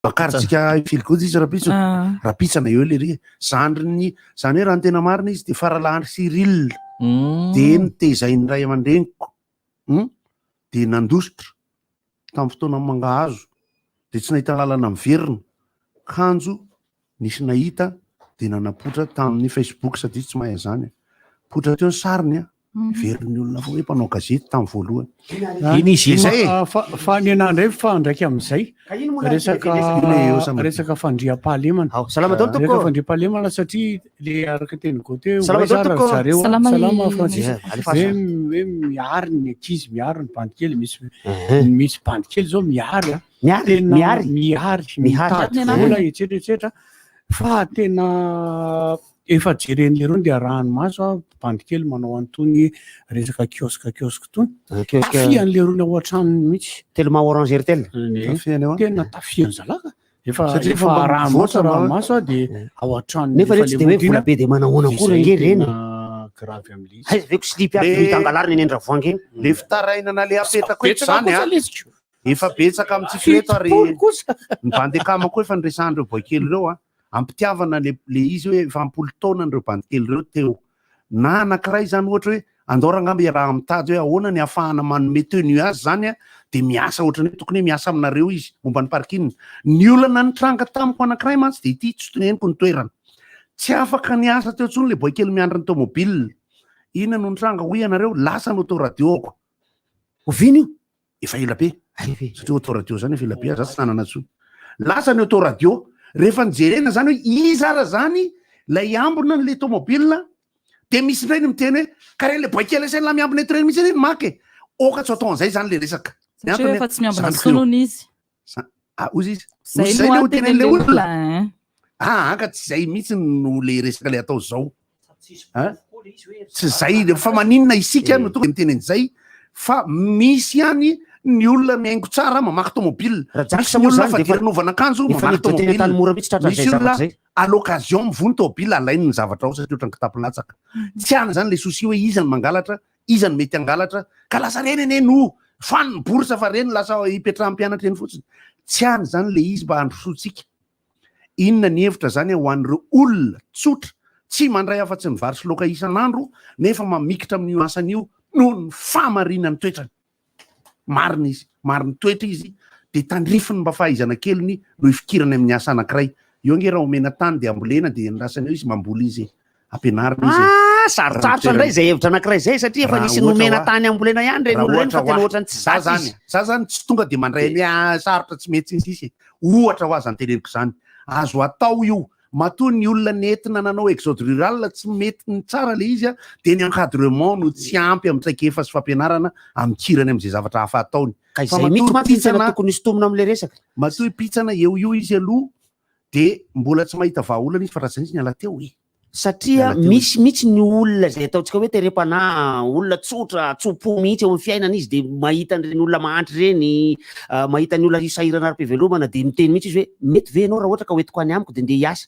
Akarintsika Feel Good izy rapitso. Ah. Rapitsana eo lery. Zandriny, zany hoe raha ny tena marina izy de faralahy Cyril. De nitezain'ny ray aman-dreniko. De nandositra tamin'ny fotoana mangahazo. De tsy nahita lalana miverina. Kanjo nisy nahita de nanapoitra tamin'ny Facebook satria tsy mahay an'izany. Poitra teo ny sariny a. Verin'ny olona foana hoe mpanao gazety tamin'ny voalohany. Iny izy iny. Izay e. Ah, fa fa ny anah indray mifandraika amin'izay. Ka ino moa Resaka Iny eo sama. Resaka fandriampahalemana. Ao, salama daholo Resaka tompoko. fandriampahalemana satria le araka teny Gauthier hoe Salama aiza daholo ary tompoko. zareo a? Salama Salama i- Francis. Yeah, alefaso. Hoe hoe miary ny ankizy, miary ny bandy kely, misy Mhm. misy bandy kely zao miary a. Miary, Tena miary. miary, Mihary. mitady Miary. vola etsetra etsetra fa tena efa jeren'le ireo dia arahany maso a bandy kely manao an'itony resaka kiosque kiosque itony. Kiosque Tafihan'le irony ao an-tranony mihitsy. Telma Orange Airtel. Ne. Tafiany ao a. Tena tafihan'ny zalaka. Efa Satria efa efa mba araha maso mivoatra araha mba- maso a dia ao an-tranony Nefa efa re tsy de hoe le vola be de manahoana akory ange ireny. grave amin'le izy. Aiza ve ko slipy aby Le- no hita angalarina eny Andravoahangy eny. Le fitarainana le apetrako eto Betsaka zany kosa a. le izy ko. Efa betsaka amintsika reto ary 70 kosa. ny bandy akama koa efa niresahan'ireo boay kely ireo a. Ampitiavana le le izy hoe efa ampolo taona ireo bandy kely ireo teo. Na anankiray zany ohatra hoe andao rangamba iaraha mitady hoe ahoana ny ahafahana manome tenue azy zany a, de miasa ohatran'ny hoe tokony hoe miasa aminareo izy momba ny parking. Ny olana nitranga tamiko anankiray mantsy de ity tsy toneniko ny toerana. Tsy afaka niasa teo intsony le boay kely miandry ny tomobile. Inona no nitranga hoy ianareo? Lasa ny autoradio-ko. Oviana io? Efa ela be. Ay ve. Satria autoradio zany efa ela be, za tsy nanana intsony. Lasa ny autoradio. Rehefa nijerena zany hoe iza ara zany lay ambina an'le tomobile, de misy indray ny miteny hoe ka reny le boay kely asainy lahy miambina eto reny mihitsy anie ny maka e. Oka tsy atao an'izay zany le resaka. Ny Satria antony efa tsy miambina zandriko intsony io. hono izy. Ah, hozy izy. Zay Zay no le ho atenen'le tenen'le olona. olona. Hein. Ah, anka tsy zay mihitsy no le resaka le atao zao. Hein? Tsy zay, fa maninona isika no tonga miteny an'izay fa misy ihany ny olona mihaingo tsara mamaky tomobile. Raha Misy ny moa olona zany de efa fadiranovana akanjo efa mamaky niditra teny tomobile. Antanimora mihitsy tratran'izay Misy olona zavatra zay. à l'occasion mivono tomobile alainy ny zavatra ao satria ohatran'ny kitapo latsaka. Tsy any zany le souci hoe iza no mangalatra, iza no mety hangalatra, ka lasa reny anie no fany ny bourse fa reny lasa hipetrahan'ny mpianatra eny fotsiny. Tsy any zany le izy mba handrosoantsika. Inona ny hevitra zany ho an'ireo olona tsotra tsy mandray afa-tsy ny vary sy laoka isan'andro nefa mamikitra amin'io asany io noho ny fahamarinan'ny toetrany. Marina izy, marin toetra izy dia tandrifiny mba fahaizana keliny no ifikirany amin'ny asa anankiray. Io ange raha omena tany dia ambolena dia endrasana eo izy mamboly izy e. Ampianarina izy e. Ah, sarotsarotra indray izay hevitra anankiray izay satria efa Raha nisy ohatra nomena hoa- tany ambolena ihany ireny Raha olona ireny ohatra fa tena hoa- ohatran'ny tsy Za zatra zany, izy. za zany tsy tonga dia mandray ny ah, sarotra tsy mety sy ny sisa e. Ohatra ho azy zany teneniko zany. Azo atao io. Matoa ny olona nentina nanao exode rural tsy mety ny tsara le izy a, dia ny encadrement no tsy ampy amin'ny traikefa sy fampianarana amikirany amin'izay zavatra hafa ataony. Ka Fa izay matoa mihitsy mantsy no tena pitsana- tokony hisintomina amin'ilay resaka. Matoa ipitsana eo io izy aloha dia mbola tsy mahita vahaolana izy fa raha tsy nisy niala teo e. Satria Miala teo misy mihitsy ny olona izay ataontsika hoe terem-panahy, olona tsotra, tso-po mihitsy eo amin'ny fiainana izy dia mahita an'ireny olona mahantra ireny, mahita ny olona sahirana ara-pivelomana dia miteny mihitsy izy hoe mety ve ianao raha ohatra ka hoentiko any amiko dia ndeha hiasa.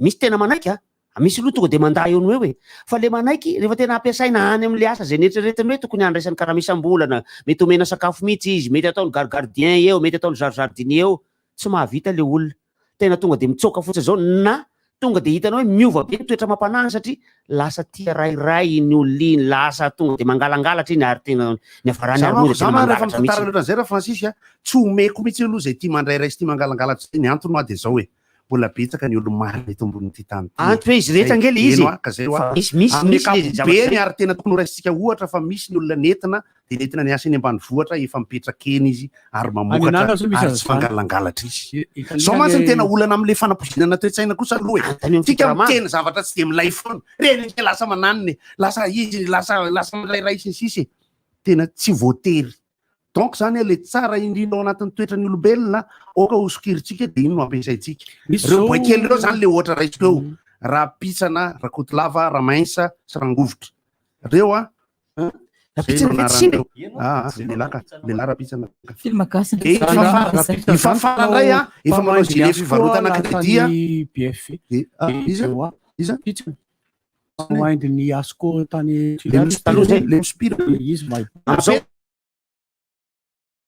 Misy tena manaiky an! Misy aloha tonga dia mandà eo no eo e! Fa ilay manaiky rehefa tena ampiasaina any amin'ilay asa izay neritreretiny hoe tokony handraisany karama isam-bolana, mety omena sakafo mihitsy izy, mety ataony gar-gardien eo, mety ataony jar-jardinier eo, tsy mahavita ilay olona. Tena tonga dia mitsoaka fotsiny izao na tonga dia hitanao hoe miova be ny toetra amam-panahiny satria lasa tia rairay iny olona iny, lasa tonga dia mangalangalatra iny ary tena niafarany Za ary moa manko, dia za tena ma rehefa mangalatra mitantara mihitsy. loatra an'izay Ra-Francis a, tsy omeko mihitsy aloha izay tia mandrairay sy tia mangalangalatra izay, ny antony hoa dia izao e, mbola betsaka ny olo-marina eto ambonin'ity tany ity e. Antony hoe izy rehetra Zay, ange ilay izy eny e, hoa, ka zay hoa. fa misy misy Amin'ny misy ilay zavatra ankapobeny izay. ary tena tokony horaisintsika ohatra fa misy ny olona nentina dia nentina niasa eny ambanivohitra, efa mipetraka eny izy ary mamokatra Any an'ala zao misy ary tsy an'izany. mangalangalatra izy. Hitan'ny Zao mantsy ny le- tena olana amin'ilay fanapoizinana toe-tsaina kosa aloha e. Anontany amin'ny Tsika fitorama. miteny zavatra tsy dia milay foana. Reny ange lasa mananona e, lasa izy, lasa lasa mirairay sy ny sisa e. Tena tsy voatery. Donc zany le tsara indrindra ao anatin'ny toetran'ny olombelona, aoka ho sokirintsika dia iny no ampiasaintsika. Misy Ireo zao- boay kely ireo zany le ohatra raisiko eo. Rapitsana, Rakotolava, Ramainsa sy Rangovitra. Reo a, Rapitsana ve tsy simba e? Ah, ah, lehilahy ka, lehilahy Rapitsana. Film gasy Eh, ndray. Ifafa- Ifafana indray a, efa manao gilet fivarotana crédit a. BFV. Eh, ah, iza? Iza? Pitsana. Wind ny Asco tany Le misy- Taloha zay. le mispira. Izy mahay. Amin'izao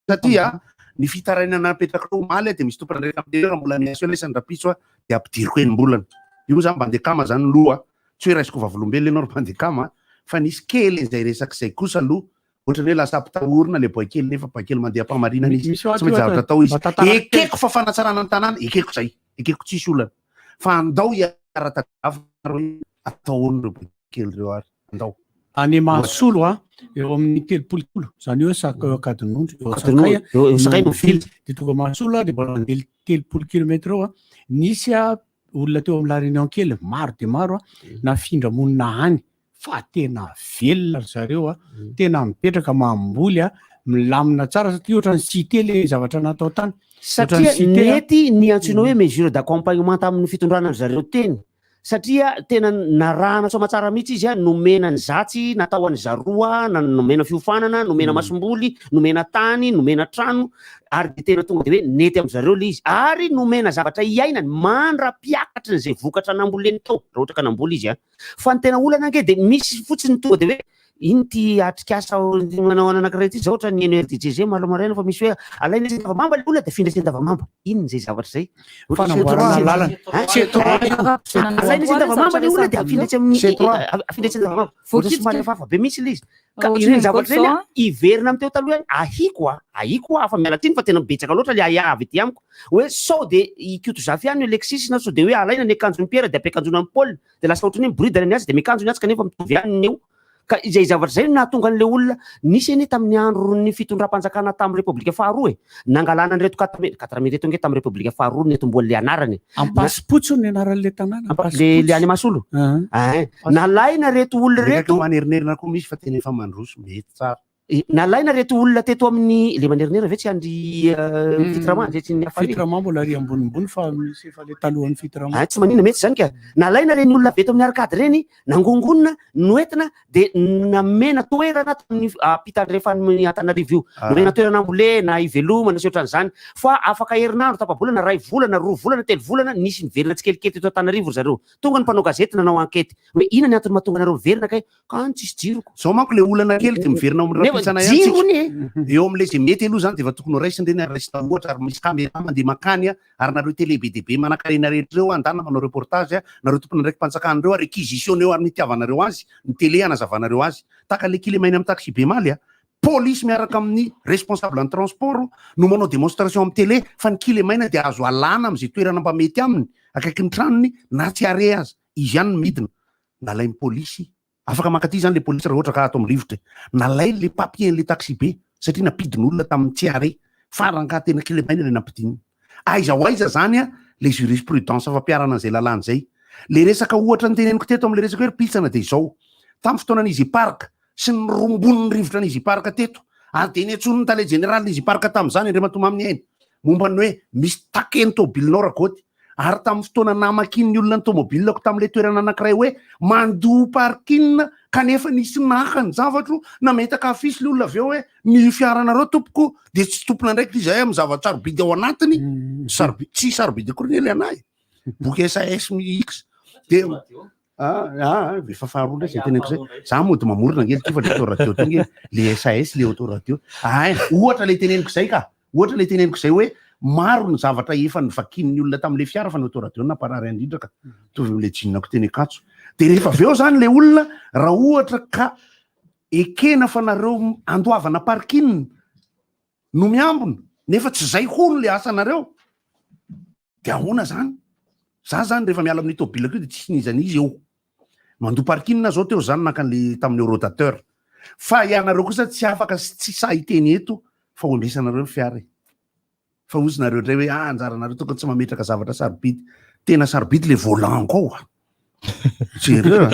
Satria Ny fitarainana napetrak'ireo omaly a, de misy tompon'andraikitra miteny hoe raha mbola miasa eo lesany rahampitso a, de ampidiriko enim-bolana. Io moa zany mba andeha kama zany loha, tsy hoe raisiko vavolombelona ianao ry mpandeha kama fa nisy kely an'izay resaka izay kosa aloha, ohatran'ny hoe lasa ampitahorina le boay kely nefa boay kely mandeha am-pahamarinana izy, Misy tsy maintsy zavatra atao izy. Ekeko fa fanatsarana ny tanàna, ekeko izay, ekeko tsisy olana. Fa andao hiara-tadiavina hoe atao ahoana ireo boay kely ireo ary, andao. Any Mahasolo a, eo amin'ny 30 kilo, izany hoe Ankadinondry, eo Sakay Eo Sakay no mivily. Dia tonga Mahasolo a, dia mbola mandeha 30 kilomètre eo a, nisy a olona teo amin'ny La Réunion kely, maro dia maro a, nafindra monina any, fa tena velona ry zareo a, tena mipetraka mamboly a, milamina tsara satria ohatran'ny cité le zavatra natao tany. Satria Ohatran'ny cité a. nety ny antsoina hoe mesure d'accompagnement tamin'ny fitondrana ry zareo teny, satria tena narahana soamatsara mihitsy izy a, nomena ny zatsy natao an'i zaroa, nomena fiofanana, nomena masomboly, nomena tany, nomena trano, ary dia tena tonga dia hoe nety amin-dry zareo ilay izy, ary nomena zavatra hiainany mandra-piakatry ny izay vokatra namboleny tao, raha ohatra ka namboly izy an. Fa ny tena olana ange dia misy fotsiny tonga dia hoe ino ity atrikasa manao anankiray ity zao ohatran'ny eny RDJG malo maraina fa misy hoe alaina etsy Andavamamba ilay olona dia afindra etsy Andavamamba. Inona izay zavatra izay? Fanamboarana lalana. Alaina etsy Andavamamba ilay olona dia afindra etsy amin'ny afindra etsy Andavamamba. Ohatra somary hafahafa be mihitsy ilay izy. Ka ireny zavatra ireny a, hiverina amin'ny teo taloha ihany, ahiko a, ahiko a, fa miala tsiny fa tena betsaka loatra ilay ahiahy avy aty amiko, hoe sao dia i Kotozafy ihany no Alexis na sao dia hoe alaina ny akanjon'i Pierre dia ampiakanjoina an'i Paul, dia lasa ohatran'ny hoe miboridana ny azy dia miakanjo ny azy kanefa mitovy ihany ny eo. Ka izay zavatra izay no nahatonga an'ilay olona, nisy anie tamin'ny andron'ny fitondram-panjakana tamin'ny Repoblika faharoa e, nangalana an'ireto quatre mille ireto ange tamin'ny Repoblika faharoa no niantombohan'ilay anarana e. Ampasipotsy no anaran'ilay tanàna, Le le any Mahasolo? Ein. Nalaina reto olona Reto reto. manerinerina koa misy fa tena efa mandroso, mety tsara. Nalaina reto olona teto amin'ny le manerinerina ve tsy andry Fitrama ve tsy ny hafa Fitrama mbola ary ambonimbony fa misy efa le talohan'ny Fitrama. Ein, tsy maninona mety zany ka. Nalaina reny olona avy eto amin'ny arcade reny, nangongonina, noentina dia namena toerana tamin'ny ampitandrefan'ny Antananarivo io. Nomena toerana hambolena, hivelomana sy ohatran'izany. Fa afaka herinandro, tapa-bolana, iray volana, roa volana, telo volana, nisy niverina tsikelikely teto Antananarivo ry zareo. Tonga ny mpanao gazety nanao enquête hoe inona ny antony mahatonga anareo miverina kay? Ka any tsisy jiro ko. Zao manko le olana kely de miverina ao amin'ny Nefa rapisana ihany jiro tsika. hono e! Eo amin'ilay izay mety aloha zany de efa tokony ho raisina ireny ary raisina ohatra ary misy caméra mandeha mankany ary nareo télé be dia be manankarena rehetra ireo andana manao reportage nareo tompon'andraiki-panjakana ireo réquisitionner ary ny itiavanareo azy ny télé hanazavanareo azy tahaka le kilemaina amin'ny taxi be maly a polisy miaraka amin'ny responsable ny transport no manao démonstration amin'ny télé fa ny kilemaina dia azo alana amin'izay toerana mba mety aminy akaiky ny tranony na tsy arrêt aza izy ihany no midina nalain'ny polisy Afaka mankaty zany le polisy raha ohatra ka ato amin'ny rivotra e. Nalainy le papier an'le taxi be satria nampidin'olona tamin'ny tsy arrêt. Fa rangaha tena kilemaina le nampidinina. Aiza ho aiza zany a le jurisprudence fampiharana an'izay lalàna izay. Le resaka ohatra noteneniko teto amin'le resaka hoe ry pitsana dia izao. Tamin'ny fotoanan'i Easy Park sy ny rombon'ny rivotra an'i Easy Park teto ary dia niantsoan'ny tale jeneralin'i Easy Park tamin'izany Andriamatoa Maminiaina momba ny hoe misy taquet ny tomobilinao Ragoty Ary tamin'ny fotoana namakian'ny olona ny tomobilako tamin'ilay toerana anankiray hoe mandoa parking kanefa nisy naka ny zavatro, nametaka affiche ilay olona avy eo hoe ny fiaranareo tompoko dia tsy tompon'andraikitra izahay amin'ny zava-tsarobidy ao anatiny, sarobidy, tsy sarobidy akory anie ilay anahy, boky SAS X dia Ah, ah, efa faharoa ndray zay teneniko zay. Za mody mamorona ange ity fa le autoradio ty ange, le SAS, le autoradio. Ah, ohatra le teneniko zay ka. Ohatra le teneniko zay hoe maro ny zavatra efa novakian'ny olona tamin'le fiara fa ny autoradio no namparary indrindra ka. Mitovy amin'le jean-ko teny Ankatso. De rehefa avy eo zany le olona raha ohatra ka ekena fa nareo andoavana parking no miambina nefa tsy zay hono le asanareo. De ahoana zany? Za zany rehefa miala amin'ny tomobilako io de tsisy n'iza n'iza eo. Mandoa parking zao teo zany naka an'le tamin'ny horodateur. Fa ianareo kosa tsy afaka sy tsy sahy hiteny eto fa ho ambesanareo ny fiara e. Fa hozy nareo indray hoe ah anjaranareo tokony tsy mametraka zavatra sarobidy. Tena sarobidy le volant ko ao a. Jereo a.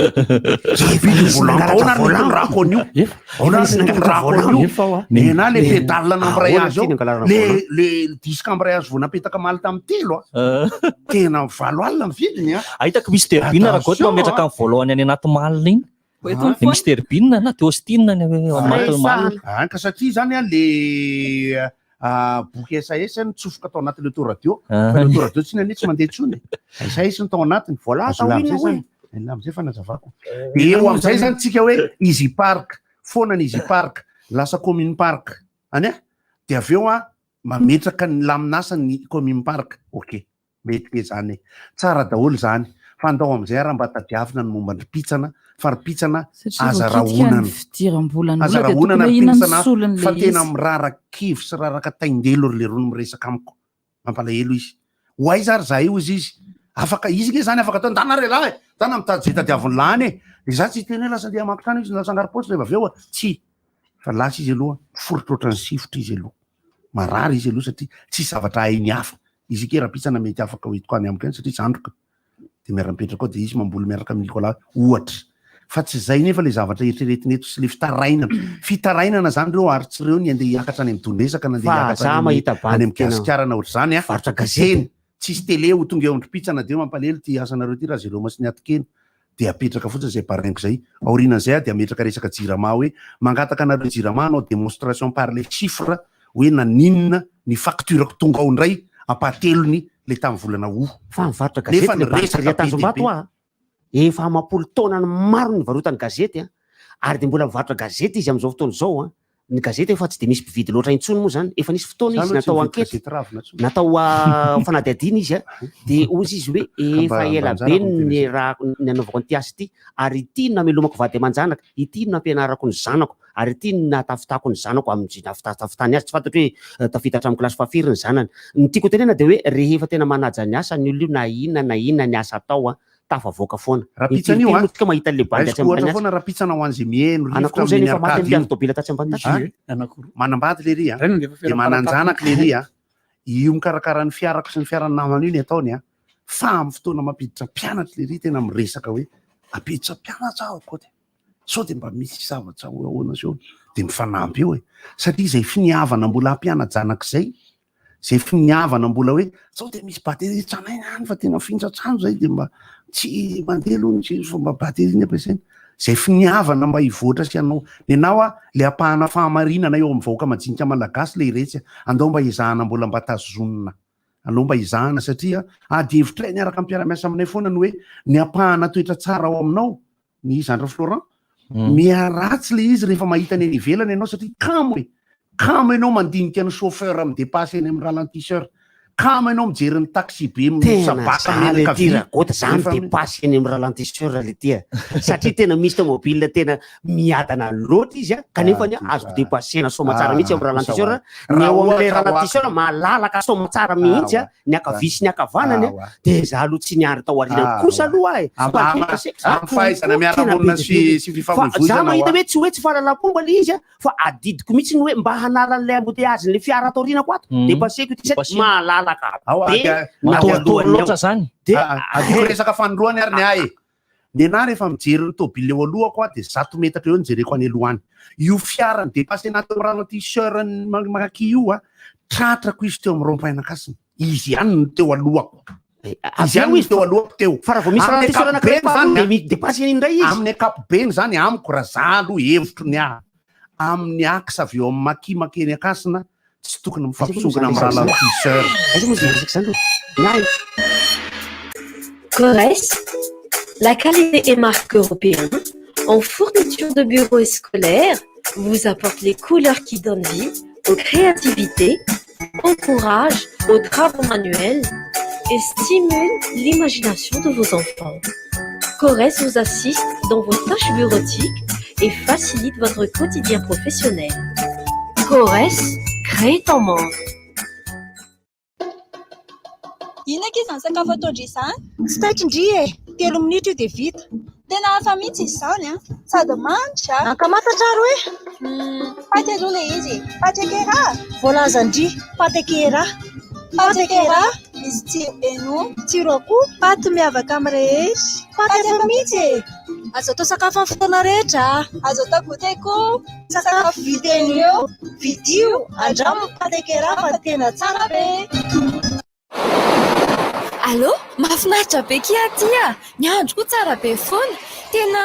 Sarobidy le volant ko ao na ny nitondrako an'io. Ao na ny nitondrako an'io. Nenà le pédale n'embrayage ao. Le le disque embrayage vao napetaka maly tamin'ny telo a. Tena 8 alina ny vidiny a. Ahitako misy turbine raha goty mametraka ny voalohany any anaty malle iny. Dia misy turbine na Austin any anaty malle. Ah, ka satria zany a le boky SAS nitsofoka tao anatin'ny autoradio. Fa ny autoradio tsy nanie tsy mandeha intsony. SAS no tao anatiny. Voilà, Azo ilà amizay zany. Ilà amizay fanazavako. Dia eo amizay zany tsika hoe Easy Park, foana ny Easy Park, lasa Commune Park. Any a? Dia avy eo a. Mametraka ny lamin'asa ny commune park, ok, mety be zany e. Tsara daholo zany, fa andao amizay ara mba tadiavina ny momba ny pitsana, fa ry pitsana Satria aza voakitika ny rahonana. fidiram-bolan'ny Aza olona dia rahonana tokony ry ahina ny pitsana solon'ilay fa tena izy. mirara-kivy sy raraka taindelo ry lerony miresaka amiko. Mampalahelo izy. Ho aiza ary zahay hozy izy? Afaka, izy nge zany afaka atao, ndana re lahy e! Ndana mitady zay tadiavin'ny lahy any e! De za tsy hiteny hoe lasa andeha hamaky trano izy, lasa hangaro-paosy rehefa avy eo a! Tsia! Fa lasa izy aloha, miforitra ohatran'ny sifotra izy aloha. Marary izy aloha satria tsisy zavatra hainy hafa. Izy ike rapitsana mety afaka ho entiko any amiko any satria zandriko de miara-mipetraka ao de izy mamboly miaraka amin'i Nicolas ohatra. Fa tsy zay nefa le zavatra eritreretina eto sy le fitarainana. Fitarainana zany reo ary tsy reo ny andeha hiakatra any amin'ny Dondresaka na andeha Fa hiakatra za any amin'ny mahita any bandy amin'ny tena Gasikara na ohatr'izany a. varotra gazety. Eny, tsisy télé ho tonga eo amin-dry Pitsana de mampalelo ty asanareo ty raha Jérôme sy ny atikena. Dia apetraka fotsiny izay baraingo izay. Aorianan'izay aho dia hametraka resaka Jirama hoe mangataka anareo Jirama hanao démonstration par les chiffres hoe naninona ny facture-ko tonga ao indray ampahatelony ilay tamin'ny volana août. Fa mivarotra gazety Nefa le ny bandy resaka ery be dia Tanjombato be. hoa. Efa amam-polo taonany maro no nivarotany gazety an! Ary dia mbola mivarotra gazety izy amin'izao fotoana izao an! Ny gazety efa tsy dia misy mpividy loatra intsony moa izany. Efa nisy fotoana Za izy aloha tsy natao mividy enquête, gazety ravina intsony. natao fanadihadiana izy an! Dia hoy izy hoe Ka efa mba ela mba be anjarako miteny ny izay. raha nanaovako an'ity asa ity ary ity no namelomako vady aman-janaka, ity no nampianarako ny zanako ary ity no nahatafitako ny zanako amin'izay nahatafitany azy. Tsy fantatro hoe tafita hatramin'ny kilasy fahafiry ny zanany. Ny tiako hotenenina dia hoe rehefa tena manaja ny asa ny olona io na inona na inona ny asa atao an, tafavoaka foana. Rapitsana io Impiry an! moa tsika mahita an'ilay bandy atsy Raisiko ohatra ambany atsy. foana rapitsana ho an'izay mihaino rivotra Anankiroa zay amin'iny nefa maty arcade ny mpiandry iny. tôbila tatsy ambany tatsy. An? Anankiroa. Manambady lery an! Ray nandefa Dia fiara manan-janaka lery an! Io mikarakara ny fiarako sy ny fiaran'ny namana io ny ataony an! Fa amin'ny fotoana mampiditra mpianatra lery tena miresaka hoe ampiditra mpianatra aho koa dia sao dia mba misy zavatra hoe ahoana sy ahoana dia mifanampy eo e! Satria izay finiavana mbola hampiana-janaka izay Zay finiavana mbola hoe sao dia misy batterie tranainy any fa tena fintsa-trano zay dia mba tsy mandeha aloha ny jiro fa mba batterie ny ampiasaina. Zay finiavana mba hivoatra sy hanao. Nenaha hoa le ampahana fahamarinana eo amin'ny vahoaka majinika malagasy le iretsy andao mba ezahana mbola mba tazonina. Aleo mba ezahana satria ady hevitray niaraka amin'ny mpiara-miasa aminay foana ny hoe ny ampahana toetra tsara ao aminao ny zandry Florent miharatsy le izy rehefa mahita ny any ivelany ianao satria kamo e kamo ianao mandinika ny chauffeur mi-dépasse eny amin'ny ralentisseur kamo ianao mijery ny taxi be Tena misabaka za menaka le ty vy Ragota, za rehefa mi-dépasse eny amin'ny ralentisseur le ty a. Satria tena misy tomobile tena miadana loatra izy a, kanefa ny azoko dépassena soamatsara mihitsy eo amin'ny ralentisseur. Ny Raha eo amin'ilay ohatra ralentisseur malalaka soamatsara mihitsy a, ny ankavia sy ny ankavanany a, dia za aloha tsy niandry tao aorianany kosa aloha e. Am- Fa am- dépasseko za. Amin'ny fahaizana miara-monina sy sy Fa za fifamoivoizana mahita hoa. hoe tsy hoe tsy fahalalam-pomba le izy a, fa adidiko mihitsy ny hoe mba hanala an'ilay embouteillage-n'ilay fiara ato aorianako ato, dépasseko ity satria malalaka Ao, be ady- ny ao ady- Matoatoa alohany loatra ao. zany. Dia Adiko resaka fanindroany ary ny ahy e. Nenah rehefa mijery ny tôbily eo alohako aho dia zato metatra eo no jereko any aloha any. Io fiara ni-depasser-na teo amin'ny ralentisseur ny Maki io a, tratrako izy teo amin'ny rond-point-n'Ankasina. Izy ihany no teo alohako. Izy ihany no teo alohako teo. Fa raha vao misy Amin'ny ralentisseur anankiray ankapobeny zany faharoa dia a, mi-depasser iny indray izy. Amin'ny ankapobeny zany amiko raha za aloha hevitro ny ahy, amin'ny axe avy eo amin'ny Maki mankeny Ankasina tsy tokony mifampisongona amin'ny ralentisseur. Aiza moa izany resaka izany aloha? Ny ahy. Corès, la qualité et marque européenne en fourniture de bureaux et scolaires vous apporte les couleurs qui donnent vie aux créativités, encouragent aux travaux manuels et stimulent l'imagination de vos enfants. Corès vous assiste dans vos tâches bureautiques et facilite votre quotidien professionnel. Corès, crée ton monde. Inona ankizy izany sakafo ataon-dry izany? Tsy taitra ndry e! Telo minitra io dia vita. Tena hafa mihitsy izy izany an! Sady manitra an! Ankamantatra ary hoe? Paty aloha ilay izy e! Paty akera! Voalazan-dry, paty akera. Paty akera, misy tsiro heno. Tsiro akoho. Paty miavaka amin'ny rehetra. Paty hafa mihitsy e! Azo atao sakafo amin'ny fotoana rehetra. Azo atao goûter koa. Sakafo vita eny eo. Vidio, andramo ny pâte akera fa tena tsara be. Allô, mahafinaritra be kia aty a! Ny andro koa tsara be foana. Tena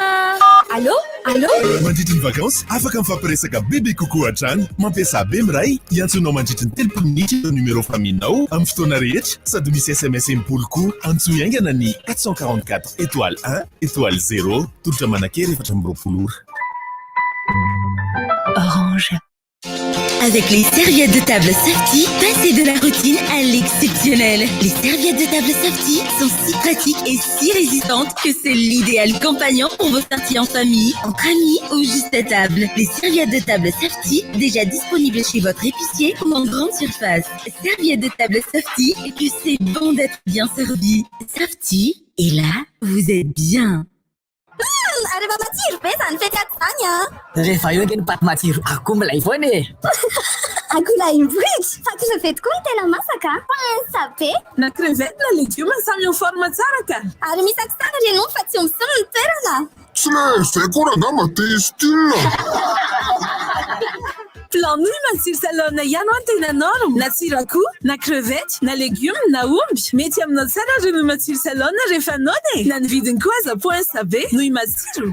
Allô, allô. Mandritry ny vakansy, afaka mifampiresaka bebe kokoa hatrany. Mampiasà Bemiray, hiantsoanao mandritry ny 30 minitra ireo numéro famille-nao amin'ny fotoana rehetra sady misy sms 60 koa. Antsoy haingana ny 444 étoile 1 étoile 0. Tolotra manan-kery 24 ora. Orange. Avec les serviettes de table Safety, passez de la routine à l'exceptionnel. Les serviettes de table Safety sont si pratiques et si résistantes que c'est l'idéal compagnon pour vos sorties en famille, entre amis ou juste à table. Les serviettes de table Safety, déjà disponibles chez votre épicier ou en grande surface. Serviettes de table Safety, que c'est bon d'être bien servi. Safety, et là, vous êtes bien. Humm! Ary efa matsiro be zany fety ato zany an! Rehefa eo ange ny paty matsiro akoho milay foana e! Akoholahim-bohitra! Fa crevette koa no tena masaka an! Pince be! Na crevette na legioma samy en forme tsara ka! Ary misy tsara ry ianao fa tsy omby ny toerana! Tsy le izay koa rangah mba te hi-style. Plan nouille matsiro salone ihany hoa tena norme, na tsiro akoho, na crevette, na legume, na omby, mety aminao tsara ry nouille matsiro salone rehefa noana e! Na ny vidiny koa aza poince be, nouille matsiro.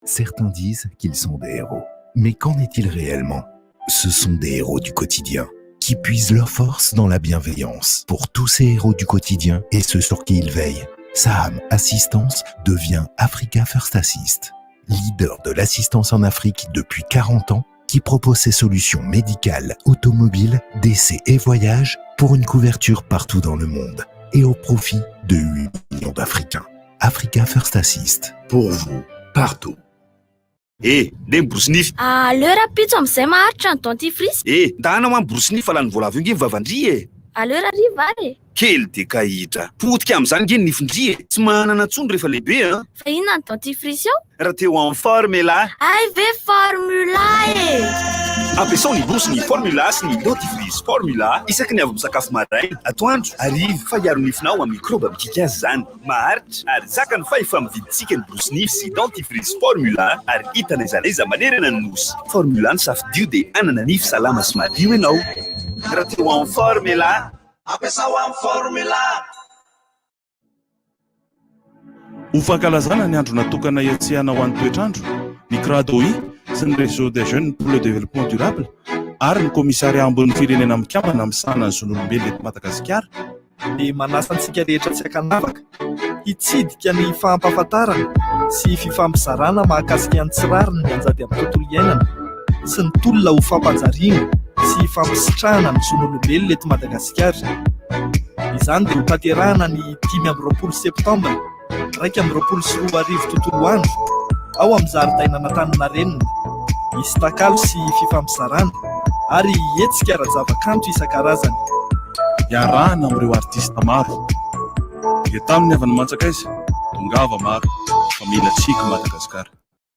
Certains disent qu'ils sont des héros. Mais qu'en est-il réellement Ce sont des héros du quotidien qui puisent leur force dans la bienveillance. Pour tous ces héros du quotidien et ceux sur qui ils veillent, Saham Assistance devient Africa First Assist, leader de l'assistance en Afrique depuis 40 ans qui propose ses solutions médicales, automobiles, décès et voyages pour une couverture partout dans le monde et au profit de 8 millions d'Africains. Africa First Assist. Pour vous, partout. Eh, ndeha miborosy nify. Aleo rahampitso amin'izay maharitra ny dentifrice. Eh, ndana hoa miborosy nify fa lany voalavo io nge ny vavan-dry e. Aleo rariva ary e. Kely dia kahitra. Potika amin'izany nge ny nifin-dry e. Tsy manana tsony rehefa lehibe an. Fa inona ny dentifrice ao? Raha te ho en forme elah. Hay ve formula e! Ampiasao ny borosy ny Formula sy ny dentifrice Formula isaky ny avy misakafo maraina, atoandro, hariva fa hiaro ny nifinao amin'ny mikraoba mikiky azy izany. Maharitra ary zakan'ny fahefa-mividintsika ny borosy nify sy dentifrice Formula ary hita n'aiza n'aiza manerana ny Nosy. Formula ny safidio dia hanana nify salama sy madio ianao. Raha te ho en forme elah. Ampiasao amin'ny Formula. Ho fankalazana ny andro natokana hiatsehana ho an'ny toetr'andro, ny Cradoi sy ny Réseau des jeunes pour le développement durable ary ny Commissariat ambonin'ny Firenena Mikambana misahana ny zon'olombelona eto Madagasikara dia manasa antsika rehetra tsy ankanavaka hitsidika ny fampahafantarana sy fifampizarana mahakasika ny tsy rariny mianjady amin'ny tontolo iainana sy ny tolona ho fampanjariana sy fampisitrahana ny zon'olombelona eto Madagasikara. Izany dia hotanterahana ny 25 septambra 2021 tontolo andro ao amin'ny zaridainan'Antaninarenina. Hisy takalo sy fifampizarana ary hetsika ara-javakanto isan-karazany. Iarahana amin'ireo artista maro. Dia tamin'ny havana aman-tsakaiza, tongava maro fa mila tsiky Madagasikara.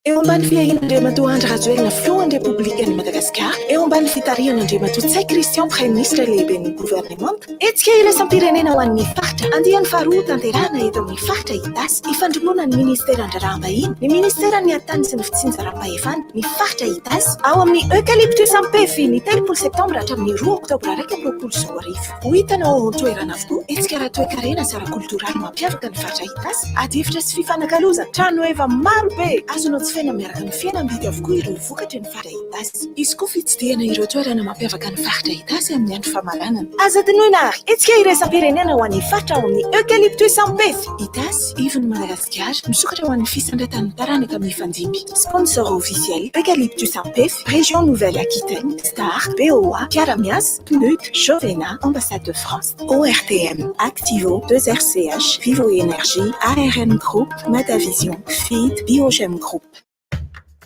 Eo ambany fiahian'Andriamatoa Andry Rajoelina Filohan'ny Repoblikan'i Madagasikara, eo ambany fitarihan'Andriamatoa Ntsay Christian Praiminisitra Lehiben'ny Governemanta, hetsika iraisam-pirenena ho an'ny faritra, andiany faharoa hotanterahina eto amin'ny faritra Itasy, ifandrombonan'ny Ministeran-dRaharaham-bahiny, ny Ministeran'ny Ady-tany sy ny Fitsinjaram-pahefana, ny faritra Itasy, ao amin'ny Eucalyptus Ampefy, ny 30 septambra hatramin'ny 2 oktobra 2021. Ho hitanao ao an-toerana avokoa hetsika ara-toekarena sy ara-koltoraly mampiavaka ny faritra Itasy, adihevitra sy fifanakalozana, tranoheva maro be! Azonao jifaina miaraka amin'ny fihenam-bidy avokoa ireo vokatry ny faritra Itasy. Hisy koa fitsidihana ireo toerana mampiavaka ny faritra Itasy amin'ny andro famaranana. Aza adinoina àry, hetsika iraisam-pirenena ho an'ny faritra ao amin'ny Eucalyptus Ampefy, Itasy, ivon'i Madagasikara, misokatra ho an'ny fisandratan'ny taranaka mifandimby. Sponsor officiel, Eucalyptus Ampefy, Région Nouvelle-Aquitaine, Star, BOA, mpiara-miasa, PNUD, Jovena, Ambassade de France, ORTM, Activo, 2RCH, Vivo Energy, ARN Group, Madavision, Feed, Biogem Group.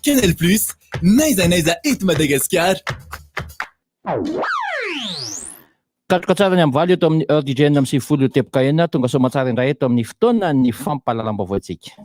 Canal Plus, n'aiza n'aiza eto Madagasikara. Katroka tsara ny amin'ny valo eto amin'ny heure du 96 teboka enina. Tonga soamantsara indray eto amin'ny fotoanan'ny fampahalalam-baovao antsika.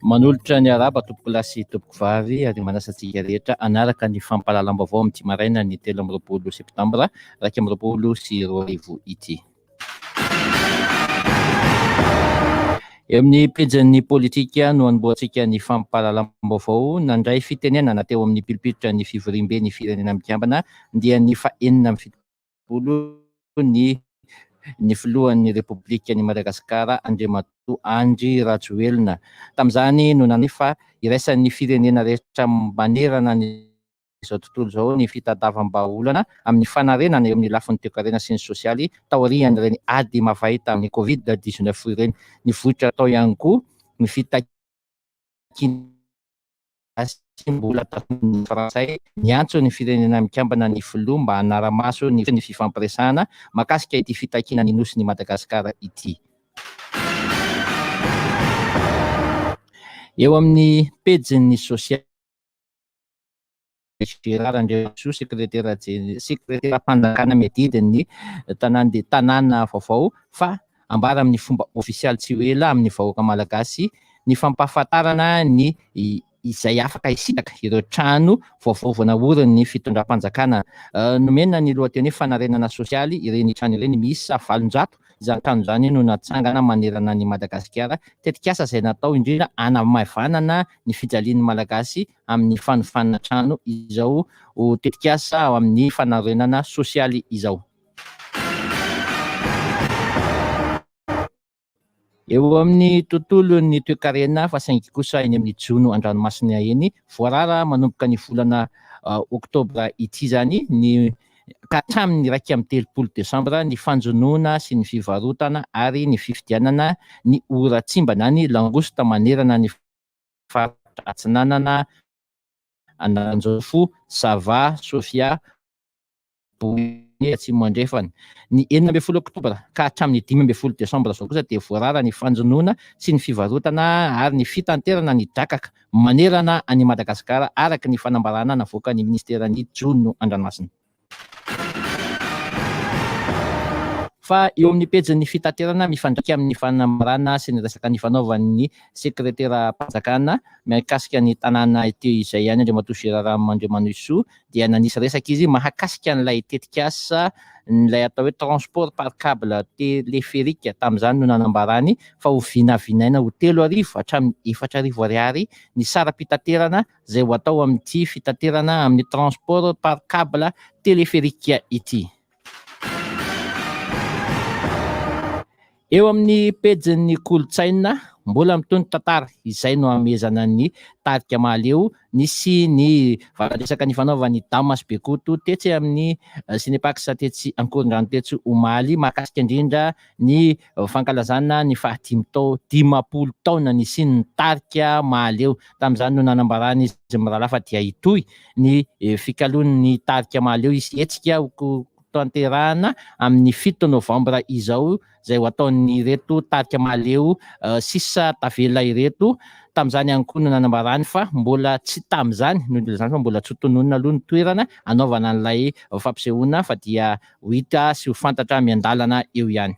Manolotra ny arahaba tompokolahy sy tompokovavy ary manasa antsika rehetra hanaraka ny fampahalalam-baovao amin'ity maraina ny 23 septambra 2021 ity. Eo amin'ny pejin'ny politika no anombohantsika ny fampahalalam-baovao. Nandray fitenenana teo amin'ny pilipitra ny fivoriambe ny Firenena Mikambana dia ny faha-76 ny ny filohan'ny Repoblikan'i Madagasikara Andriamatoa Andry Rajoelina. Tamin'izany no nanefa iraisan'ny firenena rehetra manerana ny. izao tontolo izao ny fitadiavam-bahaolana amin'ny fanarenana eo amin'ny lafiny toekarena sy ny sosialy taorian'ireny ady mavay tamin'ny Covid 19 ireny. Nivoitra tao ihany koa ny fitakiana sy mbola takian'ny Frantsay. Niantso ny Firenena Mikambana ny Filoha mba hanara-maso ny fifampiresahana mahakasika ity fitakiana ny Nosin'i Madagasikara ity. Eo amin'ny pejin'ny sosialy. Gérard Andriamasoa, sekretera sekreteram-panjakana miadidy ny tanàn-tanàna vaovao fa ambara amin'ny fomba ofisialy tsy ho ela amin'ny vahoaka malagasy ny fampahafantarana ny izay afaka hisitraka ireo trano vaovao vao naorin'ny fitondram-panjakana. Nomena ny lohateny hoe fanarenana sosialy ireny trano ireny miisa 800 Izany trano izany no natsangana manerana an'i Madagasikara, tetikasa izay natao indrindra hanamaivanana ny fijalian'ny Malagasy amin'ny fanofana trano izao tetikasa amin'ny fanarenana sosialy izao. Eo amin'ny tontolon'ny toekarena fa saingy kosa eny amin'ny jono an-dranomasina eny, voarara manomboka ny volana oktobra ity izany ny ka hatramin'ny 31 desambra ny fanjonoana sy ny fivarotana ary ny fividianana ny oratsimba na ny langouste manerana ny faritra Atsinanana, Analanjirofo, Sava, Sofia, Boeny Atsimo Andrefana. Ny 16 oktobra ka hatramin'ny 15 desambra izao kosa dia voarara ny fanjonoana sy ny fivarotana ary ny fitanterana ny drakaka manerana an'i Madagasikara araka ny fanambarana navoakan'ny minisiteran'ny Jono an-dranomasina. Fa eo amin'ny pejin'ny fitaterana mifandraika amin'ny fanambarana sy ny resaka nifanaovan'ny sekreteram-panjakana mikasika ny tanàna ity izay ihany Andriamatoa Gérard Randriamanohisoa dia nanisy resaka izy mahakasika an'ilay tetikasa ilay atao hoe transport par cable téléphérique tamin'izany no nanambarany fa ho vinavinaina ho 3000 hatramin'ny 4000 ariary ny saram-pitaterana izay ho atao amin'ity fitaterana amin'ny transport par cable téléphérique ity. Eo amin'ny pejin'ny kolontsaina, mbola mitohy ny tantara, izay no hamehezana ny tarika Mahaleo. Nisy ny valan-dresaka nifanaovan'i Damas Bekoto tetsy amin'ny Cinepax tetsy Ankorondrano tetsy omaly, mahakasika indrindra ny fankalazana ny fahadimy tao 50 taona nisian'ny tarika Mahaleo. Tamin'izany no nanambaran'izy mirahalahy fa dia hitohy ny fikaloan'ny tarika Mahaleo hisy hetsika ho tanterahana amin'ny 7 novambra izao izay ho ataon'ireto tarika Mahaleo sisa tavela ireto. Tamin'izany ihany koa no nanambarany fa mbola tsy tamin'izany no nilazany fa mbola tsy ho tononina aloha ny toerana hanaovana an'ilay fampisehoana fa dia ho hita sy ho fantatra miandalana eo ihany.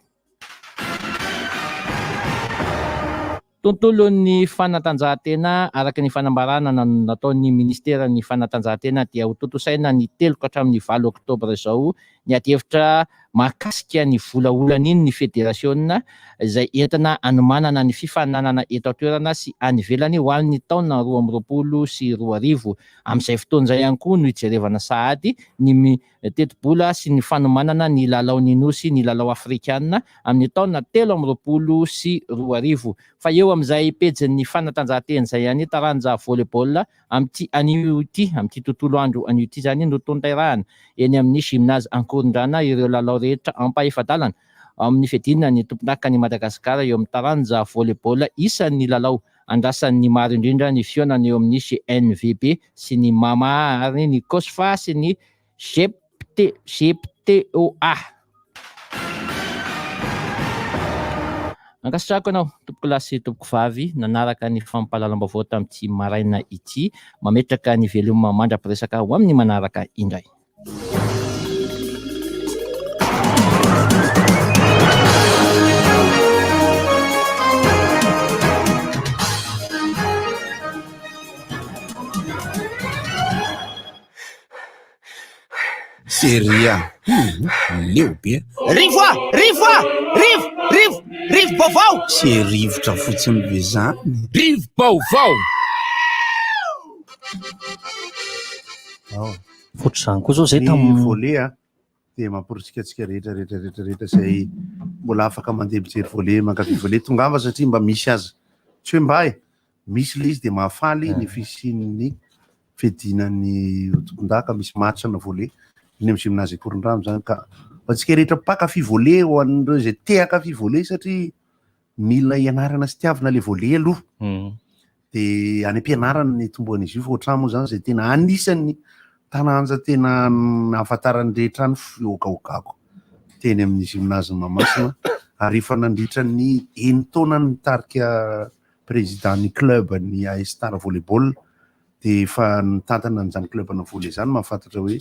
Tontolon'ny fanatanjahantena, Araka ny fanambarana nataon'ny minisiteran'ny fanatanjahantena dia hotontosaina ny 3 ka hatramin'ny 8 oktobra izao ny adihevitra mahakasika ny vola holanian'ny federasiona izay entina hanomanana ny fifaninanana eto an-toerana sy any ivelany ho an'ny taona 2022. Amin'izay fotoana izay ihany koa no hijerevana sahady ny tetibola sy ny fanomanana ny Lalaon'ny Nosy ny Lalao Afrikana amin'ny taona 2023. Fa eo amin'izay pejin'ny fanatanjahantena izay ihany, taranja volley-ball amin'ity anio ity, amin'ity tontolo andro anio ity izany no tontairahana eny amin'ny Gymnase Ankorondrana ireo lalao rehetra ampahefa-dalana amin'ny fiadiana ny tompondakan'i Madagasikara eo amin'ny taranja volley-ball isan'ny lalao andrasan'ny maro indrindra ny fihaonana eo amin'ny GNVB sy ny Mama ary ny Cosfa sy ny GPT, GPTOA. Ankasitrahako anao tompokolahy sy tompokovavy nanaraka ny fampahalalam-baovao tamin'ity maraina ity. Mametraka ny veloma mandra-piresaka ho amin'ny manaraka indray. Seria leo be. Rivo a! Rivo a! Rivo! Rivo! Rivo-baovao! Tsy rivotra fotsiny ve zany? Rivo-baovao! Ohatr'izany koa zao zay Ny tam volet a dia mamporisika antsika rehetra rehetra rehetra rehetra izay mbola afaka mandeha mijery volet mankafy volet tongava satria mba misy aza tsy hoe mba e misy le izy dia mahafaly ny fisian'ny fiadiana ny tompondaka, misy match na volley eny amin'ny gymnase Ankorondrano zany ka ho antsika rehetra mpankafy volley, ho an'ireo izay te hankafy volley satria mila ianarana sy tiavina le volley aloha. De any am-pianarana ny itomboan'izy io fa ohatran moa zany izay tena anisan'ny taranja tena nahafantaran'ny rehetra ny fihogahogago teny amin'ny gymnase Mahamasina ary efa nandritra ny enin-taona nitarika président ny club ny AS Star Volleyball dia efa nitantana an'izany club na volley izany mahafantatra hoe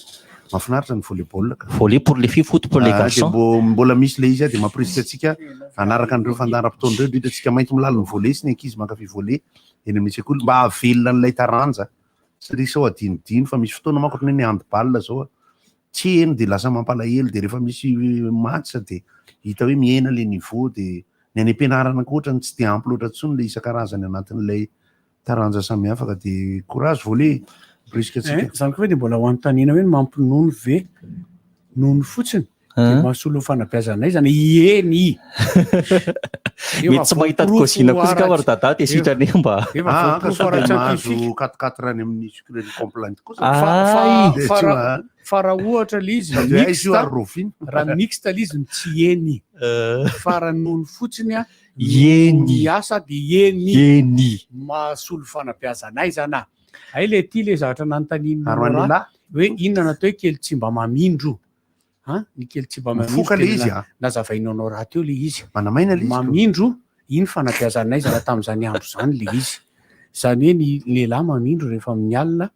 mahafinaritra ny volleyball ka. Volley pour les filles, foot pour les Ah, dia garçons. mbo- mbola misy le izy a dia mampirisika antsika hanaraka an'ireo fandaharam-potoana ireo indrindra antsika mainty milaly ny volley sy ny ankizy mankafy volley eny amin'ny sekoly mba hahavelona an'ilay taranja satria sao adinodino fa misy fotoana manko ohatran'ny hoe ny handball zao a tsy heno dia lasa mampalahelo dia rehefa misy match dia hita hoe mihena le niveau dia ny any am-pianarana koa ohatran'ny tsy dia ampy loatra intsony le isan-karazany anatin'ilay taranja samihafa ka dia courage volley brisque antsika. Eh, zany koa ve dia mbola ho anontaniana hoe ny mampinono ve nono fotsiny dia mahasolo ny fanabeazana aizana? Ieny! Mety tsy mahita kôzina kosa angamba ry Dada dia sitrany eo mba. Efa Ah, ka voaporofo sao dia ara-tsiantifika. mahazo quatre quatre any amin'ny sucrerie complainte kosa. Fa, fa, Dia fa, tsy raha, ma- fa raha ohatra le izy Sady hoe aiza mixte, io ary Rovina? raha mixte le izy no tsy eny. Fa raha nono fotsiny a, Eny. Miasa dia eny. Eny. Mahasolo fanabeazana aizana. Hay le ty le zavatra nanontanian'i Ary ho an'ny Laura lehilahy? hoe inona no atao hoe kely tsy mba mamindro. An, ny kely tsy mba mamindro Mifoka le tena izy a. nazavainao anao rahateo le izy. Manamaina le izy ko. Mamindro, iny fanabeazana aizana tamin'izany andro izany le izy. Izany hoe ny lehilahy mamindro rehefa amin'ny alina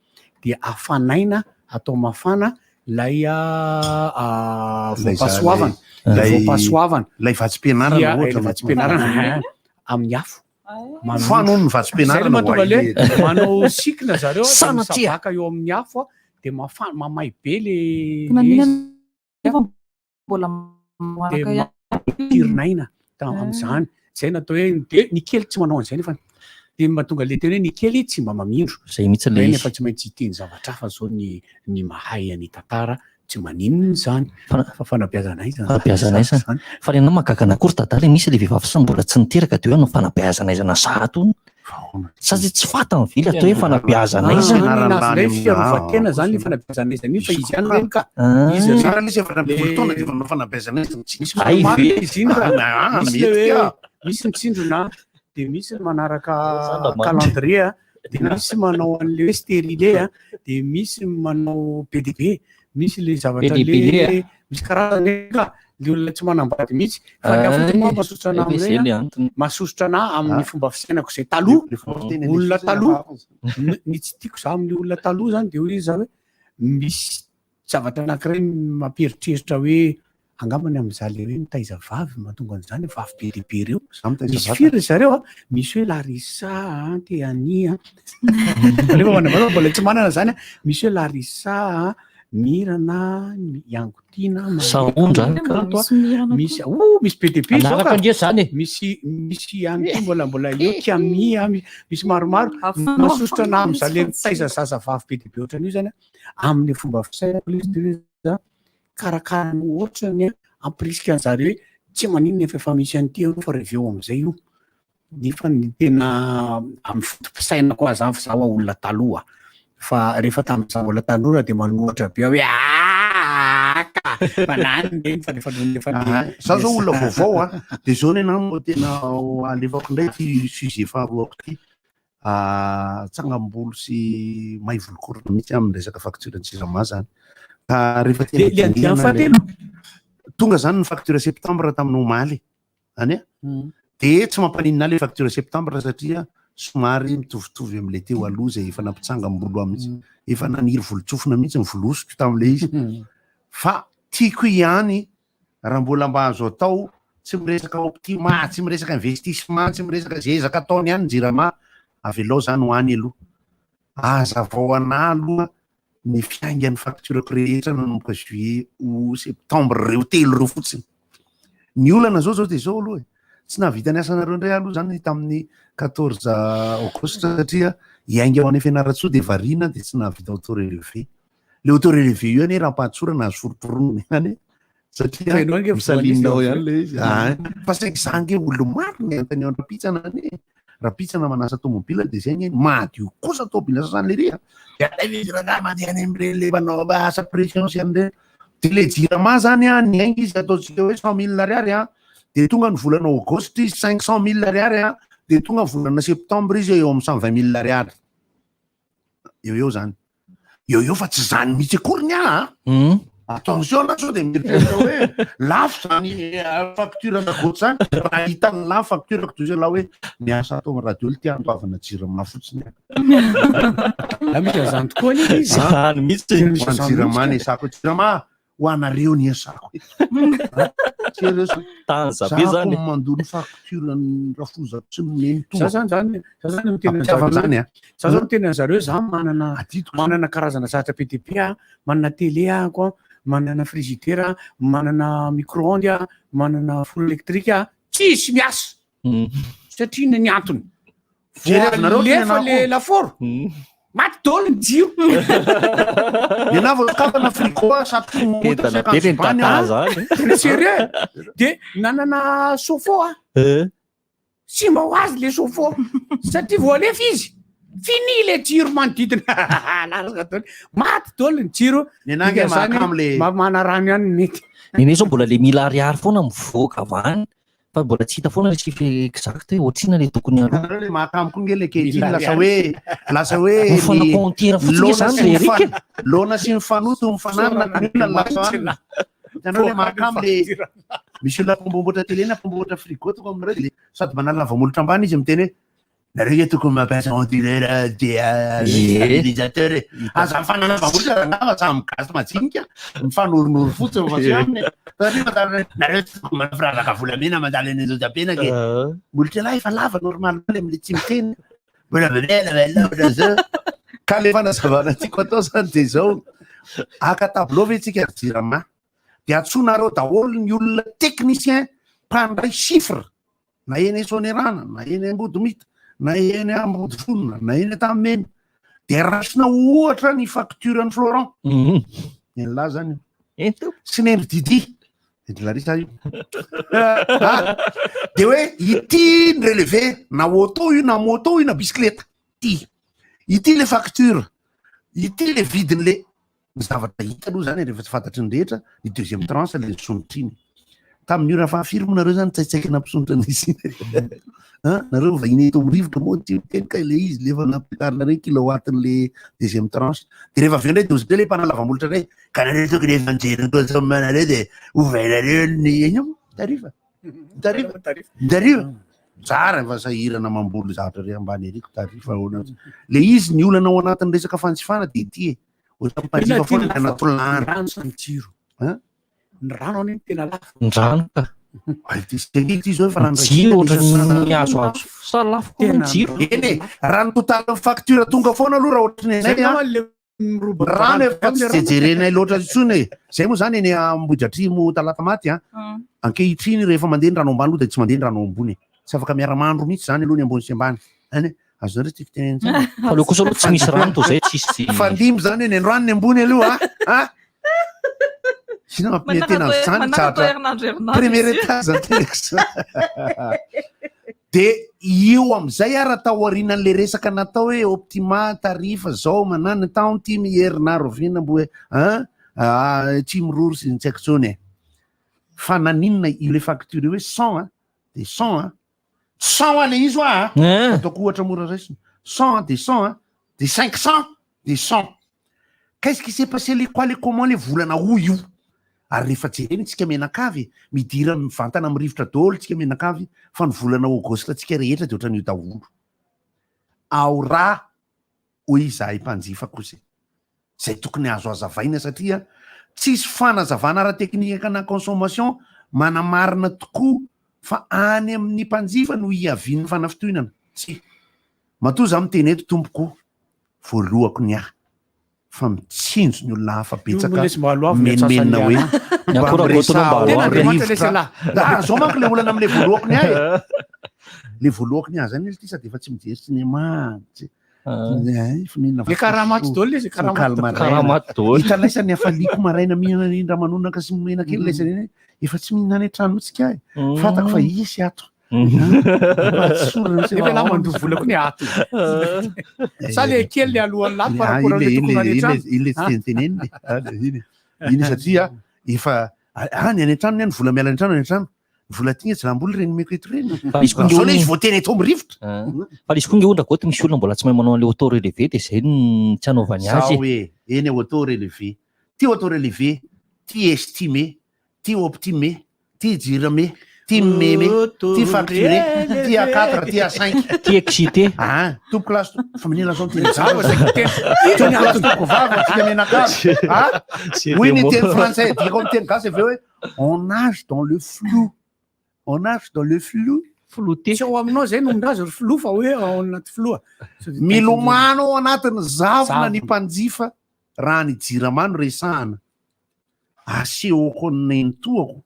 dia afanaina atao mafana lay voam-pahasoavana, Ilay voam-pahasoavana. Ilay vatsim-pianarana Dia, ohatra ilay vatsim-pianarana amin'ny afo. Foano hono ny vatsim-pianarana Zay no mahatonga ho le ahy. manao cycle zareo dia Sanatria. misabaka eo amin'ny afo dia mafana, mamay be le Tena le mihina izy. nefa mbola Dia manaraka ihany. mampitirin'aina amin'izany. Zay natao hoe dia ny kely tsy manao an'izay nefa dia mahatonga le teny hoe ny kely tsy mba mamindro. Zay mihitsy le Ireny izy. efa tsy maintsy hiteny zavatra hafa zao ny ny mahay ny tantara tsy maninona izany fa fanabeazana aizana zany Fanabeazana aizana. zany. Fa ny anao mahagaga anah koa ry dada le misy le vehivavy samy mbola tsy niteraka de hoe hanao fanabeazana aizana zato hono. Sa tsy tsy fantany ve le atao hoe fanabeazana aizana? Ah, ny anazy indray fiarovan-tena zany le fanabeazana aizana io fa izy ihany ireny ka. Izy ireny. Tsara lesy 14 taona de efa manao fanabeazana aizana tsy misy Hay Marina ve? izy iny ka. Ah, Misy le mety hoe ka. misy ny tsindrona de misy ny manaraka Zany mba calendrier de misy manao an'le hoe stérilé a, de misy manao be dia be, misy le zavatra Be dia be le le misy karazany ka le olona tsy manambady mihitsy fa ny hafa Ay, moa mahasosotra anah efa izay amin'izay le a, antony. mahasosotra anah amin'ny Ah. fomba fisainako izay taloha, Le fomba fiteny an'ilay olona sisa taloha, hafa izy. ny ny tsy tiako za amin'ny olona taloha zany de hoy izy za hoe misy zavatra anankiray mampieritreritra hoe angambany amin'izaho le hoe mitaiza vavy mahatonga an'izany vavy be dia be ireo. Za mitaiza Misy vatana. firy ry zareo a, misy hoe Larissa a, Teania a, nefa manambady mbola tsy manana zany a, misy hoe Larissa a, Mirana, Iangotiana, Maria, Sahondra. Kanto a, Misy Mirana koa. misy oh misy be dia be zao Anaraka ka. ange zany e. Misy misy ihany koa mbola mbola eo Kiami a, misy maromaro. Afanao Mahasosotra anah amin'izaho le fa tsy mitaiza zazavavy be dia be ohatran'io zany a, amin'ny fomba fisainako le izy de hoe za karakarana ohatrany ampirisika an'zareo hoe tsy maninona efa efa misy an'ity aloha fa reveo amin'izay io. Nefa ny tena amin'ny foto-pisainako aza fa zaho olona taloha fa rehefa tamin'izaho mbola tanora dia manohatra be aho hoe aa ka fa lany ireny fa rehefa nony efa Ah, za zao olona vaovao a dia zao ny anahy no tena alefako indray ty sujet faharoako ty. Ah, tsangam-bolo sy may volokorona mihitsy amin'ny resaka facture ny Jirama zany. Ka rehefa tena Dia le andiany dinihana le fahatelo? tonga zany ny facture septembre tamin'ny omaly any a. Dia tsy mampaninona ahy le facture septembre satria somary mitovitovy amin'ilay teo aloha izay efa nampitsangam-bolo ahy mihitsy. Efa naniry volon-tsofina mihitsy ny volosiko tamin'ilay izy. Fa tiako ihany raha mbola mba azo atao, tsy miresaka optima, tsy miresaka investissement, tsy miresaka ze ezaka ataony ihany ny jirama, avelao zany ho any aloha. Azavao anah aloha ny fiaingan'ny facture-ko rehetra nanomboka juillet ou septembre reo telo reo fotsiny. Ny olana zao zao de zao aloha e, tsy nahavita ny asanareo indray aho aloha zany tamin'ny 14 aogositra satria hiainga ho any Fianarantsoa de variana de tsy nahavita auto relevé. Le auto relevé io anie raha-pahatsorana azo foromporonina ihany e, satria Fa ianao ange voan'izy misalinao eo ihany le izy. Ah, fa saingy za ange olo maro ny antanio androm-pitsana anie. Rapitsana manasa tomobila de zay anie madio kosa tobila sasany lery a. De alaivo izy rangahy mandeha any amin'ireny le manao asa pression sy an'ireny. De le jirama zany a niainga izy ataontsika hoe 100 000 ariary a, de tonga ny volana aogositra izy 500 000 ariary a, de tonga ny volana septembre izy eo amin'ny 120 000 ariary. Eo eo zany. Eo eo fa tsy zany mihitsy akory ny ahy a. Attention na sao de mieritreritra hoe lafo zany facture na goty zany. Raha hitany lafo facture ko toy hoe miasa ato amin'ny radio ty andoavana jirama fotsiny. La misy an'izany tokoa anie izy. Zany mihitsy. Ho an'ny jirama ny asako. Jirama ho anareo ny asako eto. Sérieux. Tany zabe Za zany. ko mandoa ny facture ny rafozako sy ny neny Za zany zany za zany miteny Ampitiavana zany a. Za zao miteny an'zareo za manana karazana zavatra be dia be a, manana télé ahako a, manana frigidaire a, manana micro-ondes a, manana four électrique a, tsisy miasa. Satria inona ny antony? Jerenareo ty Voalefa ny le anako. lafaoro. Maty daholo ny jiro. Ny anahy vao sokafana frigo a, satria momotra sy Entana be le akanjo bany tata a. zany. Tena sérieux. De nanana chauffe-eau a. Tsy mba ho azy le chauffe-eau satria voalefa izy. Fini le jiro manodidina. Lasaka daholo. Maty daholo ny jiro. Ny anahy nge Dika zany, mahakamo le- mana rano ihany ny mety. Nene zao mbola le mila ariary foana mivoaka avy any fa mbola tsy hita foana le chiffre exact hoe ohatrina le tokony aloha. Hitanareo le mahakamo koa nge le ankehitriny Mila lasa hoe lasa hoe Hofana ny compteur fotsiny laona zany sy le ny Eric. laona sy ny fanoto mifanarina ny olona lasa any. Hitanareo le mahakamo le misy olona mpamboamboatra télé na mpamboamboatra frigo tonga aminareo de sady manalava molotra ambany izy miteny hoe nareo nge tokony mampiasa onduleur de stabilisateur e. Aza mifanalava molotra rangahy fa samy gasy majinika mifanorinory fotsiny fa tsy aminy. Satria fantarina hoe nareo tsy tokony manao firavaka volamena mandalo eny Anjozabena ke. Molotra lahy efa lava normal le am'le tsy miteny. Mbola vela vela ohatra zao. Ka le fanazavana tiako atao zany de zao. Aka tableau ve tsika ry Jirama? De antsonareo daholo ny olona technicien mpandray chiffre na eny Soanierana, na eny Ambodomita, na eny Ambodivonina, na eny Antanimena. De raisina ohatra ny facture an'i Florent. Ny lahy zany io. Sy ny Endry Didi. Endry Larissa io. Ah, de hoe ity ny relevé na auto io na moto io na bicyclette. Ty. Ity le facture. Ity le vidiny le ny zavatra hita aloha zany rehefa tsy fantatry ny rehetra ny deuxième tranche le nisondrotra iny. Tamin'ny ora fahafiry moa nareo zany tsaitsaika nampisondrotra an'izy iny. Hein? Nareo vahiny eto amin'ny rivotra moa ty miteny ka ilay izy le efa nampiakarina reny kilowatt-n'le deuxième tranche. De rehefa avy eo indray de ozy indray le mpanalava molotra indray ka nareo tokony efa nijery ny consomme nareo de ovainareo ny ino tarif. Tarif. Tarif. Tsara efa sahirana mamboly zavatra re ambany ery ko tarif ahoana. Le izy ny olana ao anatin'ny resaka fanjifana de ity e. Ohatran'ny mpanjifa foana ny anatolana. Rano sy ny jiro. Hein? Ny rano anie no tena lafo. Ny rano ka. Ay, ty sy ty zao efa rano Jiro ohatran'ny azoazo. Sa lafo koa ny jiro. Eny e, raha ny total ny facture tonga foana aloha raha ohatry ny anay Zay a. angamba le miroba- Rano efa tsy de jerenay loatra intsony e. Zay moa zany eny Ambohidratrimo Talatamaty a. Ankehitriny rehefa mandeha ny rano ambany aloha de tsy mandeha ny rano ambony. Tsy afaka miara-mandro mihitsy zany aloha ny ambony sy ambany. Any azonareo tiako tenenina tsara. Fa aloha kosa aloha tsy misy rano toa zay tsisy. Fandimby zany eny androany ny ambony aloha a. A. Sina mampime tena Manaraka zany manaraka tsatra. herinandro herinandro Premier izy io. étage zany teneko zany. De io amizay ara tao aorianan'le resaka natao hoe Optima tarif zao manana tanty miherinaro vina mbo hoe hein ah, tsy miroro sy ny tsy haiko intsony e. Fa naninona io le facture io hoe 100 hein, de 100 hein. 100 ale izy hoa a. Ataoko ohatra mora raisina. 100 de 100 hein, de 500 de 100. Qu'est-ce qui s'est passé le quoi le comment le volana o io? Ary rehefa jerena tsika mianakavy, midira mivantana amin'ny rivotra daholo tsika mianakavy fa ny volana aogositra tsika rehetra de ohatran'io daholo. Ao raha hoy izahay mpanjifa kosa e. Zay tokony azo azavaina satria tsisy fanazavana ara-teknika na consommation manamarina tokoa fa any amin'ny mpanjifa no hiavian'ny fanafitohinana. Tsy. Matoa za miteny eto tompoko voalohako ny ahy fa mitsinjo ny olona hafa betsaka menomenona hoe mba miresaha rivotra. Ah, zao manko le olana am'le voalohako ny ahy e. Le voalohako ny ahy zany izy ty sady efa tsy mijery cinéma, tsy Eh, efa mihinana Le karamaty daholo izy, karamaty maraina. Karamaty daholo. Hitanay sany hafaliako maraina mihinana iny ramanonaka sy mena kely laisany iny efa tsy mihinana any an-trano mihitsy kay. Fantako fa hisy ato. Nefa ialahy mandoa vola koa ny ato. Sa le kely le alohan'ny lahy par rapport am'le tokony any an-trano? Iny le tsy tenitenenina e. Ah, iny. Iny satria efa any any an-trano ny any vola miala any an-trano any an-trano. Ny vola aty tsy lamboly ireny omeko eto ireny. Fa misy koa Zao le nge izy voateny eto amin'ny rivotra. Ah. Fa misy koa nge ohatra goty misy olona mbola tsy mahay manao an'le auto relevé dia zay no tsy anaovany azy Zao e. e, eny auto relevé. Ty auto relevé, ty estimé, ty optimé, ty jirame, ty meme, ty facturé, ty A4, ty A5. Ty excité. Ah, tompoko lahy sy tompoko, fa manina zao ny teny Zava zay tena. Tompoko lahy sy tompoko vavy, antsika mianakavy. Ah, hoy ny teny frantsay, adikako amin'ny teny gasy avy eo hoe on nage dans le flou. On nage dans le flou. Flouté. Tsy ao aminao zay no milaza ry filoha fa hoe ao anaty filoha. Milomano ao anatin'ny zavona ny Zavona. mpanjifa raha ny jirama no resahana. Asehoko ny nenitoako.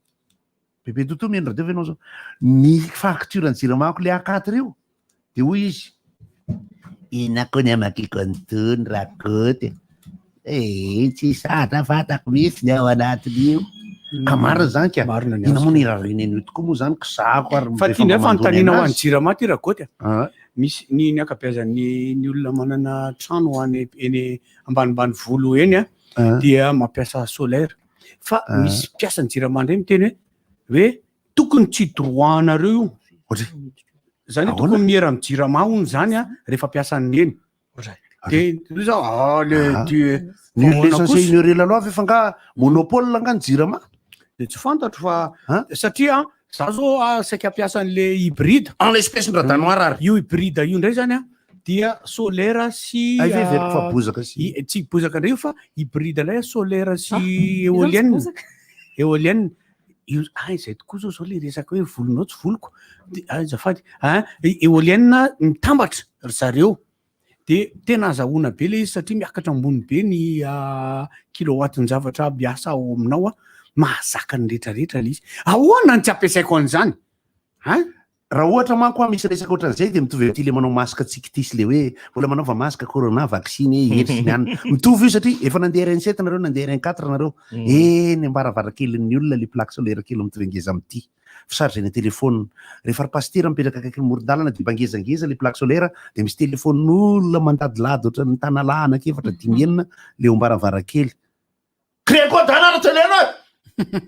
Bebe Toto mihaino radio ve ianao zao? Ny facture ny jiramako le A4 io. Dia hoy izy, inona koa ny amakiko an'itony Rakoto e? Eh, tsy sahatra fantako mihitsy ny ao anatin'io. Ka marina izany ka. Marina ny Inona azy. moa ny irariana an'io tokoa moa izany kizahako ary Fa rehefa ty indray mba mandony fanontaniana ho an'ny anazy. Jirama ty Rakoto a. Ah. Misy ny ny ankabeazan'ny ny olona manana trano any eny ambanimbany volo eny a Ah. dia mampiasa solaire. Fa Ah. misy mpiasan'ny Jirama indray miteny hoe hoe tokony tsy droit anareo io. Ohatry- Zany hoe Ahoana? tokony miera amin'ny Jirama hono zany a rehefa ampiasan'ny eny. De io zao ah le Ah. du Nul ahoana est censé kosa? ignorer la loi ve fa nga monopole nga ny Jirama? De tsy fantatro fa Hein? satria za zao ah, saika ampiasa an'le hybride. En l'espèce ny radanoir ary. Io hybride io indray zany a dia solaire sy Ay ve veriko fa ah, bozaka sy tsy bozaka indray io fa hybride indray a, solaire sy Izany tsy éolienne. bozaka. Éolienne. Io ah izay tokoa zao zao le resaka hoe volonao tsy voloko. De ah azafady. Ah éolienne mitambatra ry zareo. De tena azahoana be le izy satria miakatra ambony be ny ah, kilowatt-n-javatra miasa ao aminao a, mahazaka ny rehetrarehetra le izy. Ahoana no tsy ampiasaiko an'izany? Hein? Raha ohatra manko a misy resaka ohatran'izay dia mitovy amin'ity le manao masque tsikitysy le hoe mbola manaova masque corona vaccine hery sy ny anona. Mitovy io satria efa nandeha RN7 nareo nandeha RN4 nareo. Eny ambaravarankelin'ny olona le plaque solaire kely mitovy angeza amin'ity. Fisargena téléphone. Rehefa ry pasitera mipetraka akaiky ny moron-dalana dia mba ngezangeza le plaque solaire dia misy téléphone-n'olona mandadilady ohatran'ny tanalahy anankiefatra dimy enina le eo ambaravarakely. Créer code anara teneno e!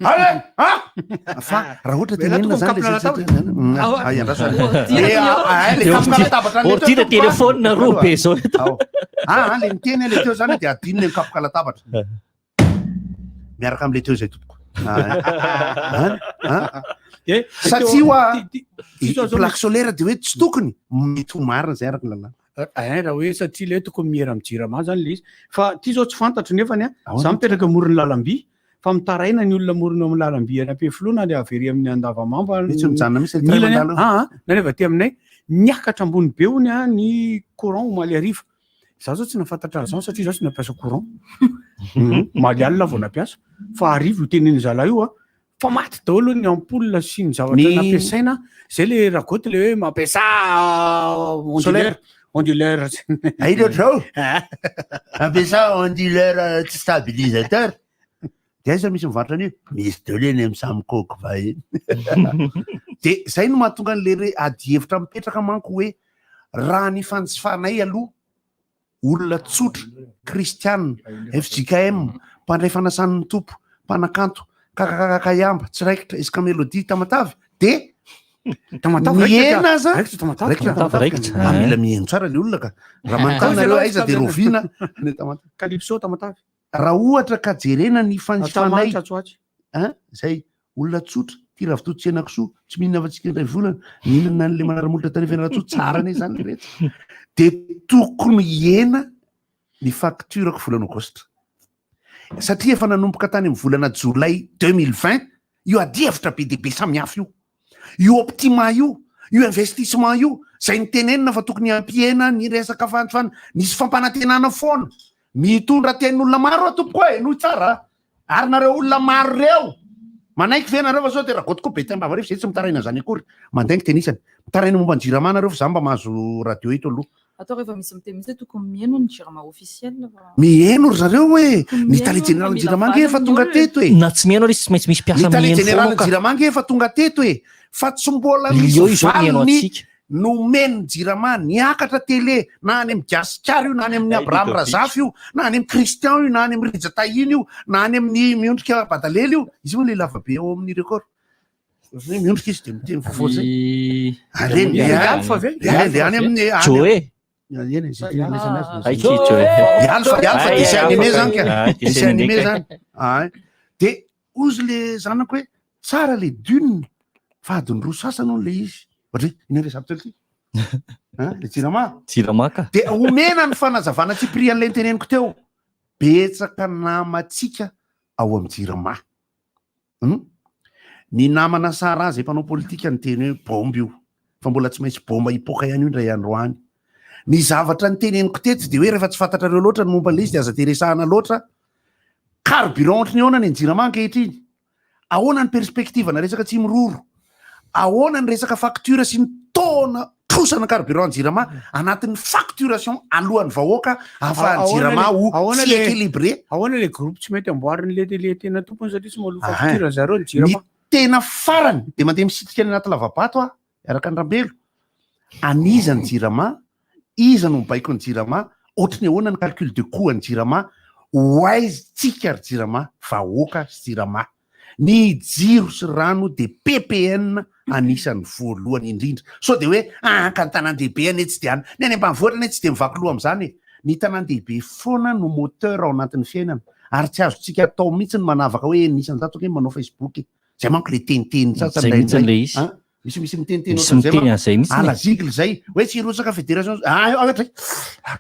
Allez, ah! Fa raha ohatra Mela tenenina tokoa zany le mikapona zay- latabatra. Ay, andraso Oh, ary. tira Le, ah, ah, le Ordi- kapoka latabatra le teo ordi de tompoko, ah. téléphone roa be zao eto. Ao. Ah, ah, le niteny le teo zany dia adino le mikapoka latabatra. Miaraka am'le teo zay tompoko. Ah, ah, ah. Eh, Satria hoa ty- ty- zao- zao plaque solaire de hoe tsy tokony mety ho marina zay araka ny lalàna. Eh, raha hoe satria le tokony miera amin'ny Jirama zany le izy. Fa ty zao tsy fantatro nefany a, Ahoana? za mipetraka amoron'ny lalamby fa mitaraina ny olona morona amin'ny lalamby any Ampefiloha na le avy ery amin'ny Andavamamba. Mety mijanona mihitsy le Ny ilany a, mandalo. ah, ah, na rehefa aty aminay niakatra ambony be hony a ny courant omaly hariva. Za zao tsy nahafantatra an'izany satria za tsy nampiasa courant. Omaly alina vao nampiasa. Fa hariva io tenenin'ny zalahy io a, fa maty daholo ny ampoule sy ny zavatra nampiasaina. Zay le ragoty le hoe mampiasa Solaire. onduleur. Onduleur. Ay le zao. Ampiasa onduleur tsy stabilisateur. De aiza misy mivarotra an'io? Misy daholo eny amin'ny samy coque vahiny. De zay no mahatonga an'le re adihevitra mipetraka manko hoe raha ny fanjifanay aloha olona tsotra, kristianina, FJKM, mpandray fanasan'ny tompo, mpanakanto, kakakakakayamba, tsy raikitra, esika mélodie, tamatavy, de Tamatave raikitra mihena ka. aza Raikitra Tamatave. raikitra Tamatave raikitra. Ah, mila miheno tsara le olona ka raha manontany nareo aiza de rovina ny Tamatave. Calypso Tamatave. Raha ohatra ka jerena ny fanjifanay Atamanitra tsoatsy. hein, zay olona tsotra tia ravitoto tsy henakisoa tsy mihinana afa-tsy indray volana mihinana an'le manara-molotra tany Fianarantsoa tsara anie zany le rehetra de tokony hihena ny facture-ko volana aogositra satria efa nanomboka tany amin'ny volana jolay 2020 io adihevitra be dia be samihafa io io optima io io investissement io zay nitenenina fa tokony hampihena ny resaka fanjifana nisy fampanantenana foana mitondra tenin'olona maro aho tompoko e no tsara ary nareo olona maro reo manaiky ve nareo fa sao de ragoty koa be taimbava reo zay tsy mitaraina zany akory mandaingy tenisany mitaraina momba ny jirama nareo fa za mba mahazo radio eto aloha. Atao rehefa misy miteny mihitsy hoe tokony mihaino ny Jirama officiel fa. Miheno ry zareo hoe Tokony ny tale mihaino fa jeneralin'ny mila Jirama ange efa valiny ny tonga olona. teto e. Na tsy mihaino ary izy tsy maintsy misy Ny mpiasa tale mihaino foana jeneralin'ny ka. Jirama ange efa tonga teto e. Fa tsy mbola Lio misy izao mihaino valiny antsika. nomen'ny Jirama niakatra tele na any amin'ny Gasikara io na any amin'ny Ay, Abraham Ludovic. Razafy io na any amin'ny Christian io na any amin'ny Rija Tahina io na any amin'ny Miondrika Badalely io. Izy moa le lavabe ao amin'ny record. Hoe miondrika izy dia miteny vaovao zay. Ary I Alpha ve? Le any le any amin'ny any Joe. Eny, izay tena andraisana azy. Ay, tsy Joe. I Alpha, i Alpha Ay, dessin ay, animé Alpha. zany ka. Ay, Dessin dessin animé animé zany. Ay. Dia hozy le zanako hoe tsara le dune fa adiny roa sasany hono le izy. Ohatra hoe inona resako teo ity? Hein, le Jirama. Jirama ka. Dia omena ny fanazavana tsipirian'ilay noteneniko teo. Betsaka namantsika ao amin'ny Jirama. Hum? Ny namana Sarah izay mpanao politika niteny hoe bomba io, fa mbola tsy maintsy bomba hipoaka ihany io indray andro any. Ny zavatra niteneniko teto dia hoe rehefa tsy fantatrareo loatra ny momba an'ilay izy dia aza dia resahana loatra. Carburant ohatry ny ahoana ny Jirama ankehitriny? Ahoana ny perspective-na resaka Tsimiroro? Ahoana ny resaka facture sy ny taona trosana carburant Jirama anatin'ny facturation alohan'ny vahoaka ahafahan'ny Jirama ho tsy équilibré? Ahoana le groupe tsy mety amboarin'le le tena tompony satria tsy mahaloa Ahin. facture zareo ny Jirama? Ny tena farany dia mandeha misitrika any anaty lavabato aho miaraka any Rambelo. An'iza ny Jirama? Iza no mibaiko ny Jirama? Ohatry ny ahoana ny calcul de coût an'ny Jirama? Ho aiza tsika ry Jirama? Vahoaka sy Jirama. Ny jiro sy rano dia ppn anisan'ny voalohany indrindra. Sao dia hoe ah ka ny tanàn-dehibe anie tsy dia any, ny any ambanivohitra anie tsy dia mivaky loha amin'izany e. Ny tanàn-dehibe foana no moteur ao anatin'ny fiainana ary tsy azontsika atao mihitsy ny manavaka hoe enina isan-jato ange ny manao Facebook e. Zay manko le teniteny sasany Zay mihitsy indraindray. le izy. An? Misy misy miteniteny Misy ohatran'izay miteny manko. an'izay mihitsy. Ala zigle zay. Hoe tsy hirotsaka fédération. Ah, ah, ah, ah,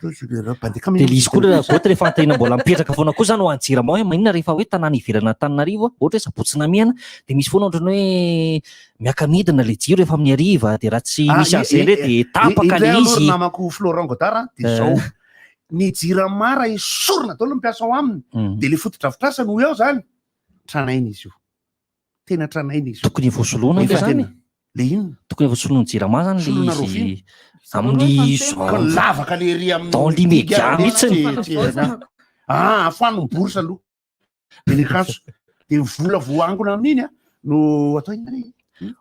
Dia le izy koa raha goty rehefa tena mbola mipetraka foana koa zany ho an'ny Jirama hoe maninona rehefa hoe tanàna ivelan'Antananarivo ohatra hoe Sabotsy Namehana dia misy foana ohatran'ny hoe miaka-midina le jiro rehefa amin'ny hariva dia raha tsy Ah, misy an'izay indray dia tapaka le indray aloha izy. ry namako Florent Godard a, dia Eh. zao. Ny Jirama raha esorina daholo ny mpiasa ao aminy dia le fotodrafitrasa no eo zany. Tranainy izy io. Tena tranainy izy io. Tokony voasoloana Efa ve zany? tena. Le inona? Tokony voasoloan'ny Jirama zany le Soloina izy rofia. amin'ny Ka lavaka le ery amin'ny Dans l'immédiat digue mihitsy. tsy- tsy- Ah, afano ny bourse aloha. De ny akanjo. De ny vola voaangona amin'iny a no atao inona re?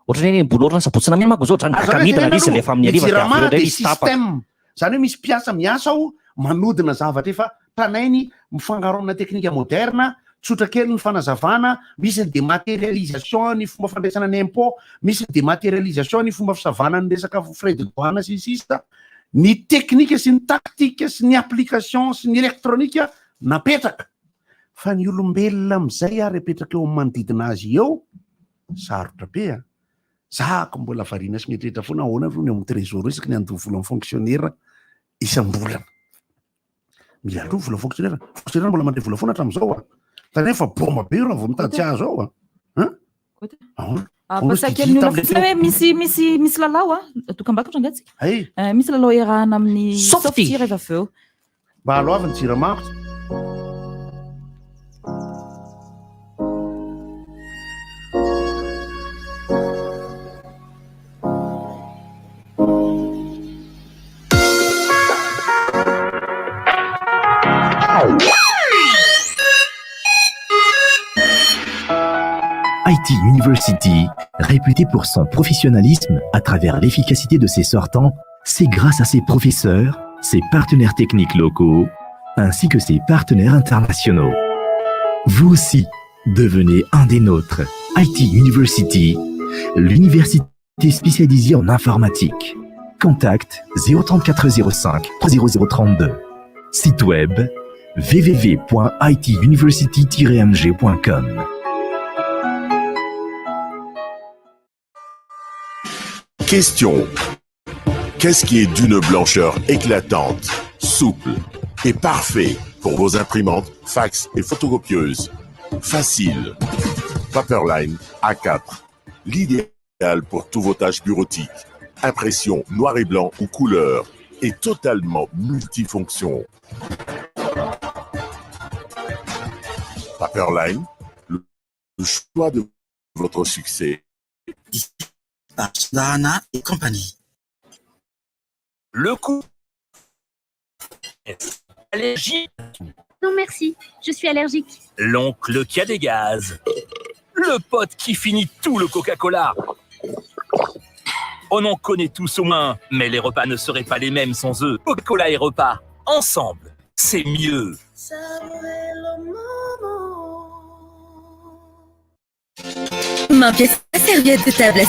Ohatran'ny hoe mbola ohatran'ny Sabotsy Namehana manko zao ohatran'ny Aza miaka-midina le izy aloha, rehefa amin'ny ny hariva dia Jirama avy eo indray dia izy tapaka. système. Zany hoe misy mpiasa miasa ao manodina zavatra efa tranainy mifangaro amina teknika moderna, tsotra kely ny fanazavana, misy ny dématérialisation ny fomba fandraisana ny impôt, misy ny dématérialisation ny fomba fisavana ny resaka frais de douane sy ny sisa. Ny teknika sy ny tactique sy ny application sy ny électronique napetraka. Fa ny olombelona amin'izay ary apetraka eo amin'ny manodidina azy eo, sarotra be an. Za ko mbola variana sy mieritreritra foana ahoana aloha ny ao amin'ny trésor isaky ny handoa vola amin'ny fonctionnaire isam-bolana. Mila aloha vola fonctionnaire. Fonctionnaire mbola mandray vola foana hatramin'izao a. Tandremo fa bomba be io raha vao mitady tsy azo ao a. Hein? Ahoana? Ampahatsiahy kely ny olona fotsiny hoe misy misy misy lalao a, dokam-bakotra angaha tsika? Hay. Eh, misy lalao iarahana amin'ny Softy. Softy rehefa avy eo. Mba aloavy ny jirama. IT University, réputée pour son professionnalisme à travers l'efficacité de ses sortants, c'est grâce à ses professeurs, ses partenaires techniques locaux, ainsi que ses partenaires internationaux. Vous aussi, devenez un des nôtres. IT University, l'université spécialisée en informatique. Contact 034 05 0032. Site web www.ituniversity-mg.com. Question. Qu'est-ce qui est d'une blancheur éclatante, souple et parfait pour vos imprimantes, fax et photocopieuses Facile. Paperline A4. L'idéal pour tous vos tâches bureautiques. Impression noir et blanc ou couleur et totalement multifonction. Paperline, le choix de votre succès. Par Sandahana et compagnie. Le coup Allergie. Non merci, je suis allergique. L'oncle qui a des gaz. Le pote qui finit tout le Coca-Cola. On en connaît tous au moins, mais les repas ne seraient pas les mêmes sans eux. Coca-Cola et repas, ensemble, c'est mieux. Mampiasa serviette de table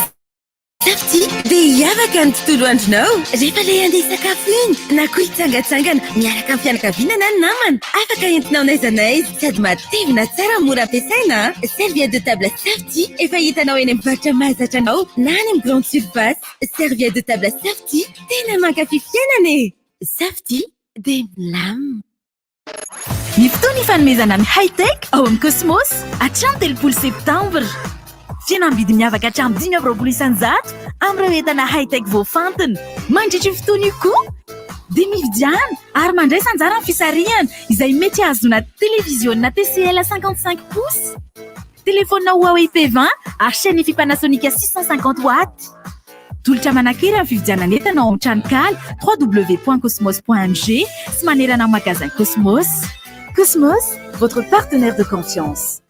Safety dia hiavaka ny tontolo andronao rehefa ilay handeha hisakafo iny na koa hitsangantsangana miaraka amin'ny fianakaviana na namana. Afaka entinao n'aiza n'aiza sady matevina tsara mora ampiasaina. Serviette de table Safety efa hitanao eny amin'ny mpivarotra mahazatra anao na any amin'ny grande surface. Serviette de table Safety tena mankafy fiainana e! Safety dia milamina. Ny fotoana ifanomezana ny High Tech ao amin'ny Cosmos hatramin'ny 30 septambra. Fihenam-bidy miavaka hatramin'ny 25% amin'ireo entana High Tech voafantina. Mandritra io fotoana io koa dia mividiana ary mandraisa anjara amin'ny fisarihana izay mety hahazoana televiziona TCL 55 pouces, telefaonina Huawei P20 ary chaîne Hi-Fi Panasonic 650 watts. Tolotra manan-kery amin'ny fividianana entana ao amin'ny tranonkala www.cosmos.mg sy manerana ny magasin Cosmos. Cosmos, votre partenaire de confiance.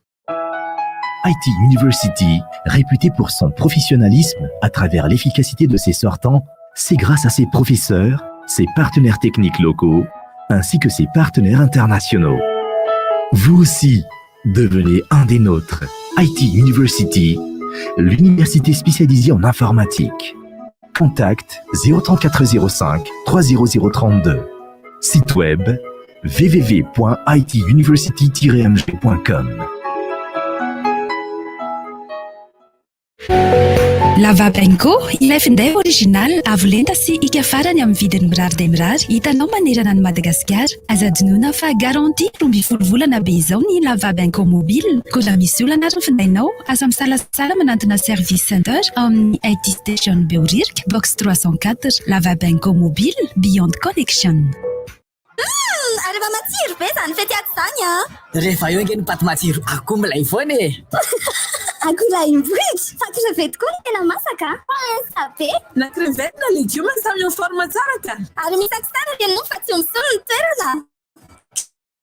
IT University, réputée pour son professionnalisme à travers l'efficacité de ses sortants, c'est grâce à ses professeurs, ses partenaires techniques locaux, ainsi que ses partenaires internationaux. Vous aussi, devenez un des nôtres. IT University, l'université spécialisée en informatique. Contact 034 05 30032. Site web www.ituniversity-mg.com. Lava Benko, ilay finday original, avo lenta sy hika farany amin'ny vidiny mirary dia mirary, hitanao manerana an'i Madagasikara. Aza adinoina fa garantie 12 volana be izao ny Lava Benko mobile, koa raha misy olana ary ny findainao, aza misalasala manantona service center ao amin'ny IT Station Behoririka, box 304. Lava Benko mobile, beyond connection. Ary efa matsiro be izany fety ato izany an! Rehefa eo ange ny paty matsiro akoho milay foana e! Akoho lahim-bohitra! Fa crevette koa no tena masaka an! Pince be! Na crevette na legioma samy en forme tsara ka! Ary misakisaraka ianao fa tsy misolo ny toerana!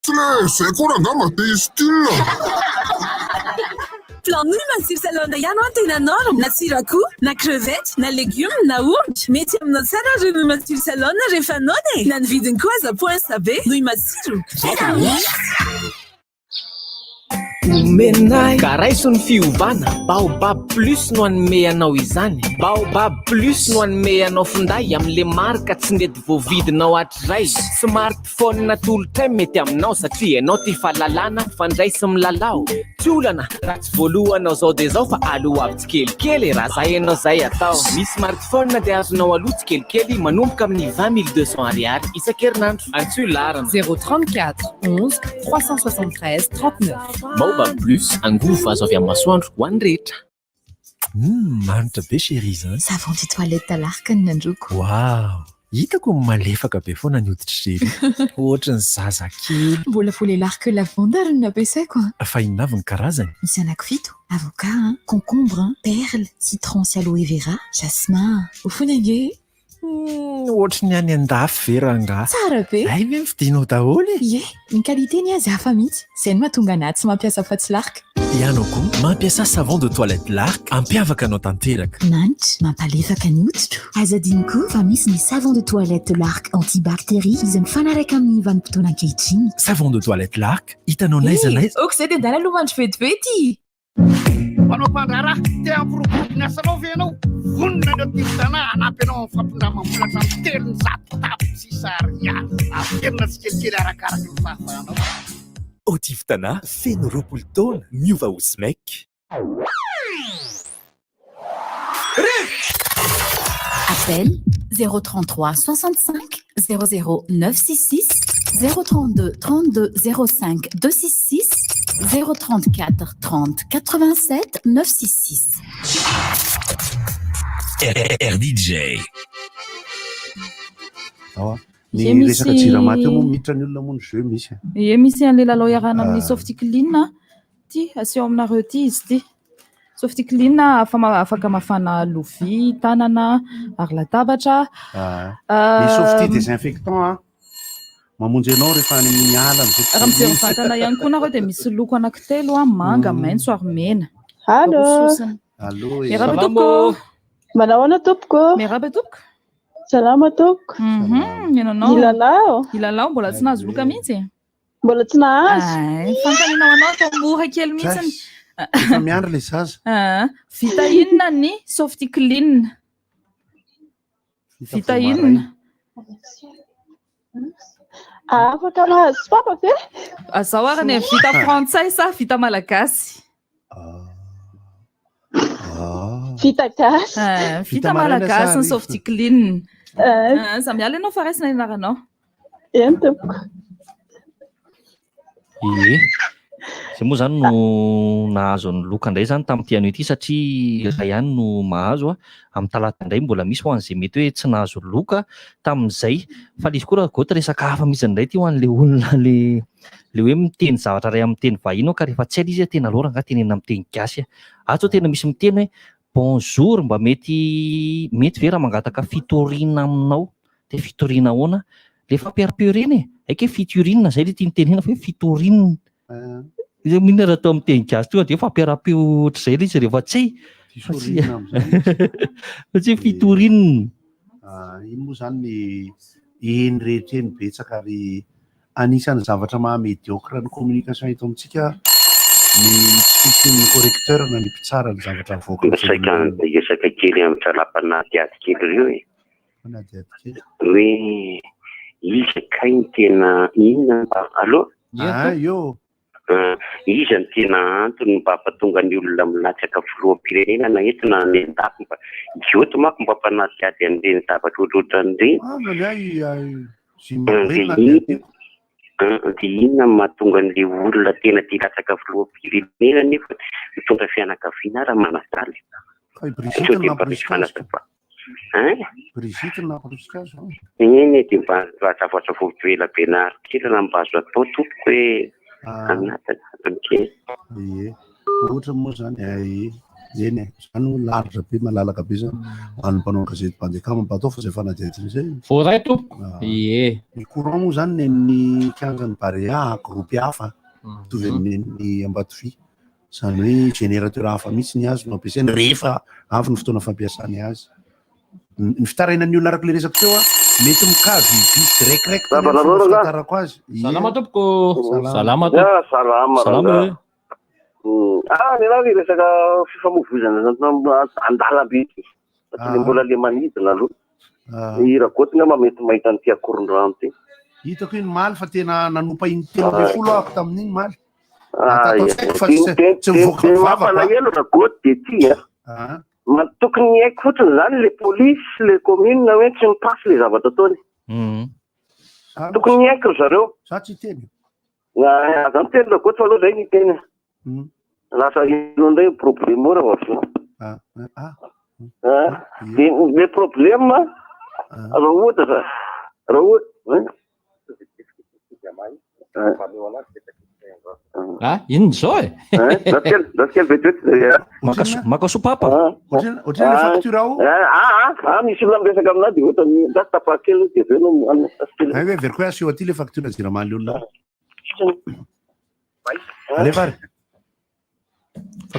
Tsy le zay koa rangaha mba te hi-style. Plan nouille matsiro salande ihany hoa tena norme, na tsiro akoho, na crevette, na legume, na omby. Mety aminao tsara ry nouille matsiro salande rehefa noana e! Na ny vidiny koa aza poince be, nouille matsiro. Tena misy! Omenay ka raiso ny fiovana Baobab plus no hanome anao izany Baobab plus no hanome anao finday amin'le marika tsy nety voavidinao hatrizay Smartphone atolotray mety aminao satria ianao tia fahalalana mifandray sy milalao Tsy olana raha tsy voalohanao zao dia zao fa aloavy tsikelikely e raha zay ianao zay atao Ny smartphone dia azonao aloa tsikelikely manomboka amin'ny 20 200 ariary isan-kerinandro Antsoy laharana. 034 11 373 39. Baobab Plus, angovo azo avy amin'ny masoandro ho an'ny rehetra. Humm manitra be chérie zany. Savon de toilette Lark ny nandroko. Waouh! Hitako malefaka be foana ny hoditr'i chérie. Ohatry ny zazakely. Mbola volet Lark lavande ary no nampiasaiko an. Fa inona avy ny karazany? Misy anaky fito, avocat an, concombre an, perle, citron sy aloe vera, jasmin. Ho foana ange e! Humm ohatry ny any an-dafy ve rangaha? Tsara be! Hay ve mividianao daholo e? Ie, ny qualité ny azy hafa mihitsy, izay no mahatonga anah tsy mampiasa afa-tsy Lark. Ianao koa mampiasa savon de toilette Lark hampiavaka anao tanteraka. Manitra, mampalefaka ny hoditro. Aza adino koa fa misy ny savon de toilette Lark antibactérie izay mifanaraka amin'ny vanim-potoana ankehitriny. Savon de toilette Lark, hitanao n'aiza n'aiza. Ok izay dia ndana aloha mandry vetivety! Mpanao mpandraharaha, te hampiroborobo ny asanao ve ianao? Vonona ny Otiv Tana hanampy anao amin'ny fampindramam-bola hatramin'ny 300 tapitrisa ariary. Averina tsikelikely arakaraka ny fahafahanao. Otiv Tana, feno 20 taona, miova ho SMEC. Appel 033 65 00 966 032 32 05 266 034 30 87 966. RDJ. Ao Ny resaka jirama teo moa miditra ny olona moa ny jeu misy. Ie misy an'ilay lalao iarahana amin'ny Softy Clean ty aseho aminareo ty izy ty. Softy Clean afaka mafana lovia, tanana ary latabatra. Ny Softy désinfectant a. Mamonjy anao rehefa any amin'ny ala ny Raha mijery mivantana ihany koa nareo dia misy loko anankitelo a, manga, maitso ary mena. Allô. Roa sosona. Allô e. Miarahaba tompoko. Manao ahoana tompoko? Miarahaba tompoko. Salama tompoko. Ianao. Ilalao. Ilalao mbola tsy nahazo loka mihitsy. Mbola tsy nahazo. Ay, fanontaniana ho anao atao mora kely mihitsy. Efa miandry le zaza. Ah, vita inona ny softy clean? Vita inona? Afaka mahazo sopapa ve? Azao ary ny vita frantsay sa vita malagasy? Vita gasy. Ah, vita Vita maraina malagasy sa ny hariva? softy clean. Ah, za miala ianao fa raisina ny anaranao. Eny tompoko. Ie. Izay moa izany no nahazo ny loka indray izany tamin'ity anio ity satria iray ihany no mahazo a. Amin'ny talata indray mbola misy ho an'izay mety hoe tsy nahazo loka tamin'izay. Fa ilay izy koa raha goty resaka hafa mihitsy indray ity ho an'ilay olona le le hoe miteny zavatra iray amin'ny teny vahiny ao ka rehefa tsy hay ilay izy tena aleo rangahy tenenina amin'ny teny gasy a. Ato zao tena misy miteny hoe bonjour mba mety mety ve raha mangataka fitoriana aminao? Dia fitoriana ahoana? Le fampiharam-peo ireny e! Haiko hoe featuring zay le tiany tenenina fa hoe fitoriana. Iza moa inona raha atao amin'ny teny gasy tonga dia fampiharam-peo ohatr'izay ilay izy rehefa tsy hay. Fa tsy Fitoriana amin'izay. fa tsy hoe fitoriana. Ah, iny moa zany ny eny rehetra eny betsaka ary anisan'ny zavatra maha médiocre ny communication eto amintsika ny tsy fisian'ny correcteur na ny mpitsara ny zavatra avoaka. Saika hiresaka kely amin'ny tralam-panadihady kely ireo e. Hoe iza kay no tena inona mba allo? Ah, io. Ah, iza no tena antony mba hampatonga ny olona milatsaka filoham-pirenena na eto na any an-dafy mba idiote manko mba mpanadihady an'ireny zavatra ohatrohatran'ireny. Ah, ny ahy Ah, dia inona ah, dia inona no mahatonga an'ilay olona tena te hilatsaka filoham-pirenena nefa mitondra fianakaviana ary manadala. Fa i Brigitte Sao no dia mba misy namporisika azy. fanazavana. Hein? Brigitte no namporisika azy. oh. Eny e, dia mba zavatra vao ela be naharitra kely raha mba azo atao tompoko hoe anatiny. Ok. Ie. Ohatra moa zany eh, eny e, zany ho large be malalaka be zany ho an'ny mpanao gazety mpandeha mba atao fa zay fanadihadiana zay. Voaray tompoko. Ie. Ny courant moa zany nen'ny kianjan'ny Barea groupe hafa mitovy amin'ny nen'ny Ambatovy. Izany hoe générateur hafa mihitsy ny azy no ampiasainy rehefa avy ny fotoana fampiasany azy. Ny fitarainan'ny olona araka ilay resako teo a, mety mikavy visy direct ny fomba fitantarako azy. Salama tompoko. Salama tompoko. Ya, salama Salama rangahy. e. Ah, ny anahy resaka fifamoivoizana an-dalambe ity. Fa tsy le mbola le manidina aloha. Ny ragoty ngamba mety mahita an'ity akorondrano ity. Hitako iny maly fa tena nanopa iny 13 aho tamin'iny maly. Ah, Atao tsaiko fa tsy tsy mivoaka Dia ny vavako. mampalahelo ragoty dia ty a. Ah. Ma- Tokony haiko fotsiny zany le polisy sy le commune hoe tsy mipasy le zavatra ataony. Tokony haiko ry zareo. Za tsy hiteny. Ah, Aza miteny ragoty fa aloha zay ny hiteny. Lasa inona indray ny problème eo raha vao avy eo. Ah, ah. Ah, dia le problème raha ohatra za raha ohatra Ah, inona izao e? Zafikely vetivety Maka sopapa. Ohatrany le facture ao. Ah, ah, misy olona miresaka aminahy dia ohatrany za tapaka kely dia avy eo no mihanina. Ay hoe averiko hoe aseho aty le facture jirama le olona. Alefa ary.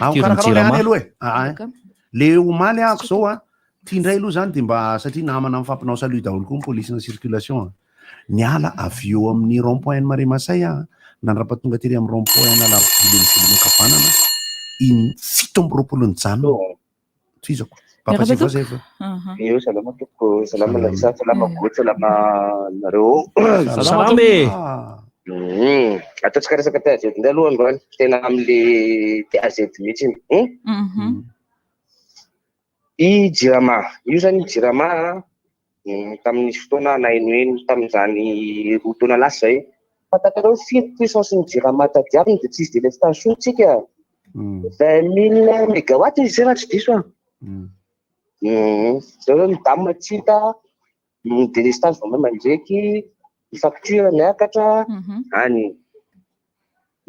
Ah, Facture karakara ny le any Jirama. aloha e. Ah, ah. Le omaly ahako zao a, ty indray aloha zany de mba satria namana mifampinao salut daholo koa ny police ny circulation a. Niala avy eo amin'ny rond point ny Marais Masay aho, nandrapatonga tery amin'ny rond point Alarobia le mivolona ankavanana, iny 27 nijanona. Tohizako. Papa Miarahaba Siva zay tompoko. fa. Aha. Eo, salama tompoko, salama Larissa, salama Goty, salama nareo. Salama e. Ataontsika resaka TAZ indray aloha androany, tena amin'le TAZ mihitsy iny. Mhm. I Jirama, io zany Jirama a, tamin'ny nisy fotoana nahenoheno tamin'izany 2 taona lasa izay. Fantatrareo firy puissance ny Jirama tadiaviny dia tsisy délestage intsony tsika. 20 000 mégawatt izy izay raha tsy diso aho. Zao zao ny dame tsy hita, ny délestage vao may mandreky, ny facture miakatra, any.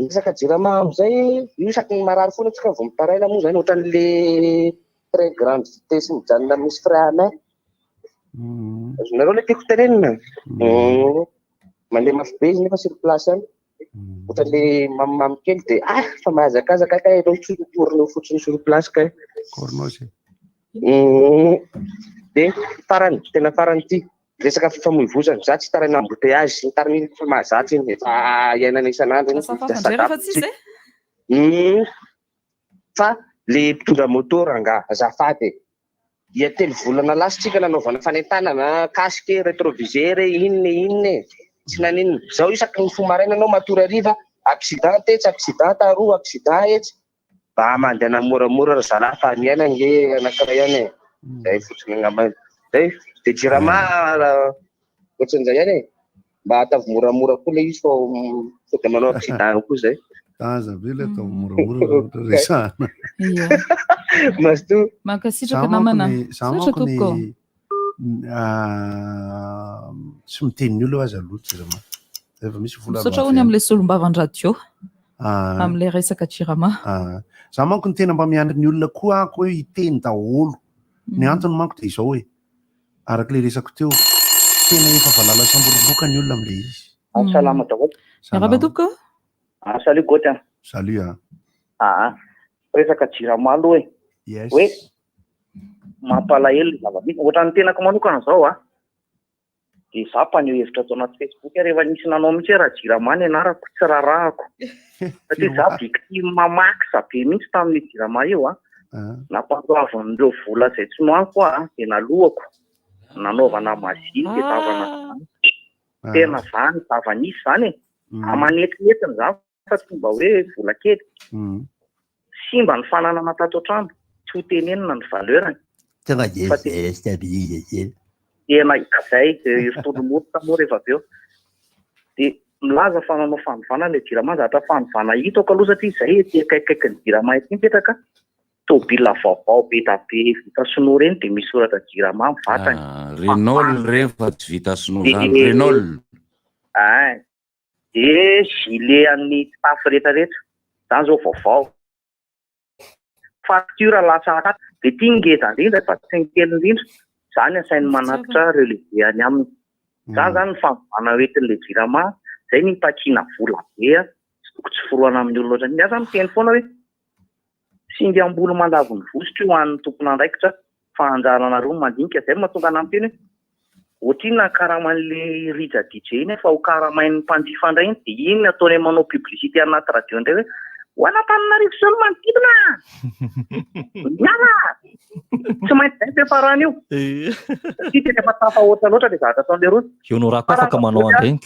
Ny resaka Jirama amin'izay, io isaky ny marary foana tsika vao mitaraina moa zany, ohatran'le train grande vitesse mijanona misy frein à main. Azonareo le tiako tenenina? Mandeha mafy be izy nefa sur place ihany. Ohatran'le mamimamy kely dia ah fa mahazakazaka kay ianao tsy tourne fotsiny sur place kay. Cornos e. Dia farany, tena farany ity, resaka fifamoivozana, za tsy taraina embouteillage sy ny tariny iny fa mahazatra iny, efa iainana isan'andro iny. Lasa hafahafa indray rehefa tsisy e. Fa le mpitondra moto rangaha, azafady e. Dia 3 volana lasa tsika nanaovana fanentanana, casque, rétroviseur, inona e, inona e. Tsy naninona. Zao isaky ny mifoha maraina anao matory hariva, accident tetsy, accident taroa, accident etsy. Mba mandehana moramora ry zalahy fa ny aina ange anankiray ihany e. Zay fotsiny angamba. Zay. Dia jirama ohatran'izay ihany e. Mba ataovy moramora koa ilay izy fa sao dia manao accident koa zay. Aza be ilay atao moramora raha ohatra resahana. Ia. Mazotoa. Mankasitraka Za manko namana. ny- za Misaotra manko ny tompoko. tsy miteny ny olona aza aloha jirama. Rehefa misy vola Misaotra avy hono any. amin'ilay solombavan-dradio. Amin'ilay resaka jirama. Za manko ny tena mba miandry ny olona koa ako hoe hiteny daholo. Ny antony manko dia izao hoe araka ilay resako teo, tena efa valala samboromboka ny olona amin'ilay izy. Salama daholo. Miarahaba tompoko. Ah, salut Goty a. Salut a. Ah, resaka jirama aloha e. Yes. Hoe mampalahelo ny zava-misy. Ohatran'ny tenako manokana izao a. Dia za mpaneho hevitra ato anaty Facebook ary efa nisy nanao mihitsy hoe raha jirama ny anarako tsy rarahako. Satria za victime max be mihitsy tamin'io jirama io a. Nampandoavan'ireo vola izay tsy nohaniko aho a, dia naloako. Nanaovana magie nitadiavana izany. Tena zany zava-nisy izany e. Aman'hetinetiny izany fa tsy mba hoe vola kely. Simba ny fananana tato an-trano, tsy ho tenenina ny valeur-ny. Tonga dia Fa tena stabiliser. Tena izay, dia irotolomoritra moa rehefa avy eo. Dia milaza fa nanao fanovana ilay jirama, zavatra fanovana hitako aloha satria izay ety akaikikaikin'ny jirama ety mipetraka, tôbila vaovao be da be vita sinoa ireny dia misy soratra jirama ny vatany. Ah, Renault ireny fa tsy vita sinoa izany, Renault. Ah, dia gilet an'ny staff rehetrarehetra, izany izao vaovao. Facture lasa akato, dia ity ny ngeza indrindra fa tsy ny kely indrindra, izany asainy manatitra relevé any aminy. Izany izany ny fanovana hoentin'ilay jirama, izay ny hitakiana vola be, tsy tokony tsy forohana amin'ny olona ohatran'iny. Aza miteny foana hoe Singam-bolo mandavo ny vositra io ho an'ny tompon'andraikitra fa anjaranareo ny mandinika. Izay no mahatonga anah miteny hoe ohatrinona ny karaman'le Rija DJ iny fa ho karamain'ny mpanjifa indray iny dia iny ataony manao publicité anaty radio indray hoe ho an'Antananarivo sy ny manodidina! Miala! Tsy maintsy izay ny fiafarany io. Satria tena efa tafahoatra loatra ilay zavatra ataon'le roa. Io no raha afaka manao an'ireny.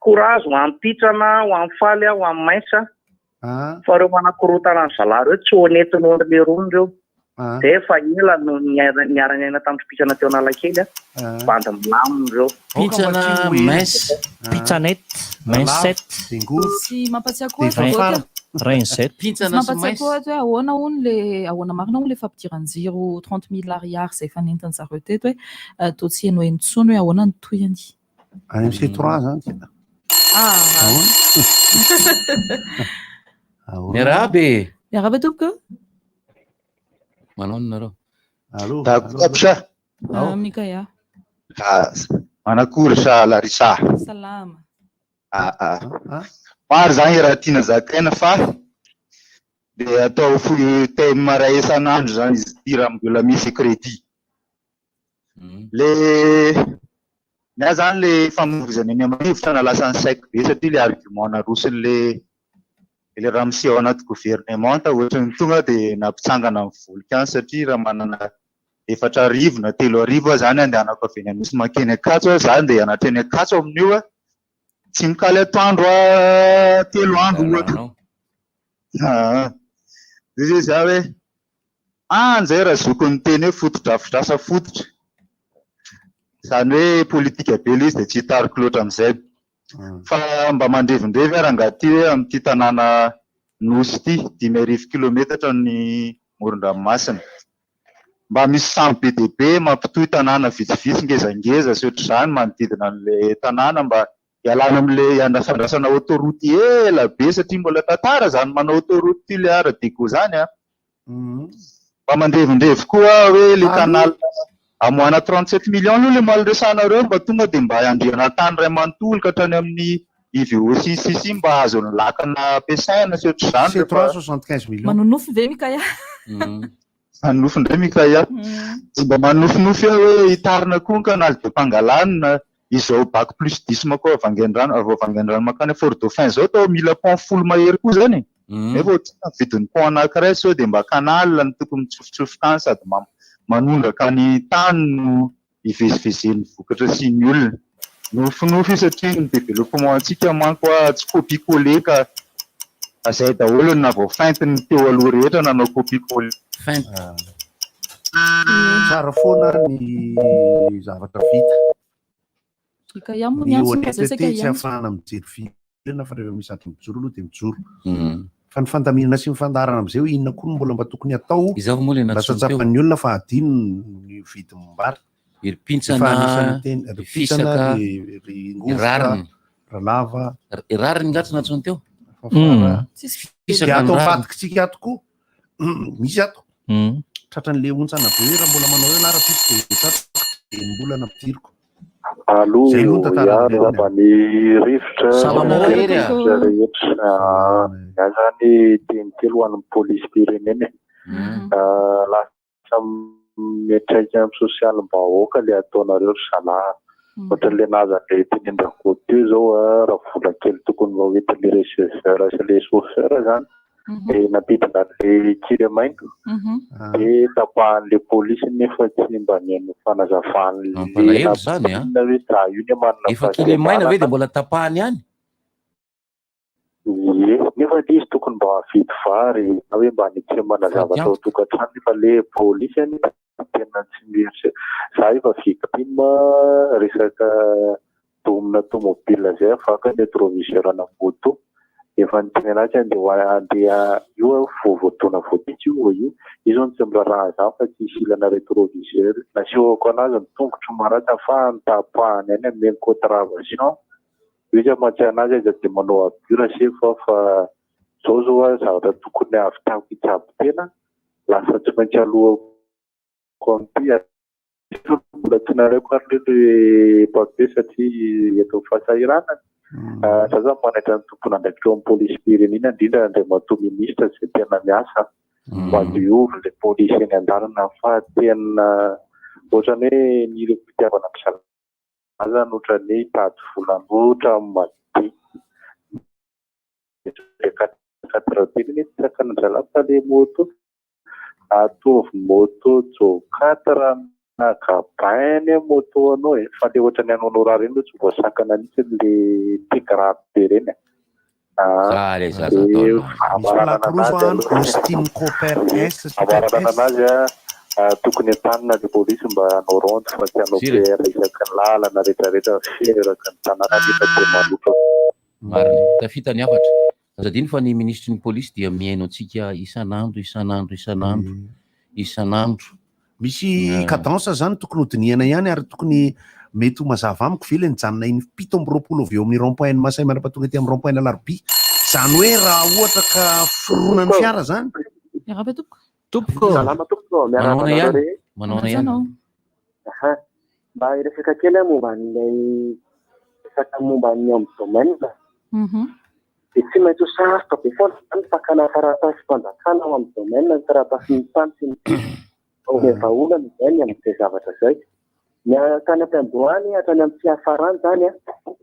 Courage ho an'i Pitrana, ho an'i Faly, ho an'i Maintsa. Fa reo manakorontana ny zalahy reo tsy honnête noho ny lerony reo. Zay efa ela no niara niaina tamin'ny Pitrana teo Analakely a. Bandy milamina reo. Pitrana mince. Pitsanet, mincet. Sy mampatsiahy koa ato Goty a. Rinzet. Sy mampatsiahy koa ato hoe ahoana hono le ahoana marina hono le fampidiran-jiro 30 mille ariary izay efa nentin-jareo teto hoe toa tsy henoheno intsony hoe ahoana ny tohiny. Any amin'ny C3 zany tsy Ah. Ahoana? Ahoana? Miarahaba e! Miarahaba tompoko. Manao nareo? Allô? Dakopsa. Ah, Mikaya. Ah, manakory sa Larissa? Salama. Ah, ah. Maro zany raha tiana zakaina fa dia atao fohy thème iray isan'andro zany izy ity raha mbola misy crédit. Le ny ahy zany le famoizana eny amin'ny rivotra na lasa ny saiko be satria le argument naroson'le le ramose ao anaty gouvernemanta ohatran'ny tonga de nampitsangana ny volok'any satria raha manana 4000 na 3000 aho zany andehanako avy eny Anosy mankeny Ankatso aho, za andeha hianatra eny Ankatso amin'io aho, tsy mikaly atoandro aho 3 andro ohatra. Aa. Dia zay za hoe Any zay razoky niteny hoe fotodrafitrasa fototra. Izany hoe politika be ilay izy dia tsy hitariko loatra amin'izay. Fa mba mandrevindrevy aho rangahy ity hoe amin'ity tanàna Nosy ity, 5000 kilometatra ny moron-dranomasina. Mba misy sambo be dia be mampitohy tanàna vitsivitsy ngezangeza sy ohatr'izany manodidina an'ilay tanàna mba Ialana amin'ilay iandrasandrasana autoroute ela be satria mbola tantara izany manao autoroute Tuléar Diego izany an. Mba mandrevindrevy koa aho hoe le canal. Amoahana 37 millions aloha le maly resahanareo mba tonga dia mba andriana tany ray manontolo ka hatrany amin'ny IVO sy sy sy mba azon'ny lakana ampiasaina sy ohatr'izany C'est 375 millions. Manonofy ve Mikaia? Manonofy indray Mikaia. Tsy mba manofinofy aho hoe hitarina koa ny canal de Pangalane izao bac plus dix makao Vangaindrano avy ao Vangaindrano mankany Fort Dauphin izao atao mila pont folo mahery koa izany e. Nefa ohatrinona ny vidin'ny pont anankiray sao dia mba canal no tokony mitsofotsofoka any sady manondraka ny tany no hivezivezen'ny vokatra sy ny olona. Nofinofy io satria ny développement antsika manko a tsy copie coller ka zay daholo no nahavoafainty ny teo aloha rehetra nanao copie coller. Feinte. Tsara foana ny zavatra vita. Ikaia moa Ny ny antso fa zay honnêteté saika tsy hiantso. ahafahana mijery firenena fa rehefa misy ato mijoro aloha dia mijoro. Fa ny fandaminana sy ny fandaharana amin'izay hoe inona koa no mbola mba tokony atao Izaho moa ilay mba nantsoiny teo. tsatsapan'ny olona fa adino ny vidim-bary. Ry pintsana, Efa anisan'ny teny, ry ry pintsana, fisaka, ry ry ry ngovoka, rariny. Ralava. Ry rariny nga tsy nantsoiny teo? Fafara. Tsisy Fisaka Dia ny ato rariny. ambadikitsika ato koa misy ato. Tratran'le hontsana be hoe raha mbola manao eo na rahampitso dia tratrako dia enim-bolana ampidiriko. Alo, Zay aloha ny tantara ia, voalohany. miarahaba ny rivotra, Salama Hery a. rivotra rehetra. Ah, Iaho zany teny kely ho an'ny polisim-pirenena e. Ah, Lasa miantraika amin'ny sosialim-bahoaka le ataonareo ry zalahy. Ohatran'le naza-le tenin-dRakoto teo izao ah, raha vola kely tokony mba hoentin'le receveur sy le chauffeur zany, dia nampidina an'le kilemaina. Dia tapahan'le polisy nefa tsy mba nihaino fanazavan'le Mampalahelo izany a. nampidinina hoe za io ne manana Efa kilemaina ve dia fahasembanana. mbola tapahany ihany? Ie, nefa le izy tokony mba havidy vary na hoe mba hanetsemana zavatra ao an-tokantrano nefa le polisy anie tena tsy mieritreritra. Za efa victime resaka domina tomobile zay afaka ny rétroviseur ana moto. Efa niteny anahy tsy andeha ho andeha io aho vao voadona voatitsy io vao io. Io zao no tsy miraharaha an'izany fa tsisy ilana rétroviseur. Nasehoko anazy ny tongotro maratra fa notapahany any ameny contravention. Io izy mahatsiahy anazy aza dia manao abus ra sefo aho fa zao zao aho zavatra tokony hahavitako hitsabo tena lasa tsy maintsy aloako amin'ity ary mbola tsy nalaiko ary le papier satria eto amin'ny fahasahiranana. Za zany manaitra ny tompon'andraikitra eo amin'ny polisim-pirenena indrindra Andriamatoa ministra izay tena miasa mba diovy le polisy eny an-dalana fa tena ohatran'ny hoe ny fitiavana an-dry zalahy zany ohatran'ny hoe hitady vola loatra amin'ny madinika. Quatre be anie tsy zakan'dry-zalahy fa le moto ataovy moto Joe quatre na gabin anie moto anao e, fa le ohatran'ny anao Nora reny aloha tsy voasakana mihitsy le Tegra be reny e. Za le zaza atao Misy plaque rouge any, Austin Copper S Super Amaranana S. anazy a, tokony entanina ny polisy mba hanao ronde fa tsy hanao Sire. PR isaky ny lalana rehetrarehetra feno eraky ny tanàna nefa dia maloto. Marina. Tafita ny hafatra. Aza adino fa ny minisitry ny polisy dia mihaino antsika isan'andro, isan'andro, isan'andro, isan'andro. Misy cadence zany tokony hodinihana ihany ary tokony mety ho mazava amiko ve le nijanona iny 27 avy eo amin'ny rond point Masay mandra-pahatonga ety amin'ny rond point Alarobia. Zany hoe raha ohatra ka fironan'ny fiara zany. Miarahaba tompoko. Tompoko. Salama tompoko, miarahaba Manahoana anareo ihany? rehetra. Manahoana ihany? Aha. Mba hiresaka kely aho momba an'ilay resaka momba ny ao amin'ny domaine. Dia tsy maintsy ho sarotra be foana izany ny fakana taratasim-panjakana ao amin'ny domaine, ny taratasin'ny tany sy ny sisa. Omeo vahaolana izay ny amin'izay zavatra izay. Ny hatrany am-piandohany hatrany amin'ny fiafarany izany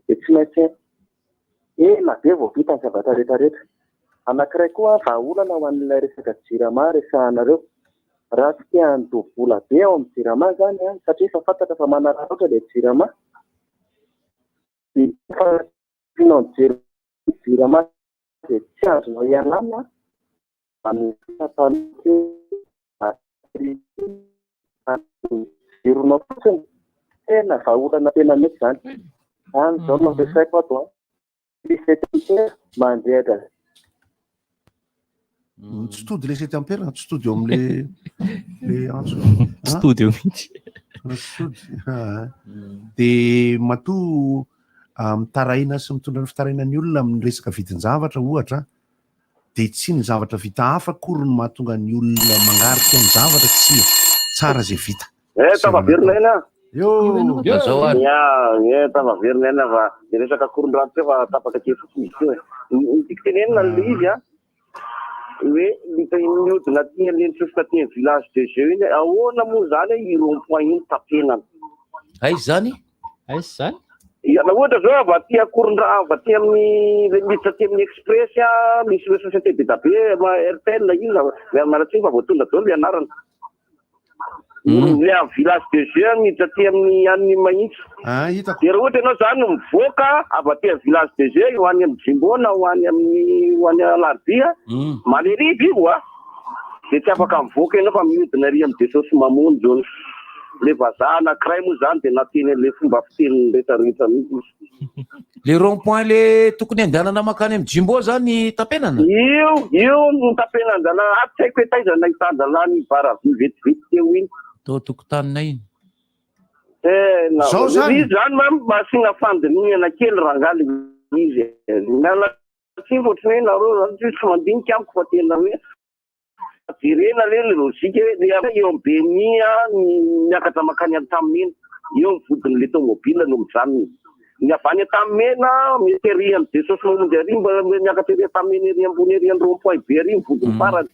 dia tsy maintsy ela be vao vita ny zavatra rehetrarehetra. Anankiray koa vahaolana ho an'ilay resaka jirama resahanareo. Raha tsy te handoa vola be ao amin'ny jirama izany satria efa fantatra fa manararaotra ilay jirama, dia efa tianao mijery jirama dia tsy azonao ialana amin'ny jironao fotsiny. Tena vahaolana tena mety izany. Any izao no ampiasaiko ato an. Sept ampères mandrehitra. Tsy tody le sept ampères, tsy tody eo amin'le le antso. Tsy tody eo mihitsy. Tsy tody. Dia matoa mitaraina sy mitondra ny fitarainan'ny olona amin'ny resaka vidin-javatra ohatra, dia tsy ny zavatra vita hafa akory no mahatonga ny olona mangarika ny zavatra, tsia, tsara izay vita. Eh, tafaverina aina. Io. Lazao ary. Ya, eh, tafaverina aina fa le resaka korondrano teo fa tapaka kely fotsiny izy teo e. Ny tiako tenenina an'le izy a, hoe mihodina aty an'le nitsofoka aty amin'ny village de jeu iny, ahoana moa zany hoe i rond point iny tapenana? Aiza zany? Aiza zany? Ya, na ohatra zao avy aty Akorondra avy aty amin'ny le miditra aty amin'ny express a, misy le société be da be ma Airtel inona, miala tsiny fa voatonona daholo le anarana. Le amin'ny village de jeu miditra aty amin'ny any Mahitsy. Ah, hitako. De raha ohatra ianao zany mivoaka avy aty amin'ny village de jeu ho any amin'ny Jumbo na ho any amin'ny ho any Alarobia, Maneriby io a. De tsy afaka mivoaka ianao fa mihodina ary amin'ny Jesosy Mamonjy hono. Le vazaha anankiray moa zany de nateny an'le fomba fiteniny rehetrarehetra mihitsy izy. Le rond point le tokony andehanana mankany amin'ny Jumbo zany tapenana? Io, io no tapenan-dalàna, ah, tsy haiko hoe taiza nahitan-dalàna iny baravy vetivety teo iny. Tao an-tokotaninay iny. Tena, Zao zany. izy zany ma mba asiana fandinihana kely rangahy le izy e. Miala tsiny fa ohatran'ny hoe nareo zany tsy mandinika amiko fa tena hoe jerena le le logique hoe le eo amin'ny BNI ny miakatra mankany Antanimena, eo ny vodin'le tomobile no mijanona. Ny avy any Antanimena mety ery amin'ny Jesosy Mamonjy ary mba miakatra ery Antanimena ery ambony ery amin'ny rond point be ery ny vodiny farany.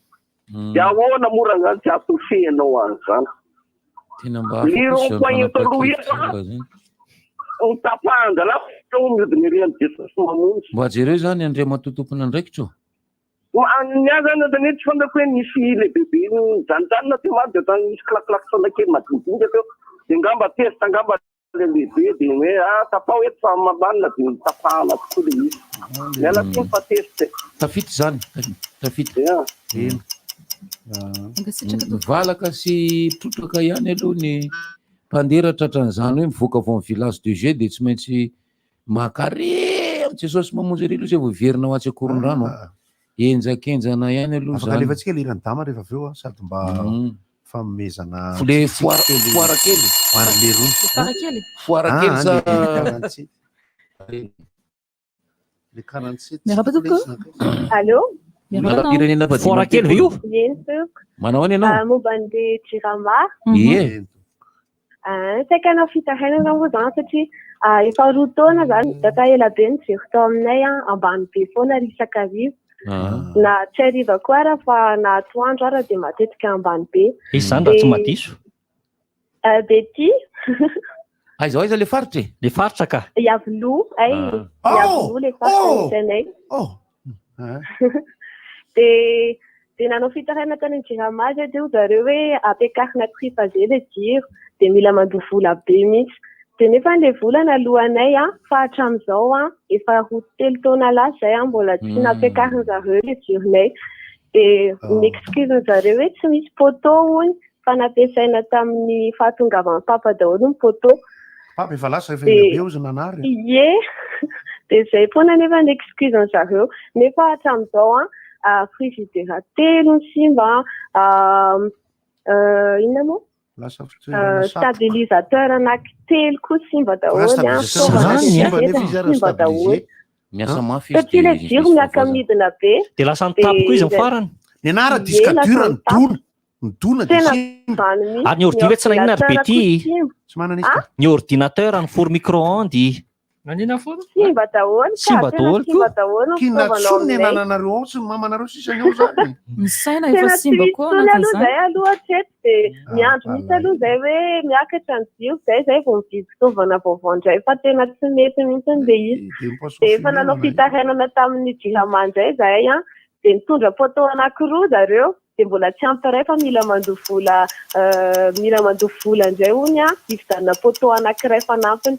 Dia ahoana moa raha zany tsy ahatofehinao an'izany? Tena mba Ny rond point eto aloha eto ny tapahan-dalàna mihodina ery amin'ny Jesosy Mamonjy. Mba jereo zany Andriamatoa tompon'andraikitra ô. Ny ahy zany ohatran'ny hoe tsy fantako hoe nisy lehibebe nijanonjanona teo maro dia ohatran'ny nisy klakilaksona kely madinidinika teo dia angamba tezitra angamba le lehibe dia hoe ah tapaho eto fa mamanina dia notapahana tokoa le izy. Miala tsiny fa tezitra e. Tafita izany, tafita. Eny. Mivalaka sy trotraka ihany aloha ny mpandeha raha tratran'izany hoe mivoaka avy ao amin'ny village de jeu dia tsy maintsy Mankarary amin'i Jesosy mamonjy ery aloha zay vao hiverina ho atsy Ankorondrano a. Henjakenjana ihany aloha Afaka zany. alefantsika le hiran'i Dama rehefa avy eo a, sady mba fanomezana Le foara foara kely. Ho an'i Leroa. Foara kely. Foara kely Ah, sa le 47. Le 47. Miarahaba tompoko. Allô? Miaram-pirenena fa Foara kely ve io? Eny tompoko. Manao ahoana ianao? Ah, momba an'le Jirama. Ie. Ah, saika hanao fitarainana moa zany satria ah, efa roa taona zany data ela be ny jiro tao aminay ah, ambany be foana ary isan-kariva. Na tsy hariva koa ara fa na atoandro ara dia matetika ambany be. Izy zany raha tsy Dia, madiso. ah, Betty, Aiza ho aiza le faritra e? Le faritra ka. Iavoloha, ay, Ah. Iavoloha le faritra misy anay. Dia dia nanao fitarainana tany amin'ny Jirama zay dia hoy zareo hoe ampiakarina triphasé le jiro dia mila mandoa vola be mihitsy. Dia nefa ilay vola naloanay an, fa hatramin'izao an, efa roa telo taona lasa izay an, mbola tsy nampiakarin zareo le jironay. Dia ny excuse zareo hoe tsy misy poteau hono fa nampiasaina tamin'ny fahatongavan'ny papa daholo ny poteau. Papa efa lasa efa Dia- ela be ozy nanary. Ie, dia izay foana nefa ny excuse zareo. Nefa hatramin'izao an, ah, frigidaire telo ny simba, ah, euh, inona moa? Lasa fitoerana satroka. Stabilisateur anaky telo koa simba daholo an, stabilisateur fitaovana simba rehetra nefa izy ara simba daholo. stabilisé. Miasa mafy izy Satria ilay dia jiro misy miaka fahavoazana. midina be. Dia lasa dia nitapy koa izy ny izay- farany. Ny anara Ie, disque lasa dur nitapy. nidona. Nidona dia Tena simba. izany mihitsy. Ary ny ordi ve tsy naninona ry ordinateur Betty? koa simba. Tsy manana izy Ah? ka. Ny ordinateur, ny four micro-ondes. Nanina foana? Simba daholo ka, Simba tena daholo simba koa. daholo ny Kinona fitaovana ao tsony ny aminay. anananareo ao sy ny mamanareo sisa ny ao zany. Ny saina efa Tena tsy simba misy koa tsony aloha anatin'izany. zay aloha hatreto dia miandry mihitsy aloha zay hoe miakatra ny jiro zay zay vao mividy fitaovana vaovao indray fa tena tsy mety mihitsy le izy. Dia mi-poisson Dia efa fumé nanao manahirana. fitarainana tamin'ny Jirama indray zahay an, dia nitondra poteau anankiroa zareo dia mbola tsy ampy iray fa mila mandoa vola mila mandoa vola indray hono an, hividianana poteau anankiray fanampiny.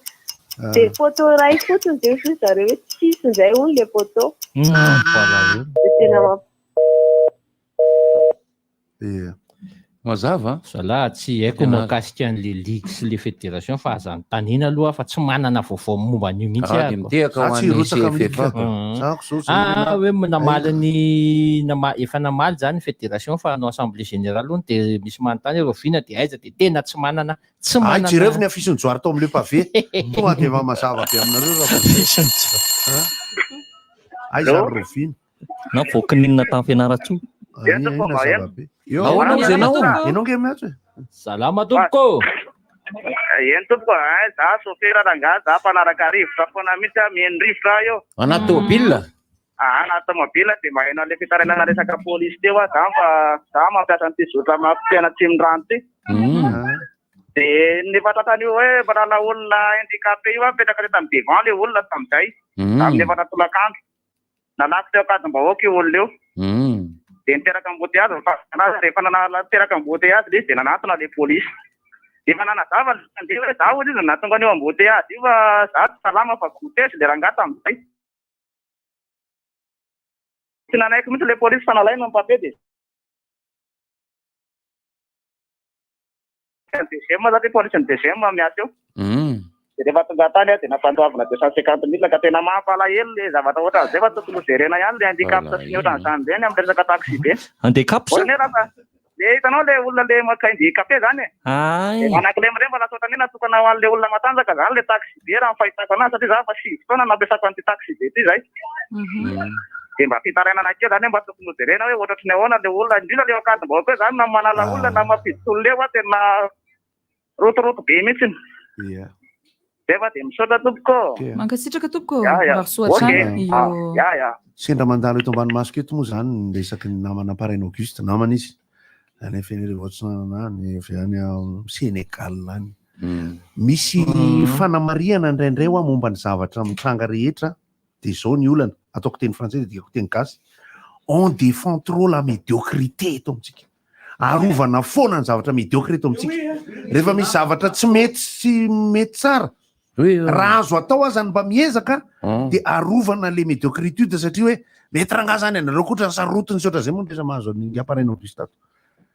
Dia poteau iray fotsiny dia hoy zareo hoe tsisy indray hono le poteau. Mampalahelo. Dia tena mamp- Ie. Mazava. Zalahy tsy haiko Tena- mahakasika an'le ligue sy le fédération fa aza anontaniana aloha fa tsy manana vaovao momba an'io mihitsy Ah, aho. dia mitehaka ho Za tsy an'ny hirotsaka amin'ny CFFA. ligue. Za ko zao zay Ah, na- hoe namaly ny nama- efa namaly zany ny fédération fa hanao assemblée générale hono dia misy manontany hoe rahoviana dia aiza dia tena tsy manana tsy Ay, manana jereo ny afisin'ny Johary tao amin'le pavé. Tonga dia efa mazava be aminareo raha vao. Aiza Allô? ary Rovina? Na voakininina tamin'ny Fianarantsoa. Ay, ay, mazava be. Eo, Ahoana izy ianao? Ianao nge miantso e? Salama tompoko. Eny tompoko, ay za sofera rangahy, za mpanaraka rivotra foana mihitsy aho, miheno rivotra aho io. Anaty tômôbila? Ah, anaty tômôbila dia maheno an'ilay fitarainana resaka polisy teo aho zany fa za mampiasa an'ity zotra mampitena Atsimondrano ity. Dia ny efa tratran'io hoe mpanala olona handicapé io aho, mipetraka teto amin'ny devant ilay olona tamin'izay, tamin'ny efatra tolakandro. Nalaky teo Ankadimbahoaka io olona io. Dia niteraka embouteillage ny fahazoana azy. Rehefa niteraka embouteillage ilay izy dia nanantona ilay polisy. Efa nanazava ilay mpandeha hoe izaho hozy izy no nahatonga an'io embouteillage io fa izaho tsy salama fa goûter ilay rangahy tamin'izay. Tsy nanaiky mihitsy ilay polisy fa nalainy ny papier dia Ny DGM zany police ny DGM miasa eo. Dia rehefa tonga tany aho dia nampandoavina 250 mille ka tena mampalahelo le zavatra ohatran'izay fa tokony ho jerena ihany le handicap sy ny ohatran'izany ireny amin'ny resaka taxi be. Handicap sa? Ohatran'ny hoe lasa le hitanao le olona le maka handicapé zany e. Ay. Le manakilemy ireny fa lasa ohatran'ny hoe natokana ho an'le olona matanjaka zany le taxi be raha ny fahitako anazy satria za efa 9 taona nampiasako an'ity taxi be ity zay. Dia mba fitarainana kely zany hoe mba tokony hojerena hoe ohatratry ny ahoana le olona, indrindra le eo Ankadimbahoaka eo zany na manala olona na mampiditra olona eo tena rotoroto be mihitsy. Ia. Zay fa dia misaotra tompoko ô. Mankasitraka tompoko ô. Ya ya. Mirary soa Ok. hatrany. Ah, Io. ya ya. Sendra mandalo eto ambany masoko eto moa zany ny resaky ny namana Paraina Auguste, namana izy, any Fenerivo Atsinanana any, avy any Sénégal any. Misy fanamarihana indraindray hoa momba ny zavatra mitranga rehetra Dia izao ny olana, ataoko teny frantsay dia adikako teny gasy, on défend trop la médiocrité eto amintsika. Arovana foana ny zavatra médiocre eto amintsika. Rehefa misy zavatra tsy mety sy mety tsara, raha azo atao aza ny mba miezaka, dia arovana le médiocritude satria hoe mety rangaha zany ianareo koa ohatran'ny sarotiny sy ohatran'izay moa no tena mahazo an'i Ingahy Auguste ato.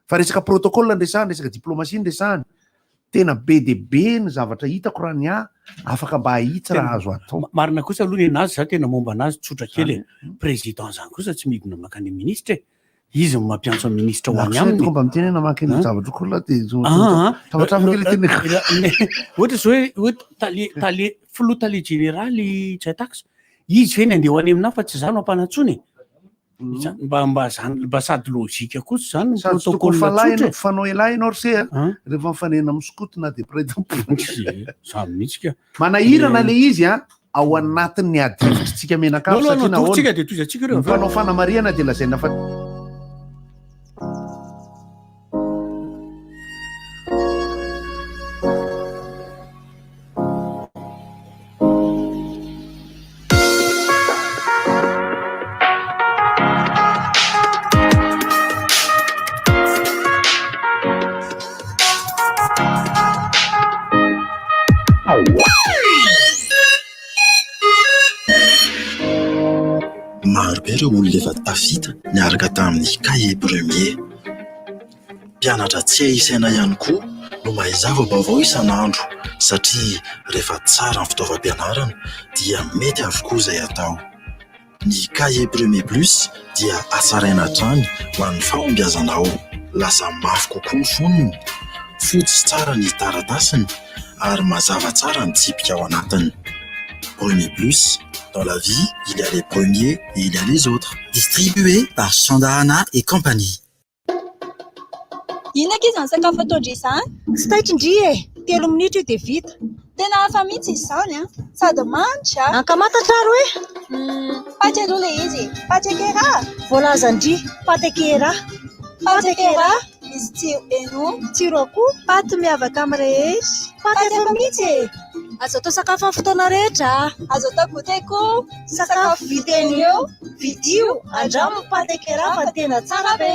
Fa resaka protocole no resahany, resaka diplomatie no resahany. Tena be dia be ny zavatra hitako raha ny ahy afaka mba ahitsy raha azo atao. Marina kosa aloha ny anazy, za tena momba anazy tsotra kely e. Président zany kosa tsy midina mankany amin'ny ministra e. Izy no mampiantso ny ministra ho any aminy. Tonga mba miteny hoe namaky ny zavatra koa lahy dia Ah, ah. zavatra hafa kely teneniko. Ohatra zao hoe hoe tale tale filoha tale jeneraly Jatax, izy ve ny andeha ho any aminahy fa tsy za no ampanantsoina e. Zany mba mba zany mba sady logique kosa zany ny Sady tsy tokony protocole falahy tsotra ianao, fanao elahy ianao ry se a, rehefa mifanena amin'ny skoto na dia mpiray tampo. e. Zany mihitsy ka. Manahirana le izy a, ao anatin'ny ady hevitritsika mianakavy Non, non, satria non, nahoana? tokotsika dia tohizantsika ireo Ny avy eo. mpanao fanamarihana dia lazaina fa Maro be ireo olona efa tafita niaraka tamin'ny Cahier Premier. Mpianatra tsy hay isaina ihany koa no mahay zava-baovao isan'andro satria rehefa tsara ny fitaovam-pianarana dia mety avokoa izay atao. Ny Cahier Premier Plus dia hatsaraina hatrany ho an'ny fahombiazanao. Lasa mafy kokoa ny fonony, fotsy tsara ny taratasiny ary mazava tsara ny tsipika ao anatiny. Premier Plus, dans la vie, il y a les premiers et il y a les autres. Distribué par Sandahana et compagnie. Inona akia izany sakafo ataon-dry izany? Tsy taitra ndry e! 3 minitra io dia vita. Tena hafa mihitsy izy izany an! Sady manitra a! Ankamantatra ary hoe? Hum, paty aloha ilay izy e! Paty akera! Voalazan-dry, paty akera! Paty akera, misy tsiro eno, tsiro akoho, paty miavaka amin'ny rehetra. Paty hafa mihitsy e! Azo atao sakafo amin'ny fotoana rehetra a! Azo atao goûter koa! Sakafo vita eny eo, vidio, andramo ny pâte Kera fa tena tsara be!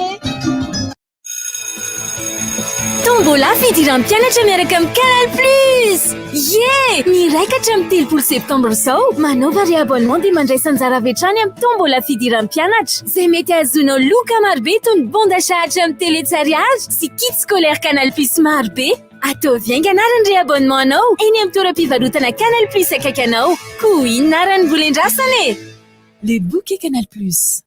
Tombola fidiran'ny mpianatra miaraka amin'ny Canal Plus! Ie! Ny iray ka hatramin'ny 30 septambra izao, manaova réabonnement dia mandraisa anjara avy hatrany amin'ny tombola fidiran'ny mpianatra, izay mety hahazoanao loka marobe toy ny bon d'achat hatramin'ny télé tsy ariary sy kit scolaire Canal Plus marobe. Ataovy haingana ary ny réabonnement anao eny amin'ny toeram-pivarotana Canal Plus akaiky anao. Koa inona ary ny mbola endrasana e? Les bouquets Canal Plus.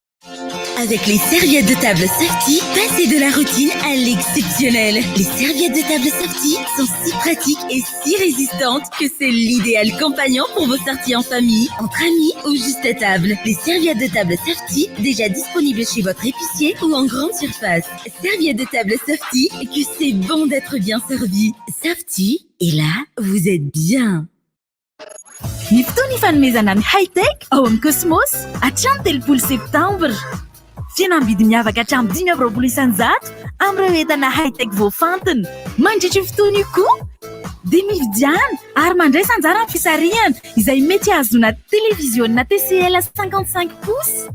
Avec les serviettes de table Safety, passez de la routine à l'exceptionnel. Les serviettes de table Safety sont si pratiques et si résistantes que c'est l'idéal compagnon pour vos sorties en famille, entre amis ou juste à table. Les serviettes de table Safety, déjà disponibles chez votre épicier ou en grande surface. Serviettes de table Safety, que c'est bon d'être bien servi. Safety, et là, vous êtes bien. Ny fotoana ifanomezana ny High-Tech ao amin'ny Cosmos hatramin'ny 30 septambra. Fihenam-bidy miavaka hatramin'ny 25% amin'ireo entana High-Tech voafantina. Mandritra io fotoana io koa dia mividiana ary mandraisa anjara amin'ny fisarihana izay mety hahazoana televiziona TCL 55 pouces,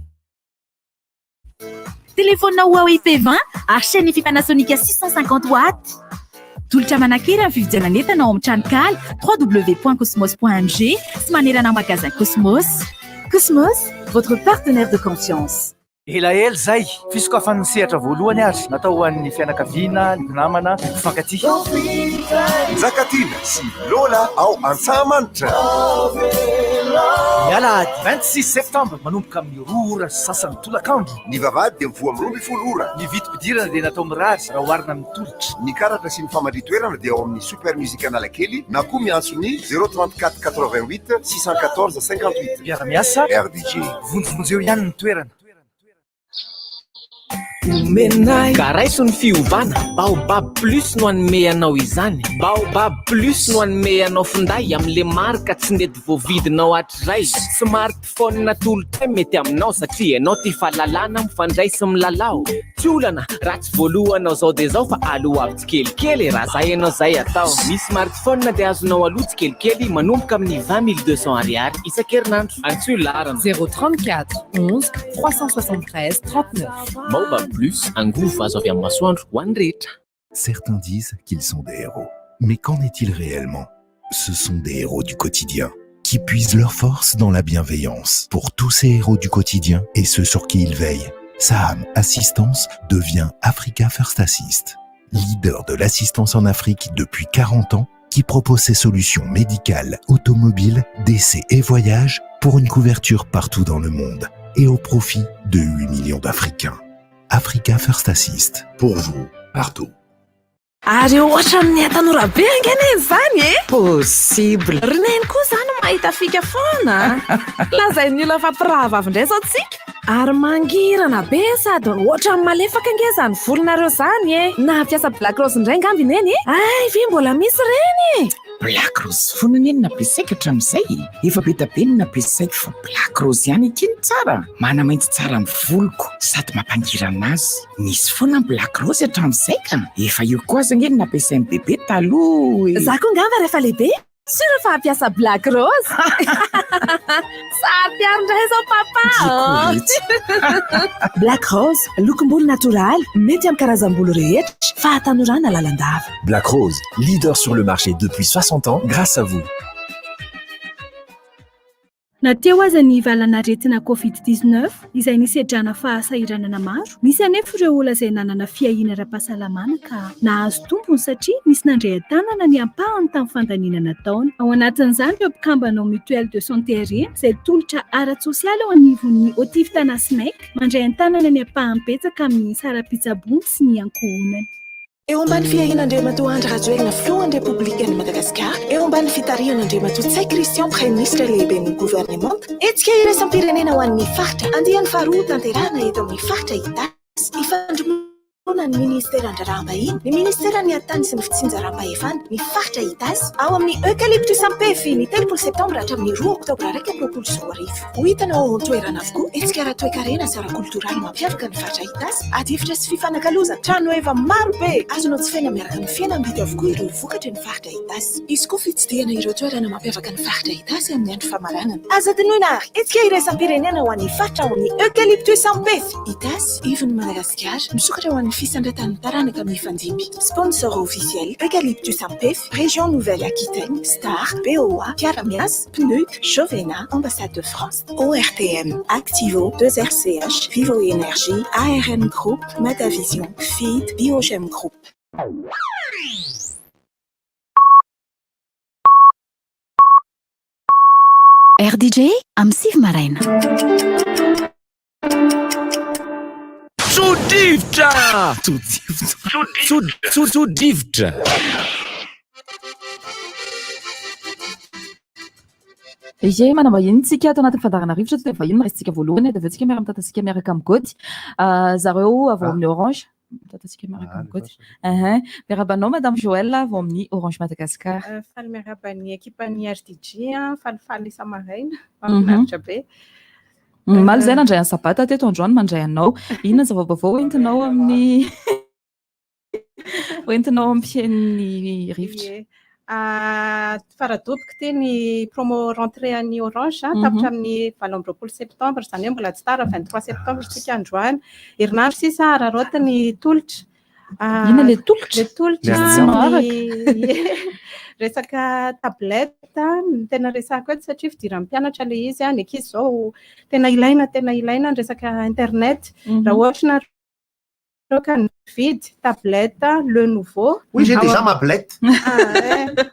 Telefaonina Huawei P20 ary chaîne Hifi Panasonic 650 watts. Tolotra manan-kery amin'ny fividianana entana ao amin'ny tranonkala www.cosmos.mg sy manerana magasin Cosmos. Cosmos, votre partenaire de confiance. Elaela izay! Fisokafan'ny sehatra voalohany ary natao ho an'ny fianakaviana, ny mpinamana, ny mpifankatia. Njakatiana sy Lola ao Antsahamanitra. Ny alahady 26 septambra manomboka amin'ny roa ora sy sasany tolakandro. Ny vavahady dia mivoha amin'ny 12 ora. Ny vidim-pidirana dia natao mirary raha oharina amin'ny tolotra. Ny karatra sy ny famandri-toerana dia ao amin'ny Super Music Analakely na koa miantso ny 034 88 614 58. Mpiara-miasa RDJ. Vonjivonjeo ihany ny toerana. Omenay. Ka raiso ny fiovana, Baobab Plus no hanome anao izany. Baobab Plus no hanome anao finday amin'le marika tsy nety voavidinao hatrizay. Smartphone atolotray mety aminao satria ianao tia fahalalana, mifandray sy milalao. Tsy olana raha tsy voalohanao zao dia zao fa aloavy tsikelikely e, raha zay ianao zay atao. Ny smartphone dia azonao aloa tsikelikely manomboka amin'ny 20 200 ariary isan-kerinandro. Antsoy laharana. 034 11 373 39. Baobab Plus, angovo azo avy amin'ny masoandro ho an'ny rehetra. Certains disent qu'ils sont des héros. Mais qu'en est-il réellement Ce sont des héros du quotidien qui puisent leur force dans la bienveillance. Pour tous ces héros du quotidien et ceux sur qui ils veillent, Saham Assistance devient Africa First Assist, leader de l'assistance en Afrique depuis 40 ans qui propose ses solutions médicales, automobiles, décès et voyages pour une couverture partout dans le monde et au profit de 8 millions d'Africains. Africa First Assist, pour vous, partout. Ary ohatran'ny tanora be ange neny izany e! Possible. Ry neny koa izany mahita fika foana. Lazain'ny olona fa mpirahavavy indray izao tsika. Ary mangirana be sady ohatran'ny malefaka ange izany volonareo izany e! Nampiasa black rose indray angamba i neny e! Hay ve mbola misy ireny e! Black rose foana anie no nampiasaiko hatramin'izay e! Efa be dia be no nampiasaiko fa black rose ihany akia no tsara! Manamainty tsara ny voloko sady mampangirana azy. Nisy foana ny black rose hatramin'izay ka! Efa io koa aza ange no nampiasain'i bebe taloha e! Za koa angamba rehefa lehibe sûr fa hampiasa black rose! Saro-piaro indray izao papa oh! Black rose, lokom-bolo natoraly, mety amin'ny karazam-bolo rehetra, fahatanorana lalandava. Black Rose, leader sur le marché depuis 60 ans grâce à vous. Na teo aza ny valanaretina Covid 19 izay nisedrana fahasahiranana maro, nisy anefa ireo olona izay nanana fiahiana ara-pahasalamana ka nahazo tombony satria nisy nandray an-tanana ny ampahany tamin'ny fandaniana nataony. Ao anatin'izany ireo mpikambana ao Mutuelle de Santé Arena izay tolotra ara-tsosialy eo anivon'ny Otiv Tana Snec mandray an-tanana ny ampahany betsaka amin'ny saram-pitsaboana sy ny ankohonany. Eo ambany fiahian'Andriamatoa Andry Rajoelina Filohan'ny Repoblikan'i Madagasikara, eo ambany fitarihan'Andriamatoa Ntsay Christian Praiminisitra Lehiben'ny Governemanta, hetsika iraisam-pirenena ho an'ny faritra, andiany faharoa hotanterahina eto amin'ny faritra Itasy, ifandrimbonan'ny Ministeran-draharaham-bahiny, ny Ministeran'ny Ady-tany sy ny Fitsinjaram-pahefana, ny faritra Itasy, ao amin'ny Eucalyptus Ampefy, ny 30 septambra hatramin'ny 2 oktobra 2021. Ho hitanao ao an-toerana avokoa hetsika ara-toekarena sy ara-koltoraly mampiavaka ny faritra Itasy, adihevitra sy fifanakalozana, tranoheva maro be! Azonao jifaina miaraka amin'ny fihenam-bidy avokoa ireo vokatry ny faritra Itasy. Hisy koa fitsidihana ireo toerana mampiavaka ny faritra Itasy amin'ny andro famaranana. Aza adinoina ary, hetsika iraisam-pirenena ho an'ny faritra ao amin'ny Eucalyptus Ampefy, Itasy, ivon'i Madagasikara, misokatra ho an'ny fisandratan'ny taranaka mifandimby. Sponsor officiel, Eucalyptus Ampefy, Région Nouvelle-Aquitaine, Star, BOA, Mpiara-miasa, PNUD, Jovena, Ambassade de France, ORTM, Activo, 2RCH, Vivo Energie, ARM Group, Madavision, Feed, Biogem Group. RDJ amin'ny 9 maraina. Tso-drivotra! Tso-drivotra! Tso-tso-tso-drivotra! Ie, manam-bahiny tsika ato anatin'ny fandaharana rivotra, tonga dia vahiny no raisintsika voalohany, dia avy eo tsika miara-mitantantsika miaraka amin'i Gody. Zareo avy ao amin'ny Orange. Mitantantsika miaraka amin'i Gody. Ehe. Miarahaba anao Madame Joëlle avy ao amin'ny Orange Madagascar. Faly miarahaba ny ekipan'ny RDJ, falifaly isa-maraina, mahafinaritra be. Omaly izay nandray an'i Sabata teto, androany mandray anao. Inona ny zava-baovao hoentinao amin'ny Hoentinao amin'ny rivotra. Ie. Ah, Faradoboka ity ny promo rentrée an'ny Orange, tapitra amin'ny 28 septembre, izany hoe mbola tsy tara, 23 septembre isika androany. Herinandro sisa araraoty ny tolotra. Ah, Inona ilay tolotra? Ilay tolotra Tsy maharaka. ny resaka tablette no tena resahako eto satria fidiran'ny mpianatra ilay izy, ny ankizy izao tena ilaina, tena ilaina ny resaka internet. Raha ohatra nareo Ireo ka nividy tablette Lenovo. Oui, j'ai déjà ma blette.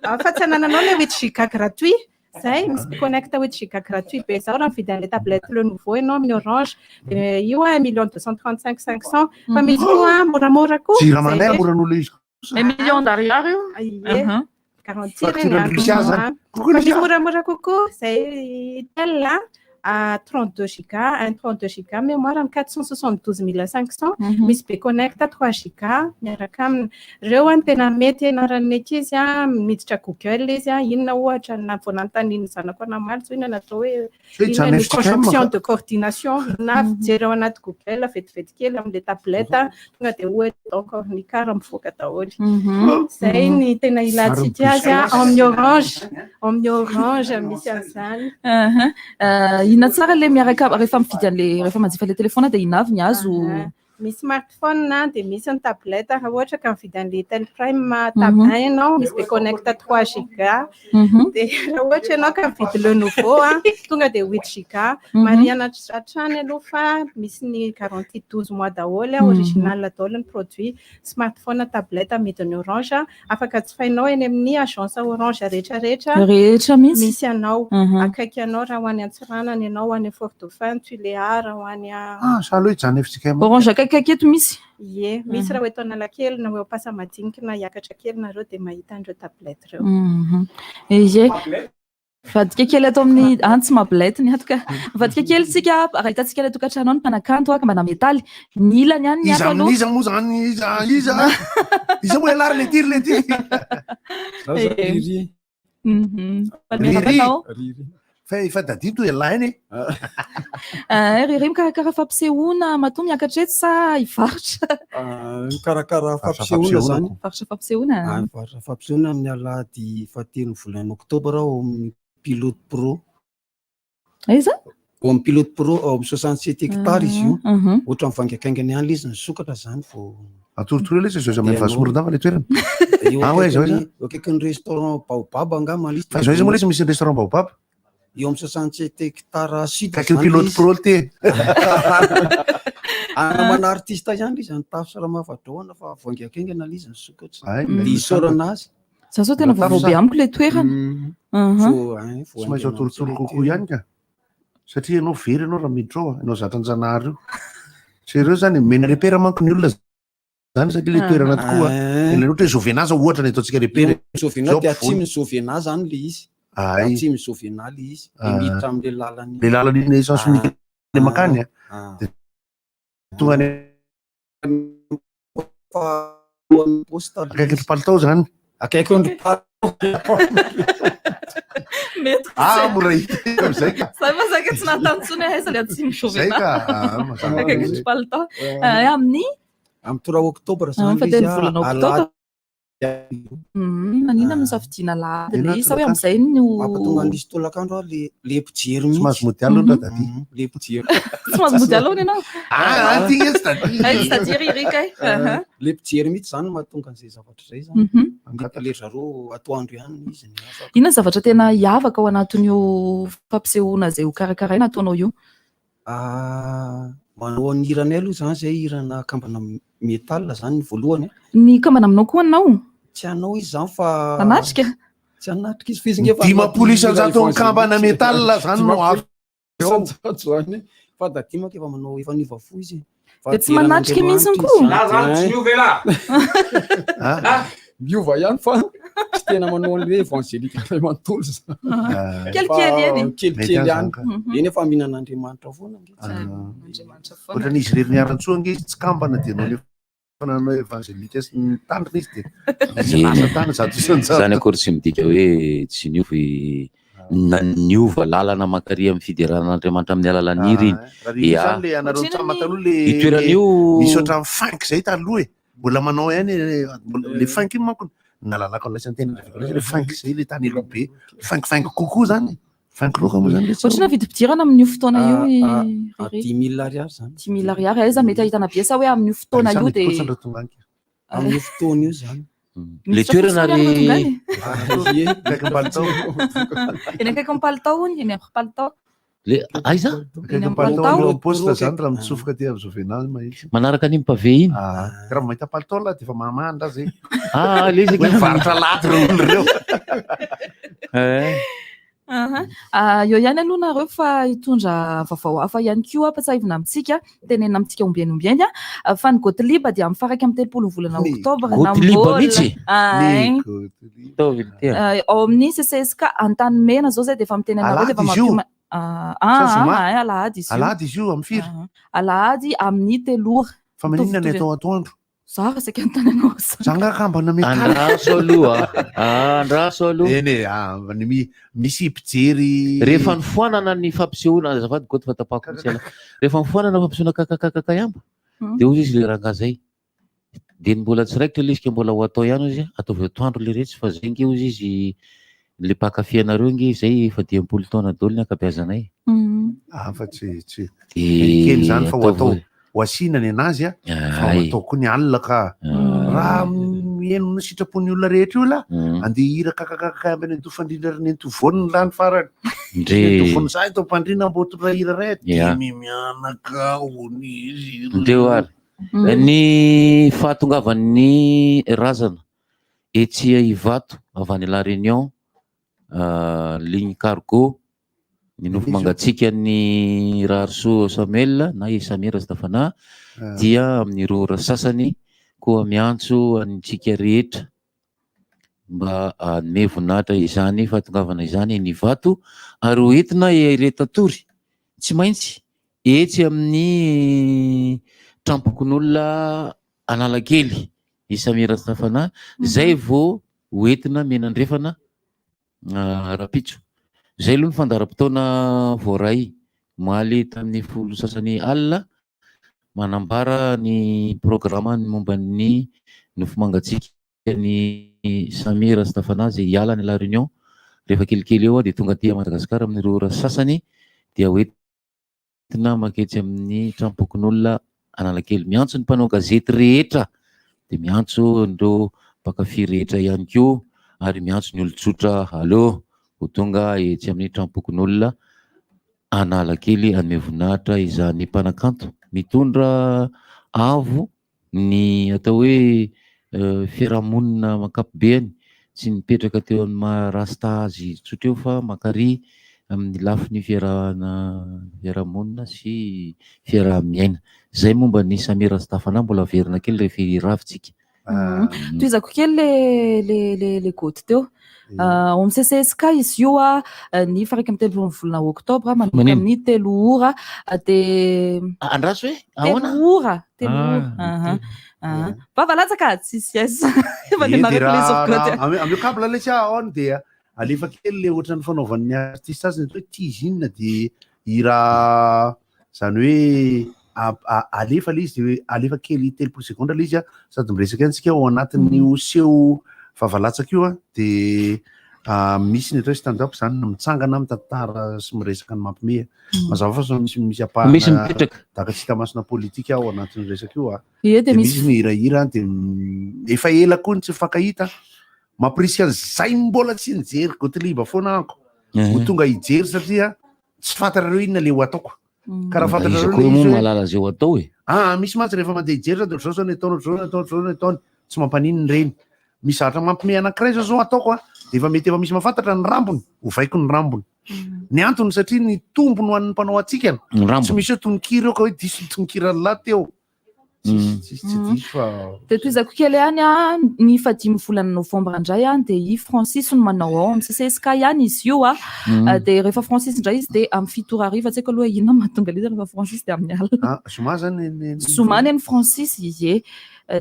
Ah, fa tsy anananao ilay 8 giga gratuit. Zay, misy connect 8 giga gratuit be zao raha mividy an'ilay tablette Lenovo ianao amin'ny Orange. Dia io 1 million 235 500. Fa misy koa moramora koa. Jirama mora noho ilay izy. Un million d'ariary io. Ie. Garantie Facture ireny Lucia zany. Fa misy moramora kokoa izay tel à 32 giga, un 32 giga mémoire amin'ny 472 500, misy be connect 3 giga miaraka aminy. Ireo no tena mety ianaran'ny ankizy, miditra Google izy, inona ohatra na vao nanontanian'ny zanako anamaly zao inona natao hoe Inona ny conjonction de coordination na mijery ao anaty Google vetivety kely amin'ilay tablette tonga dia hoe donc ny car mivoaka daholo. Izay ny tena ilantsika azy ao amin'ny Orange, ao amin'ny Orange misy an'izany. Inona tsara ilay miaraka rehefa mividy an'ilay rehefa manjifa ilay telefaonina dia inona avy ny azo? Misy smartphone dia misy ny tablette raha ohatra ka mividy an'ilay Itel Prime tab 1 ianao misy Bconnect 3 giga dia raha ohatra ianao ka mividy Lenovo tonga dia 8 giga. Marihana hatrany aloha fa misy ny garantie 12 mois daholo, original daholo ny produit smartphone tablette amidin'ny Orange. Afaka jifainao eny amin'ny agence Orange rehetra rehetra Rehetra mihitsy. misy anao, akaiky anao raha ho any Antsiranana ianao, ho any Fort Dauphin, Tuléar, ho any Ah, sahala hoe Janef JKM. Orange akaikikaiky eto misy. Ie, misy raha ho eto Analakely na ho eo Ampasamadiniky na hiakatra kely nareo dia mahita an'ireo tablette ireo. Ie. Mivadika kely ato amin'ny ah tsy mablette ny ato ka. Mivadika kely tsika raha hitantsika ilay tokantrano ao ny mpanakanto ah, ka mbana metaly. Ny ilany ihany ny Iza ato aloha. amin'iza moa zany iza iza iza moa ialahy ry leity ry leity. Zaho zany Riri. Miarahaba anao. Riri. Fa efa tadidiko ialahy iny e. Eh, Riri mikarakara fampisehoana matoa miakatra eto sa hivarotra? Ah, mikarakara fampisehoana zany. Varotra fampisehoana. Ah, mivarotra fampisehoana amin'ny alahady fahatelo volana oktobra ao amin'ny Pilote Pro. Aiza? Ao amin'ny Pilote Pro ao amin'ny 67 hectares izy io. Mhm. Ohatran'ny vangaikaingana ihany ilay izy nisokatra zany vao. Atorotoro ela izy zao Dia vazo Morondava ilay toerana. Eo Ah, ouais, zao iza? akaikin'ny eo akaikin'ny restaurant Baobab angamba ilay izy. Fa zao iza moa ilay izy misy restaurant Baobab? Eo amin'ny 67 hectares sud. Akaikin'ny zany Pilote ilay izy. Pro ty. Namana artiste ihany ilay izy, nitafy sy Ramavadraona fa vangaikaingana ilay izy nisokatra. Ay, Dia isaorana azy. Za zao tena vaovao be amiko ilay toerana. Vao, hein, vao Tsy maintsy haingana atorotoro kokoa ihany ka. Satria ianao very ianao raha miditra ao, ianao zatra an-janahary io. Sérieux zany, mena repère manko ny olona zany satria ilay toerana tokoa. Ilay ohatra hoe Zovena zao ohatra ny ataontsika repère. Zovena Zao dia ampovoany. atsimon'ny Zovena zany ilay izy. Ay. Atsimon'ny Zovena ilay izy. Dia Ah. miditra amin'ilay lalana. Ilay lalana iny sens unique ilay mankany a. Dia tonga any akaikin'ny palitao zany. Akaikin'ny palitao. Mety. Ah, mora hita amizay ka. Zay fa zay ka tsy nanontany intsony hoe aiza ilay atsimo Zay Jovena. ka, ah, mazava Akaikin'ny zay. palitao. Eh, amin'ny Amin'ny 3 oktobra Ah, zany fa ilay telo izy, volana oktobra. alahady. Maninona no safidiana alahady Inona ilay izy sa hoe tolakandro? amin'izay no Mampatonga an'ilay tolakandro aho le le mpijery mihitsy. Tsy mahazo mody aloha Mhm. Daddy. Le mpijery. Tsy mahazo mody aloha ianao. Ah, ty nge tsy Daddy. Ay, tsy Daddy ry Eric ay. Aha. Le mpijery mihitsy zany no mahatonga an'izay zavatra izay zany. Mety le zareo atoandro ihany izy ny afaka. Inona ny zavatra tena hiavaka ao anatin'io fampisehoana izay ho karakaraina ataonao io? Ah, manao ny hiranay aloha zany zay hirana kambana metal zany ny voalohany a. Ny kambana aminao koa anao? Tsy anao izy zany fa Hanatrika? Tsy hanatrika izy fa izy nge fa 50 isan-jato ny kambana metal zany no avy ao. Isan-jato zany fa Daddy manko efa manao efa niova fo izy. Dia tsy manatrika mihitsy koa. Lahy zany tsy miova elah. Ah. Miova ihany fa tsy tena manao an'le évangélique iray manontolo zany. Kelikely eny. Fa Kelikely ihany. Eny efa mihinana Andriamanitra foana ange. Andriamanitra foana. Ohatran'izy irery niharan-tsoa ange izy tsy kambana dia nanao nanao évangélique sy nitandrina izy dia izy lasa tany 100%. Zany akory tsy midika hoe tsy niova i na niova lalana mankary amin'ny fiderana an'Andriamanitra amin'ny alalan'ny hira iny. Raha io Ia. zany le anareo Ohatrinona mitsam taloha le Io toerana io- misy ohatran'ny funk zay taloha e. Mbola manao ihany e, mbola le funk iny manko nalalako an'ilay santena le funk zay le tany aloha be. Funk funk kokoa zany. Funk rock moa zany le tsy Ohatrina vidim-pidirana amin'io fotoana io i Ah, Riri? 10 000 ariary zany. 10 000 ariary aiza mety ahitana be sa hoe amin'io fotoana io dia Amin'io fotoana io zany. Le toerana fotsiny ry tonga any. Ie. Akaiky palitao. Eny akaiky palitao hono, eny amin'ny palitao. Le aiza? Akaiky Eny amin'ny palitao palitao. aloha poste zany raha mitsofoka aty amin'ny Jovena mahitsy. Manaraka an'iny pavé iny. Ah, raha vao mahita palitao lah dia efa mahamandra zay. Ah, le izy Hoe mivarotra laty ireo olona ireo. Eh. Aha. Ah, eo ihany aloha nareo fa hitondra vaovao hafa ihany koa ampatsahivina amintsika, tenenina amintsika ombieny ombieny ah, fa ny Gottlieb dia amin'ny faha 31 ny volana Ny oktobra na Gottlieb mbola mihitsy? Ay. Ny Gottlieb. Ataovy ity ah. Ah, ao amin'ny CCSK Antanimena zao zay dia efa miteny anareo dia efa Alahady izy io? mampioma Ah, Sa ah, zoma? ah, alahady izy io. Alahady izy io amin'ny firy? Ah, alahady amin'ny 3 ora. Fa maninona ny Mitovitovy. atao atoandro? Za raha saika anontany anao zany. Za nga kambana metaly. Andraso aloha. Andraso aloha. Eny e, ah, ny mi- misy mpijery. Rehefa nifoanana ny fampisehoana, azafady Goty fa tapahako mihitsy ialahy. Rehefa nifoanana ny fampisehoana kakakakakayamba, dia hoy izy le rangahy zay. Dia ny mbola tsy raikitra le izy ka mbola ho atao ihany hoy izy, ataovy atoandro le retsy fa zay nge hoy izy le mpankafy anareo nge zay efa 50 taona daholo ny ankabeazanay. Ah, fa tsy tsy Dia kely zany fa ho atao ataovy- ho asiana ny anazy a, fa ho Ay. atao koa ny alina ka. Raha mihaino ny sitrapon'ny olona rehetra io lah, andeha hihira kakakaka ambany Antohofandriana ry Nenitovoanina lah ny farany. Ndre. Nenitovoanina za eto Ampandriana mbo tondra hira ray, Ya. dimy mianaka hono izy ireo. Ndreo ary. Ny fahatongavan'ny razana etsy Ivato avy any La Réunion, ligne cargo, ny nofo mangatsiaka ny Raharisoa Samuel na i Samir Rastafana dia amin'ny 2 ora sasany koa miantso antsika rehetra mba hanome voninahitra izany fahatongavana izany eny Ivato ary ho entina ireto atory tsy maintsy etsy amin'ny trampokon'olona Analakely i Samir Rastafana zay vao ho entina mianandrefana rahampitso. Izay aloha ny fandaharam-potoana voaray omaly tamin'ny folo sasany alina manambara ny programany momba ny nofo mangatsiaka ny Samir Rastafana izay hiala any La Réunion rehefa kelikely eo dia tonga aty Madagasikara amin'ny 2 ora sasany dia ho entina manketsy amin'ny tranom-pokonolona Analakely. Miantso ny mpanao gazety rehetra dia miantso an'ireo mpankafy rehetra ihany koa ary miantso ny olon-tsotra aleo ho tonga etsy amin'ny tranom-pokonolona Analakely hanome voninahitra izany mpanakanto mitondra avo ny atao hoe fiarahamonina ankapobeny, tsy nipetraka teo amin'ny maha rasta azy tsotra eo fa mankary amin'ny lafiny fiarahana fiarahamonina sy fiaraha-miaina. Izay momba ny Samia Rastafana, mbola averina kely rehefa hiravintsika. Tohizako kely le le le le goty teo. Ao amin'ny CCSK izy io a, ny faha 31 ny volana oktobra manomboka Manino? amin'ny 3 ora dia Andraso hoe ahoana? 3 ora, 3 ora. Ah, Aha. Aha. Vava latsaka tsisy S. Efa Ie, nianarako dia le raha zokiko raha teo. ameo câble lesy aho ao dia alefa kely le ohatran'ny fanaovan'ny artiste azy ny atao hoe teasing dia hira zany hoe alefa le izy de hoe alefa kely 30 segondra le izy a, sady miresaka ihany tsika ao anatin'io seho vavalatsaka io a, de misy ny atao hoe stand up zany mitsangana mitantara sy miresaka ny mampime. Mazava fa sao misy misy ampahana Misy mipetraka. daka tsy hita masona politika ao anatin'ny resaka io a. Ie, de De misy misy ny hirahira de efa ela koa ny tsy mifankahita. Mampirisika an'izay mbola tsy nijery Gottlieb foana ako ho tonga hijery satria tsy fantatrareo inona le ho ataoko. Ka raha Iza fantatrareo koa le moa izy hoe mahalala izay ho atao e? Ah, misy mantsy rehefa mandeha hijery zany de ohatr'izao zao ny ataony, ohatr'izao ny ataony, ohatr'izao ny ataony. Tsy mampaninona ireny. Misy zavatra mampime anankiray zao zao ataoko a, de efa mety efa misy mahafantatra ny rambony, ovaiko ny rambony. Ny antony satria ny tombony ho an'ny mpanao hatsikana. Ny rambony. Tsy misy hoe tononkira eo ka hoe diso ny tononkiran'ny lahy teo. Tsisy tsy diso fa. Dia tohizako kely ihany a, ny fahadimy volana novambra indray a, dia i Francis no manao ao amin'ny CCSK ihany izy io a. Dia rehefa Francis indray izy dia amin'ny 7 ora hariva, tsy haiko aloha inona no mahatonga an'izy rehefa Francis dia amin'ny alina. Ah, zoma zany ny. Zoma ny an'i Francis, ie.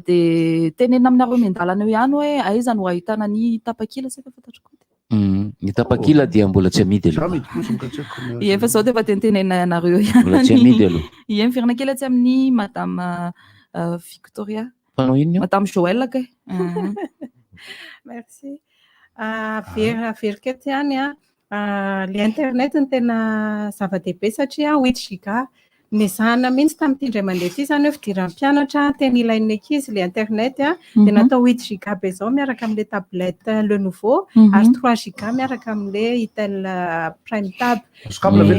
Dia tenenina aminareo miandalana eo ihany hoe aiza no ahitana ny tapakila, tsy haiko fa fantatro koa. Ny tapakila dia mbola tsy amidy aloha. Ie, fa izao dia efa tenitenenina anareo ihany. Mbola tsy amidy aloha. Ie, miverina kely atsy amin'ny Madame Victoria. Mpanao inona io? Madame Joël kay. Merci. Averiko eto ihany an. Le internet no tena zava-dehibe satria 8 giga. Nezahana mihitsy tamin'ity indray mandeha ity izany hoe fidiran'ny mpianatra tena ilain'ny ankizy ilay internet dia natao 8 giga be izao miaraka amin'ilay tablette Lenovo ary 3 giga miaraka amin'ilay Itel Prime Tab.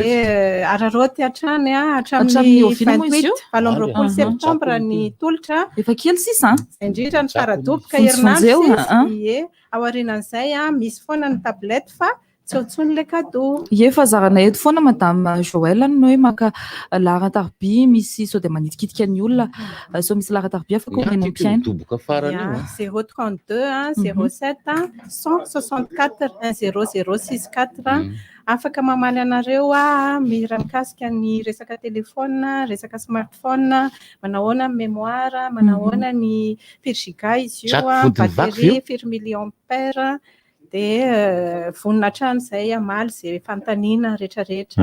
Dia araraoty hatrany hatramin'ny 28, 28 septambra ny tolotra. Efa kely sisa an! Izay indrindra ny faradoboka herinandro sisa. Ie, aorianan'izay misy foana ny tablette fa Tsy ao intsony ilay cadeau. Ie fa zarana eto foana madame Joël ny hoe maka laharan-tarobia misy sao dia manitikitika ny olona sao misy laharan-tarobia afaka omena ny mpihaino. Midoboka farany io an. 032 07 164 10064 afaka mamaly anareo aho mira mikasika ny resaka téléphone, resaka smartphone, manahoana ny mémoire, manahoana ny firy giga izy io, batterie firy milliampère. Dia vonona hatrany izay hamaly izay fanontaniana rehetrarehetra.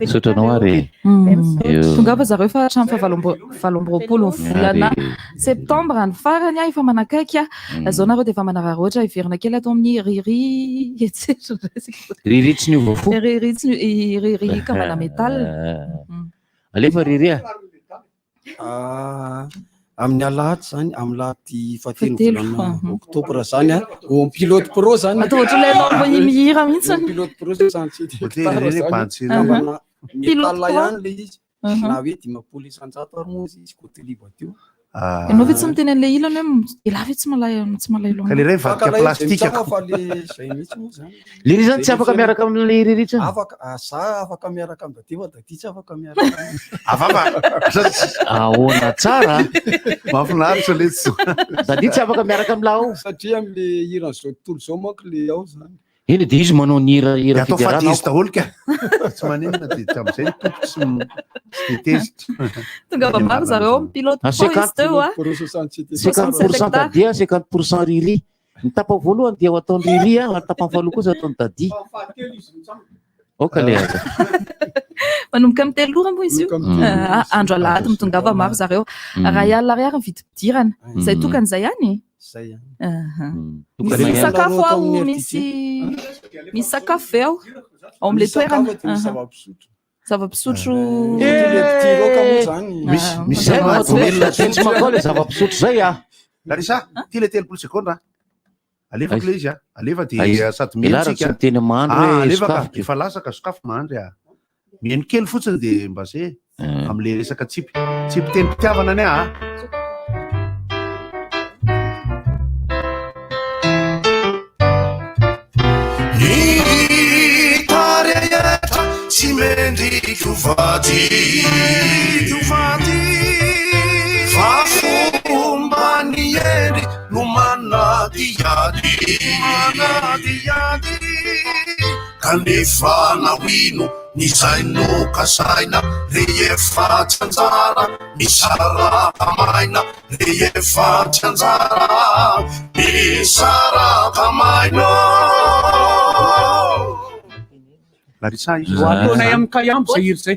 Misaotra anao ary e. Tongava zareo fa hatramin'ny faha 28 ny volana septambra ny farany a, efa manakaiky a. Zao nareo dia efa manararaotra hiverina kely ato amin'ny Riri etsetra indray isika. Riri tsy niova fo. Riri tsy Riri kambana metal. Alefa Riri a. Amin'ny alahady zany, amin'ny lahady fahatelo volana oktobra zany a, au pilote pro zany. Atao ohatran'ilay anao mihira mihitsy. Au pilote pro zany tsy dia gitara zany, kambana metal ihany ilay izy, na hoe 50% ary moa izy Cote teo. Ianao ve tsy miteny an'ilay ilany hoe elah ve tsy malahelo tsy malahelo Ka le ray vadika plastika ko. Fa le zay mihitsy moa zany. Le ry zany tsy afaka miaraka amin'ilay ry ritra. Afaka, ah, za afaka miaraka amin'i Dadi fa Dadi tsy afaka miaraka aminy. Avava. Ahoana tsara? Mahafinaritra letsy. Dadi tsy afaka miaraka amin'lah ao. Satria amin'le hiran'izao tontolo izao manko le ao zany. Eny dia izy manao ny hira hira Dia atao fiderana faty izy aho. daholo ka. Tsy maninona dia tamin'izay ny tompo tsy tsy dia tezitra. Tonga Dia maro marina zareo izany. pilote Ah, pro izy teo a. 50% Dadi a, 50% Riri. Ny tapany voalohany dia ho ataon'i Riri a, ary ny tapany faharoa kosa ataon'i Dadi. Aoka le aza. Manomboka amin'ny 3 ora moa izy io. Ah, andro alahady mitongava maro zareo. Iray alina ariary ny vidim-pidirana. Izay tokana izay ihany? Izay ihany. Aha. Misy sakafo ao, misy misy sakafo ve ao? Ao amin'ilay toerana. Zava-pisotro. Zava-pisotro. Misy misy Zay no mahadomelina tsy mankao le zava-pisotro zay ah. Larissa, ty le 30 segondra. Alefako le izy a. Alefa dia sady Elah raha mihaino tsy tsika. miteny mahandry Ah, hoe alefa ka. sokafiko. Efa lasa ka sokafo mahandry a. Mihaino kely fotsiny dia mba ze amin'le resaka tsipy. Tsipy tenim-pitiavana anie a. Ny tarehetra tsy mendrika ho vady Fa fomba ny hendry no manadihady Kanefa na ho ino ny izay nokasaina Rehefa tsy anjara misaraka maina Rehefa tsy anjara misaraka maina Larissa izy. Ho ataonay amin'ny kaiambo izay hira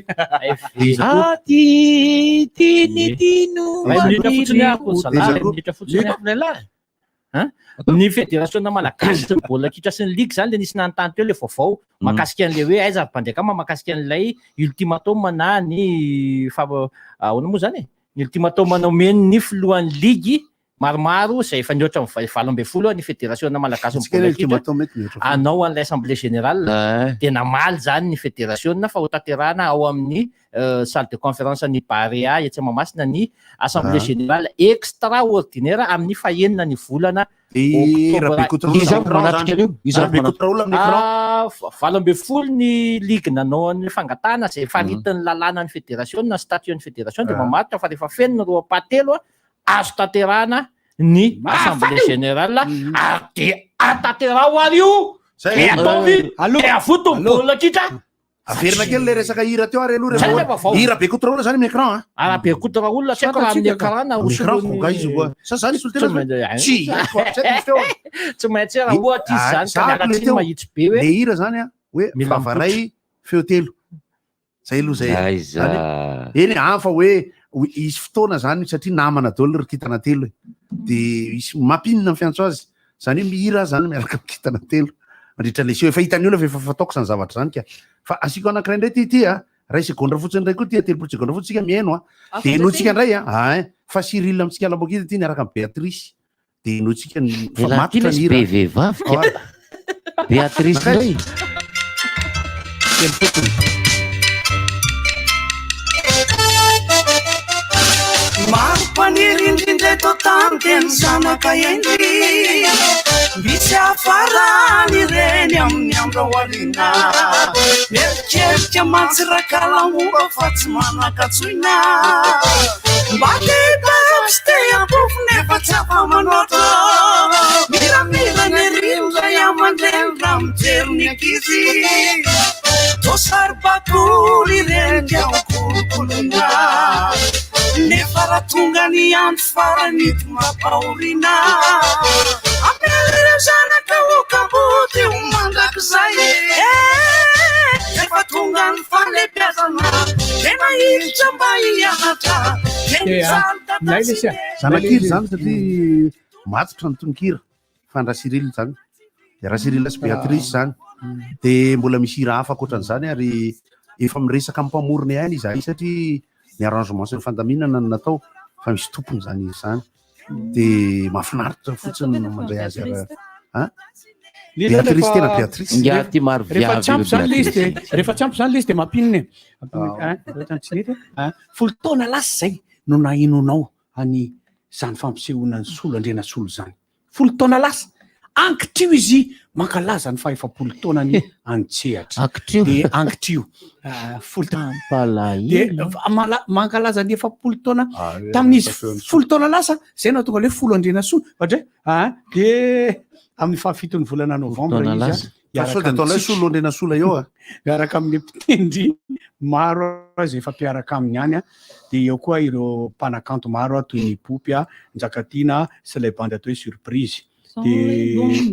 izay. Ah, ty, ty, ny, ty no Iray minitra fotsiny aho, zalahy, iray minitra fotsiny aho. Hein? Ny federasiona malagasy sy ny baolina kitra sy ny ligue zany le nisy nanontany teo le vaovao mahakasika an'le hoe aiza ry Bandriakama mahakasika an'ilay ultimatum na ny fa ahoana moa zany e? Ny ultimatum nomen'ny filohan'ny ligue maromaro izay efa nihoatra ny 18 ny federasiona malagasy ny baolina kitra hanao an'ilay assemblée générale dia namaly izany ny federasiona fa hotanterahana ao amin'ny salle de conférence ny Barea etsy Mahamasina ny assemblée générale extraordinaire amin'ny fahenina ny volana De Rabekoto Raoul Iza amin'ny écran manatrika zany. an'io? Iza Rabekoto Raoul amin'ny écran. Ah, 18 ny ligue nanao ny fangatahana izay faritin'ny lalàna ny fédération na statut ny fédération dia Ah. mamaritra fa rehefa feno ny roa ampahatelo a, azo tanterahana ny assemblée générale ary dia atanterao ary io Zay. dia ataovy Allô. dia avoto ny baolina kitra. Averina kely le resaka hira teo ary aloha Zay rehefa le vaovao. hira Bekoto Raoul zany amin'ny écran a. Ah, Rabekoto Raoul tsy haiko raha amin'ny écran na ho Amin'ny écran solon'ny- ko izy koa. Sa zany solontena Tsy maintsy- Tsy, tsy haiko izy teo. Tsy maintsy raha ohatra izy zany ka Zahako miala le tsiny teo. mahitsy be hoe Le hira zany a hoe Mila vavaray feo telo. Zay aloha zay. Aiza. Zany hoe- Eny a fa hoe hisy fotoana zany satria namana daholo ry kintana telo e. De hisy mampinona ny fiantso azy. Zany hoe mihira zany miaraka amin'ny kintana telo. Mandritra le seho efa hitan'ny olona fa efa fataoko zany zavatra zany ka. Fa asiako anankiray indray ty ty a. Ray segondra fotsiny indray koa ty a, 30 segondra fotsiny tsika mihaino a. Hafa De indray henointsika ty. indray a. Ah, fa Cyril amintsika Lambokita ty niaraka amin'ny Béatrice. De henointsika ny fa Elah ty matotra lesy ny hira. be vehivavy ka. Béatrice indray. Kely fotsiny. Maro mpaniry indrindra eto an-tany dia ny zanaka hendry. Misy hafarany ireny amin'ny andro aoriana. Mieritreritra mantsy rakalangomba fa tsy manan-katsoina. Mba te hitazam sy te hampofo nefa tsy afa-manoatra. Miramirana ery ny ray aman-dreny raha mijery ny ankizy. Toa saribakoly ireny ka ho kolokoloina. Nefa raha tonga ny andro farany ito mampahoriana. Ampela ireo zanaka ho kamboty ho mandrakizay. Eh, Efa tonga ny fahalehibiazana, tena hiditra mba hianatra. Tena mijaly tata sy neny. Zanakira zany satria matotra ny tononkira fa ny Cyril zany. De Cyril sy Béatrice zany. De mbola misy hira hafa ankoatran'izany ary efa miresaka amin'ny mpamorona ihany izahay satria ny arrangement sy ny fandaminana no natao fa misy tompony zany izy zany. De mahafinaritra fotsiny no mandray azy ara. Hein? Béatrice tena Béatrice. Ingahy ty maro Rehefa viavy tsy ampy io zany le izy de Béatrice. rehefa tsy ampy zany le izy de mampinona e. Mampinona, hein, ohatrany tsy nety, hein. Folo taona lasa zay no nahenonao any zany fampisehoana ny solo Andrianasolo zany. Folo taona lasa. Ankitrio izy mankalaza ny faha-efapolo taonany an-tsehatra. Ankitrio. De ankitrio. Ah, folo taona. De mankalaza ny 40 taona Ah, tamin'izy folo taona lasa zay no tonga le folo Andrianasolo. Ohatra hoe, ah, de amin'ny fahafiton'ny volana novambra taona izy a, lasa. Fa sao de ataonay solo Andrianasola eo a. Miaraka amin'ny mpitendry maro izay efa mpiaraka aminy ihany a, dia eo koa ireo mpanakanto maro a, toy ny Poopy a, Njakatiana sy ilay bandy atao hoe Surprise. Dia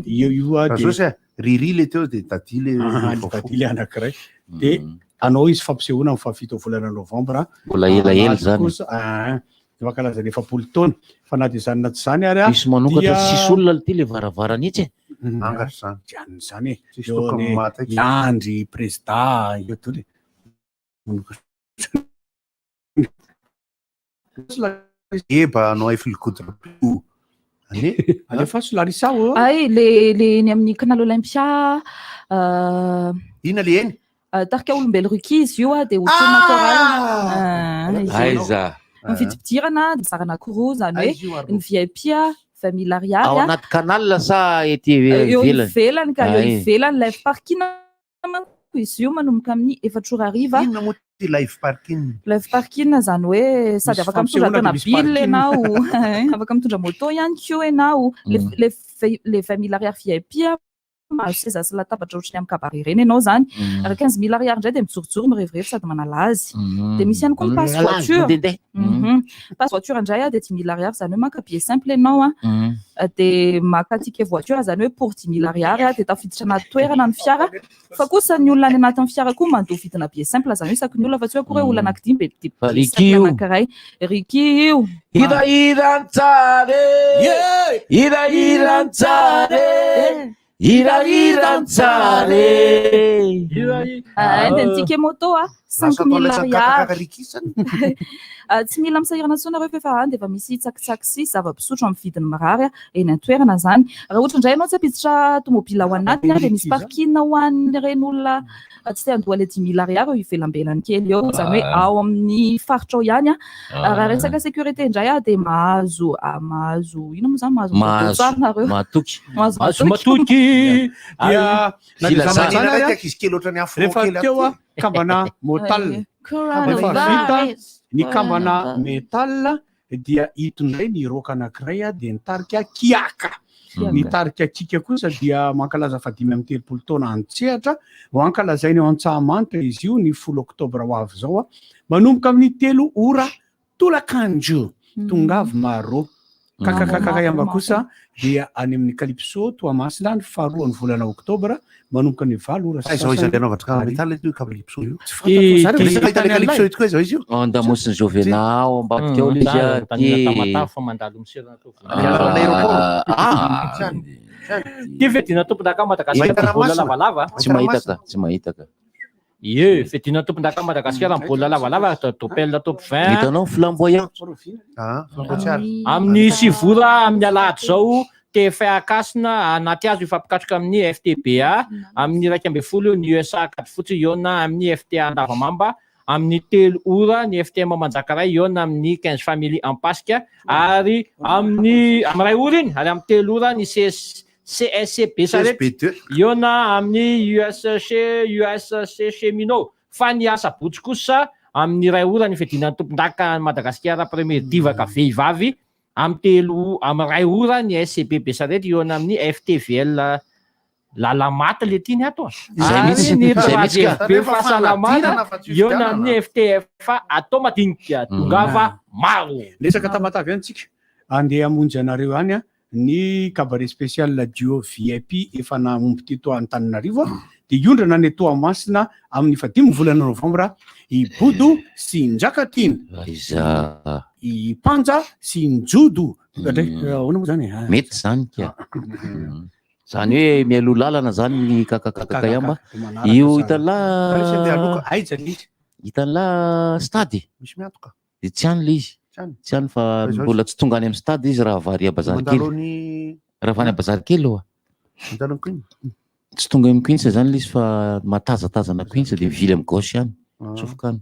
eo io a, dia Rajozy a, Riri le teo de Dadi le Ah, vaovao. Dadi le anankiray. Dia hanao izy fampisehoana amin'ny fahafito volana novambra. Mbola elaela Azy zany. kosa, ah, dia mankalaza ny 40 taona. Fa na dia izany na tsy izany ary a, Misy manokatra dia- sisy olona ity le varavarana itsy e. Angatra zany. Tsy an'ny zany e. Tsisy Eo tokony ny maty aiky. Andry prezida eo daholo e. Eba anao hay filikodra io. Ane? Alefaso Larissa ô. Ay, le le eny amin'ny Canal Olympia. Inona le eny? Tarika olombelo Ruki izy io a, dia otrona chorale. Aiza? Ny vidim-pidirana dia mizara anankiroa izany Aiza io hoe ary? ny VIP a 20 mille ariary Ao a. anaty canal sa ety Eo ivelany? ivelany ka eo Ay. ivelany live parking manko izy io manomboka amin'ny 4 ora hariva. Inona moa ty live parking? Live parking izany hoe sady Misy afaka mitondra fampisehoana dia misy tomobile parking. ianao, afaka mitondra moto ihany koa ianao. Le le le 20 mille ariary VIP a, mahazo seza sy latabatra ohatry ny amin'ny cabaret ireny ianao izany. Raha 15 mille ariary indray dia mijorojoro mirevirevy sady manala azy. Dia misy ihany koa ny passe Manala azy, voiture. mandehandeha. Passe voiture indray a dia 10 mille ariary izany hoe maka billet simple ianao a. Dia maka ticket voiture izany hoe pour 10 mille ariary a, dia tafiditra anaty toerana ny fiara. Fa kosa ny olona any anatin'ny fiara koa mandoa vidina billet simple izany hoe isaky ny olona fa tsy hoe akory hoe olona anankidimy dia Fa billet Ricky simple io. anankiray. Ricky io. Hirahiran-tsara e, hirahiran-tsara e, hirahiran-tsara e. Ah, dia ny ticket moto a 5000 ariary. Tsy mila misahirana intsony nareo fa efa any dia efa misy tsakitsaky sy zava-pisotro amin'ny vidiny mirary eny an-toerana izany. Raha ohatra indray ianao tsy hampiditra tomobila ao anatiny dia misy parking ho an'ireny olona tsy te handoa ilay 5000 ariary eo ivelambelany kely eo, izany hoe ao amin'ny faritra ao ihany. Raha resaka sécurité indray dia mahazo mahazo inona moa izany mahazo Mahazo tsara nareo. matoky. Mahazo matoky. Dia na dia Filazana. zava-tsara ary Raika ankizy kely ohatran'ny afro rehefa kely teo ato. a kambana motal rehefa vita ny kambana metal dia ito indray ny rock anankiray a dia nitarika kiaka ny tarika kika kosa dia mankalaza fa 35 taona an-tsehatra ho ankalazaina eo Antsahamanitra izy io ny 10 oktobra ho avy izao a manomboka amin'ny 3 ora tolakandro tongavy maro Kakakakakayamba kosa dia any amin'ny Calypso Toamasina ny faharoan'ny volana oktobra manomboka ny 8 ora sy Aiza aiza sasany le anaovana hariva. metal ito Calypso io. Tsy fantatro fa zany Resaka hita le Calypso ito koa izao izy io. Ao an-damosin'i Jovena ao ambadika ao ilay izy a, Tanina ty Tamatave fa mandalo miserana tao Ah, ah. Ty fiadiana tompon-daka Madagasikara baolina lavalava. Tsy mahita ka, tsy mahita ka. Ie, fiadiana tompon-daka Madagasikara amin'ny baolina lavalava, Dopel top 20. Hitanao flamboyant. Ah, flamboyant. Amin'ny 9 ora amin'ny alahady izao, TFA Ankasina anaty hazo hifampikatroka amin'ny FTBA, amin'ny 11 ny USA Ankadifotsy hihaona amin'ny FTA Andavamamba, amin'ny 3 ora ny FTM Manjakaray hihaona amin'ny 15 Family Ampasika ary amin'ny amin'ny 1 ora iny ary amin'ny 3 ora ny CS CSC Besarety hihaona amin'ny USC USC Cheminot fa ny asabotsy kosa amin'ny iray ora ny fiadiana ny tompondaka an'i Madagasikara Premier Divaka vehivavy amin'ny telo amin'ny iray ora ny SCB Besarety hihaona amin'ny FTVL Lalamaty le tiany ato a. Izay mihitsy, Ary ny izay mihitsy ka. 3FB Fahasalamana hihaona amin'ny FTFA atao madinika. Tongava maro. Resaka Tamatave ihany tsika. Andeha hamonjy anareo any ny cabaret spécial duo VIP efa nahomby teto Antananarivo dia hiondrana any Toamasina amin'ny fahadimy volana novambra i Bodo sy Njakatiana. Aiza. I Panja sy Njodo. Ndray, ahoana moa zany e? Mety zany ka. Zany hoe mialoha lalana zany ny kakakakakayamba. Io hitan'lah Aiza le izy? Hitan'lah stade. Misy miantoka. Dia tsy any le izy. Tsy any. Tsy any fa Fa izao mbola tsy tonga any amin'ny stade izy raha avy ary à bazary Mandalo kely. ny Raha avy any à bazary kely oa. Mandalo ny Queen. Tsy tonga eo amin'ny Queens zany le izy fa matazatazana Queens dia mivily amin'ny gauche ihany. Ah. Tsofoka any.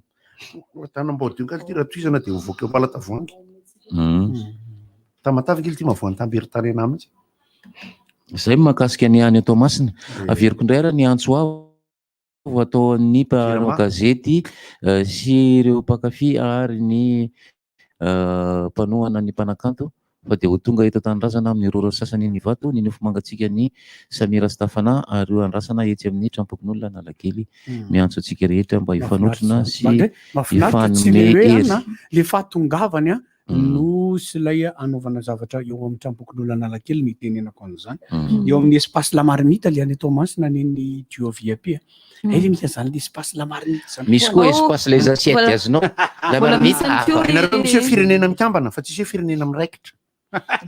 Tanambaodio kely ty raha tohizana dia mivoaka eo Ambalatavoahangy. Tamatave kely ty mahavoan'ny tamberin-tarena mihitsy. Izay mahakasika ny any Toamasina. Averiko indray ary ny antso avo ataon'ny mpanao gazety sy ireo mpankafy ary ny mpanohana ny mpanakanto fa dia ho tonga eto an-tanindrazana amin'ny roa ora sasany eny Ivato ny nofo mangatsiaka ny Samira Stafana ary io andrasana etsy amin'ny tranompokonolona Analakely. Miantso antsika rehetra mba hifanotrona sy Mahafinaritra tsy le hifanome hoe hery. an a, le fahatongavany an no sy ilay anaovana zavatra eo amin'ny tranompokonolona Analakely no itenenako an'izany. Eo amin'ny espace La Marmite le any Toamasina ny ny duo VIP a. Hay le misy an'izany le espace La Marmite zany. Misy koa espace les assiettes azonao. La Marmite hafa. Ianareo misy hoe firenena mikambana fa tsisy hoe firenena miraikitra.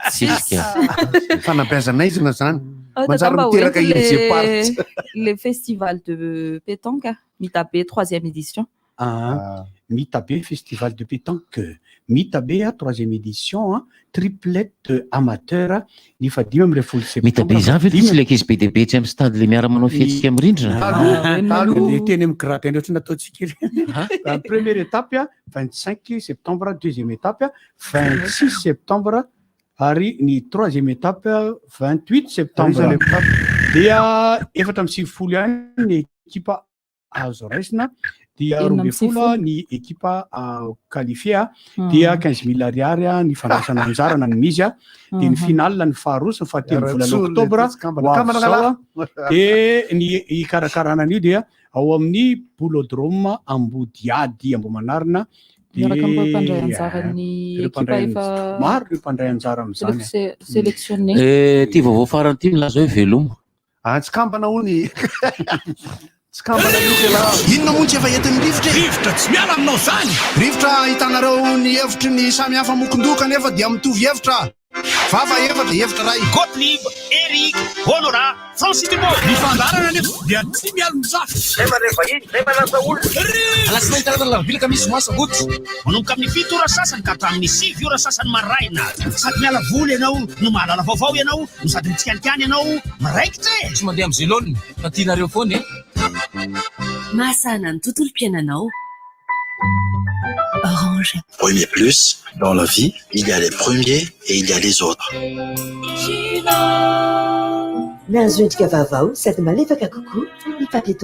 Tsisy ka. Fanabeazana aizina zany. Oh, Manjary tata mba miteraka hoentiny îles le- éparses. Le festival de pétanque, Mitabe troisième édition. Ah, Mitabe festival de pétanque Mitabe a troisième édition a triplette amateur ny faha 15 septembre. Mitabe izany ve tsy ilay ankizy be dia be etsy amin'ny stade le miara-manao fihetsika amin'ny rindrina? Taloha, le teny amin'ny gradin ohatry nataontsika ireny. Première étape a 25 septembre, deuxième étape a 26 septembre ary ny troisième étape 28 septembre. Dia 94 ihany ny ekipa azo raisina dia 12 ny ekipa qualifié a dia 15 000 ariary ny fandraisana anjara na ny mizy a dia ny finale ny faharoa sy ny fahatelo volana oktobra ho avy izao a dia ny hikarakarana an'io dia ao amin'ny boulodrome Ambodiady Ambohimanarina dia Miaraka amin'ireo mpandray anjaran'ny ireo ekipa mpandray efa maro ireo mpandray anjara amin'izany sélectionné. Eh, ty vaovao farany ty milaza hoe veloma. Ah, tsy kambana hono. Tsy kambana io kela. Inona moa tsy efa entin'ny rivotra e? Rivotra tsy miala aminao zany! Rivotra ahitanareo ny hevitry ny samy hafa mokondoha kanefa dia mitovy hevitra. Vava efatra, efitra ray. Gottlieb, Eric, Honora, Francis Dubo. Ny fandaharana anefa dia tsy mialon-jafy. Zay mandray vahiny, zay manasa olona. Alatsinainy talata alarobia alakamisy zoma sabotsy. Manomboka amin'ny 7 ora sasany ka hatramin'ny 9 ora sasany maraina. Sady miala voly ianao no mahalala vaovao ianao no sady mitsikalikany ianao miraikitra e. Tsy mandeha amin'ny zelônina fa tianareo foana e. Mahasahana ny tontolom-piainanao. Orange. Premier plus, dans la vie, il y a les premiers et il y a les autres. Nahazo endrika vaovao sady malefaka kokoa ny papier.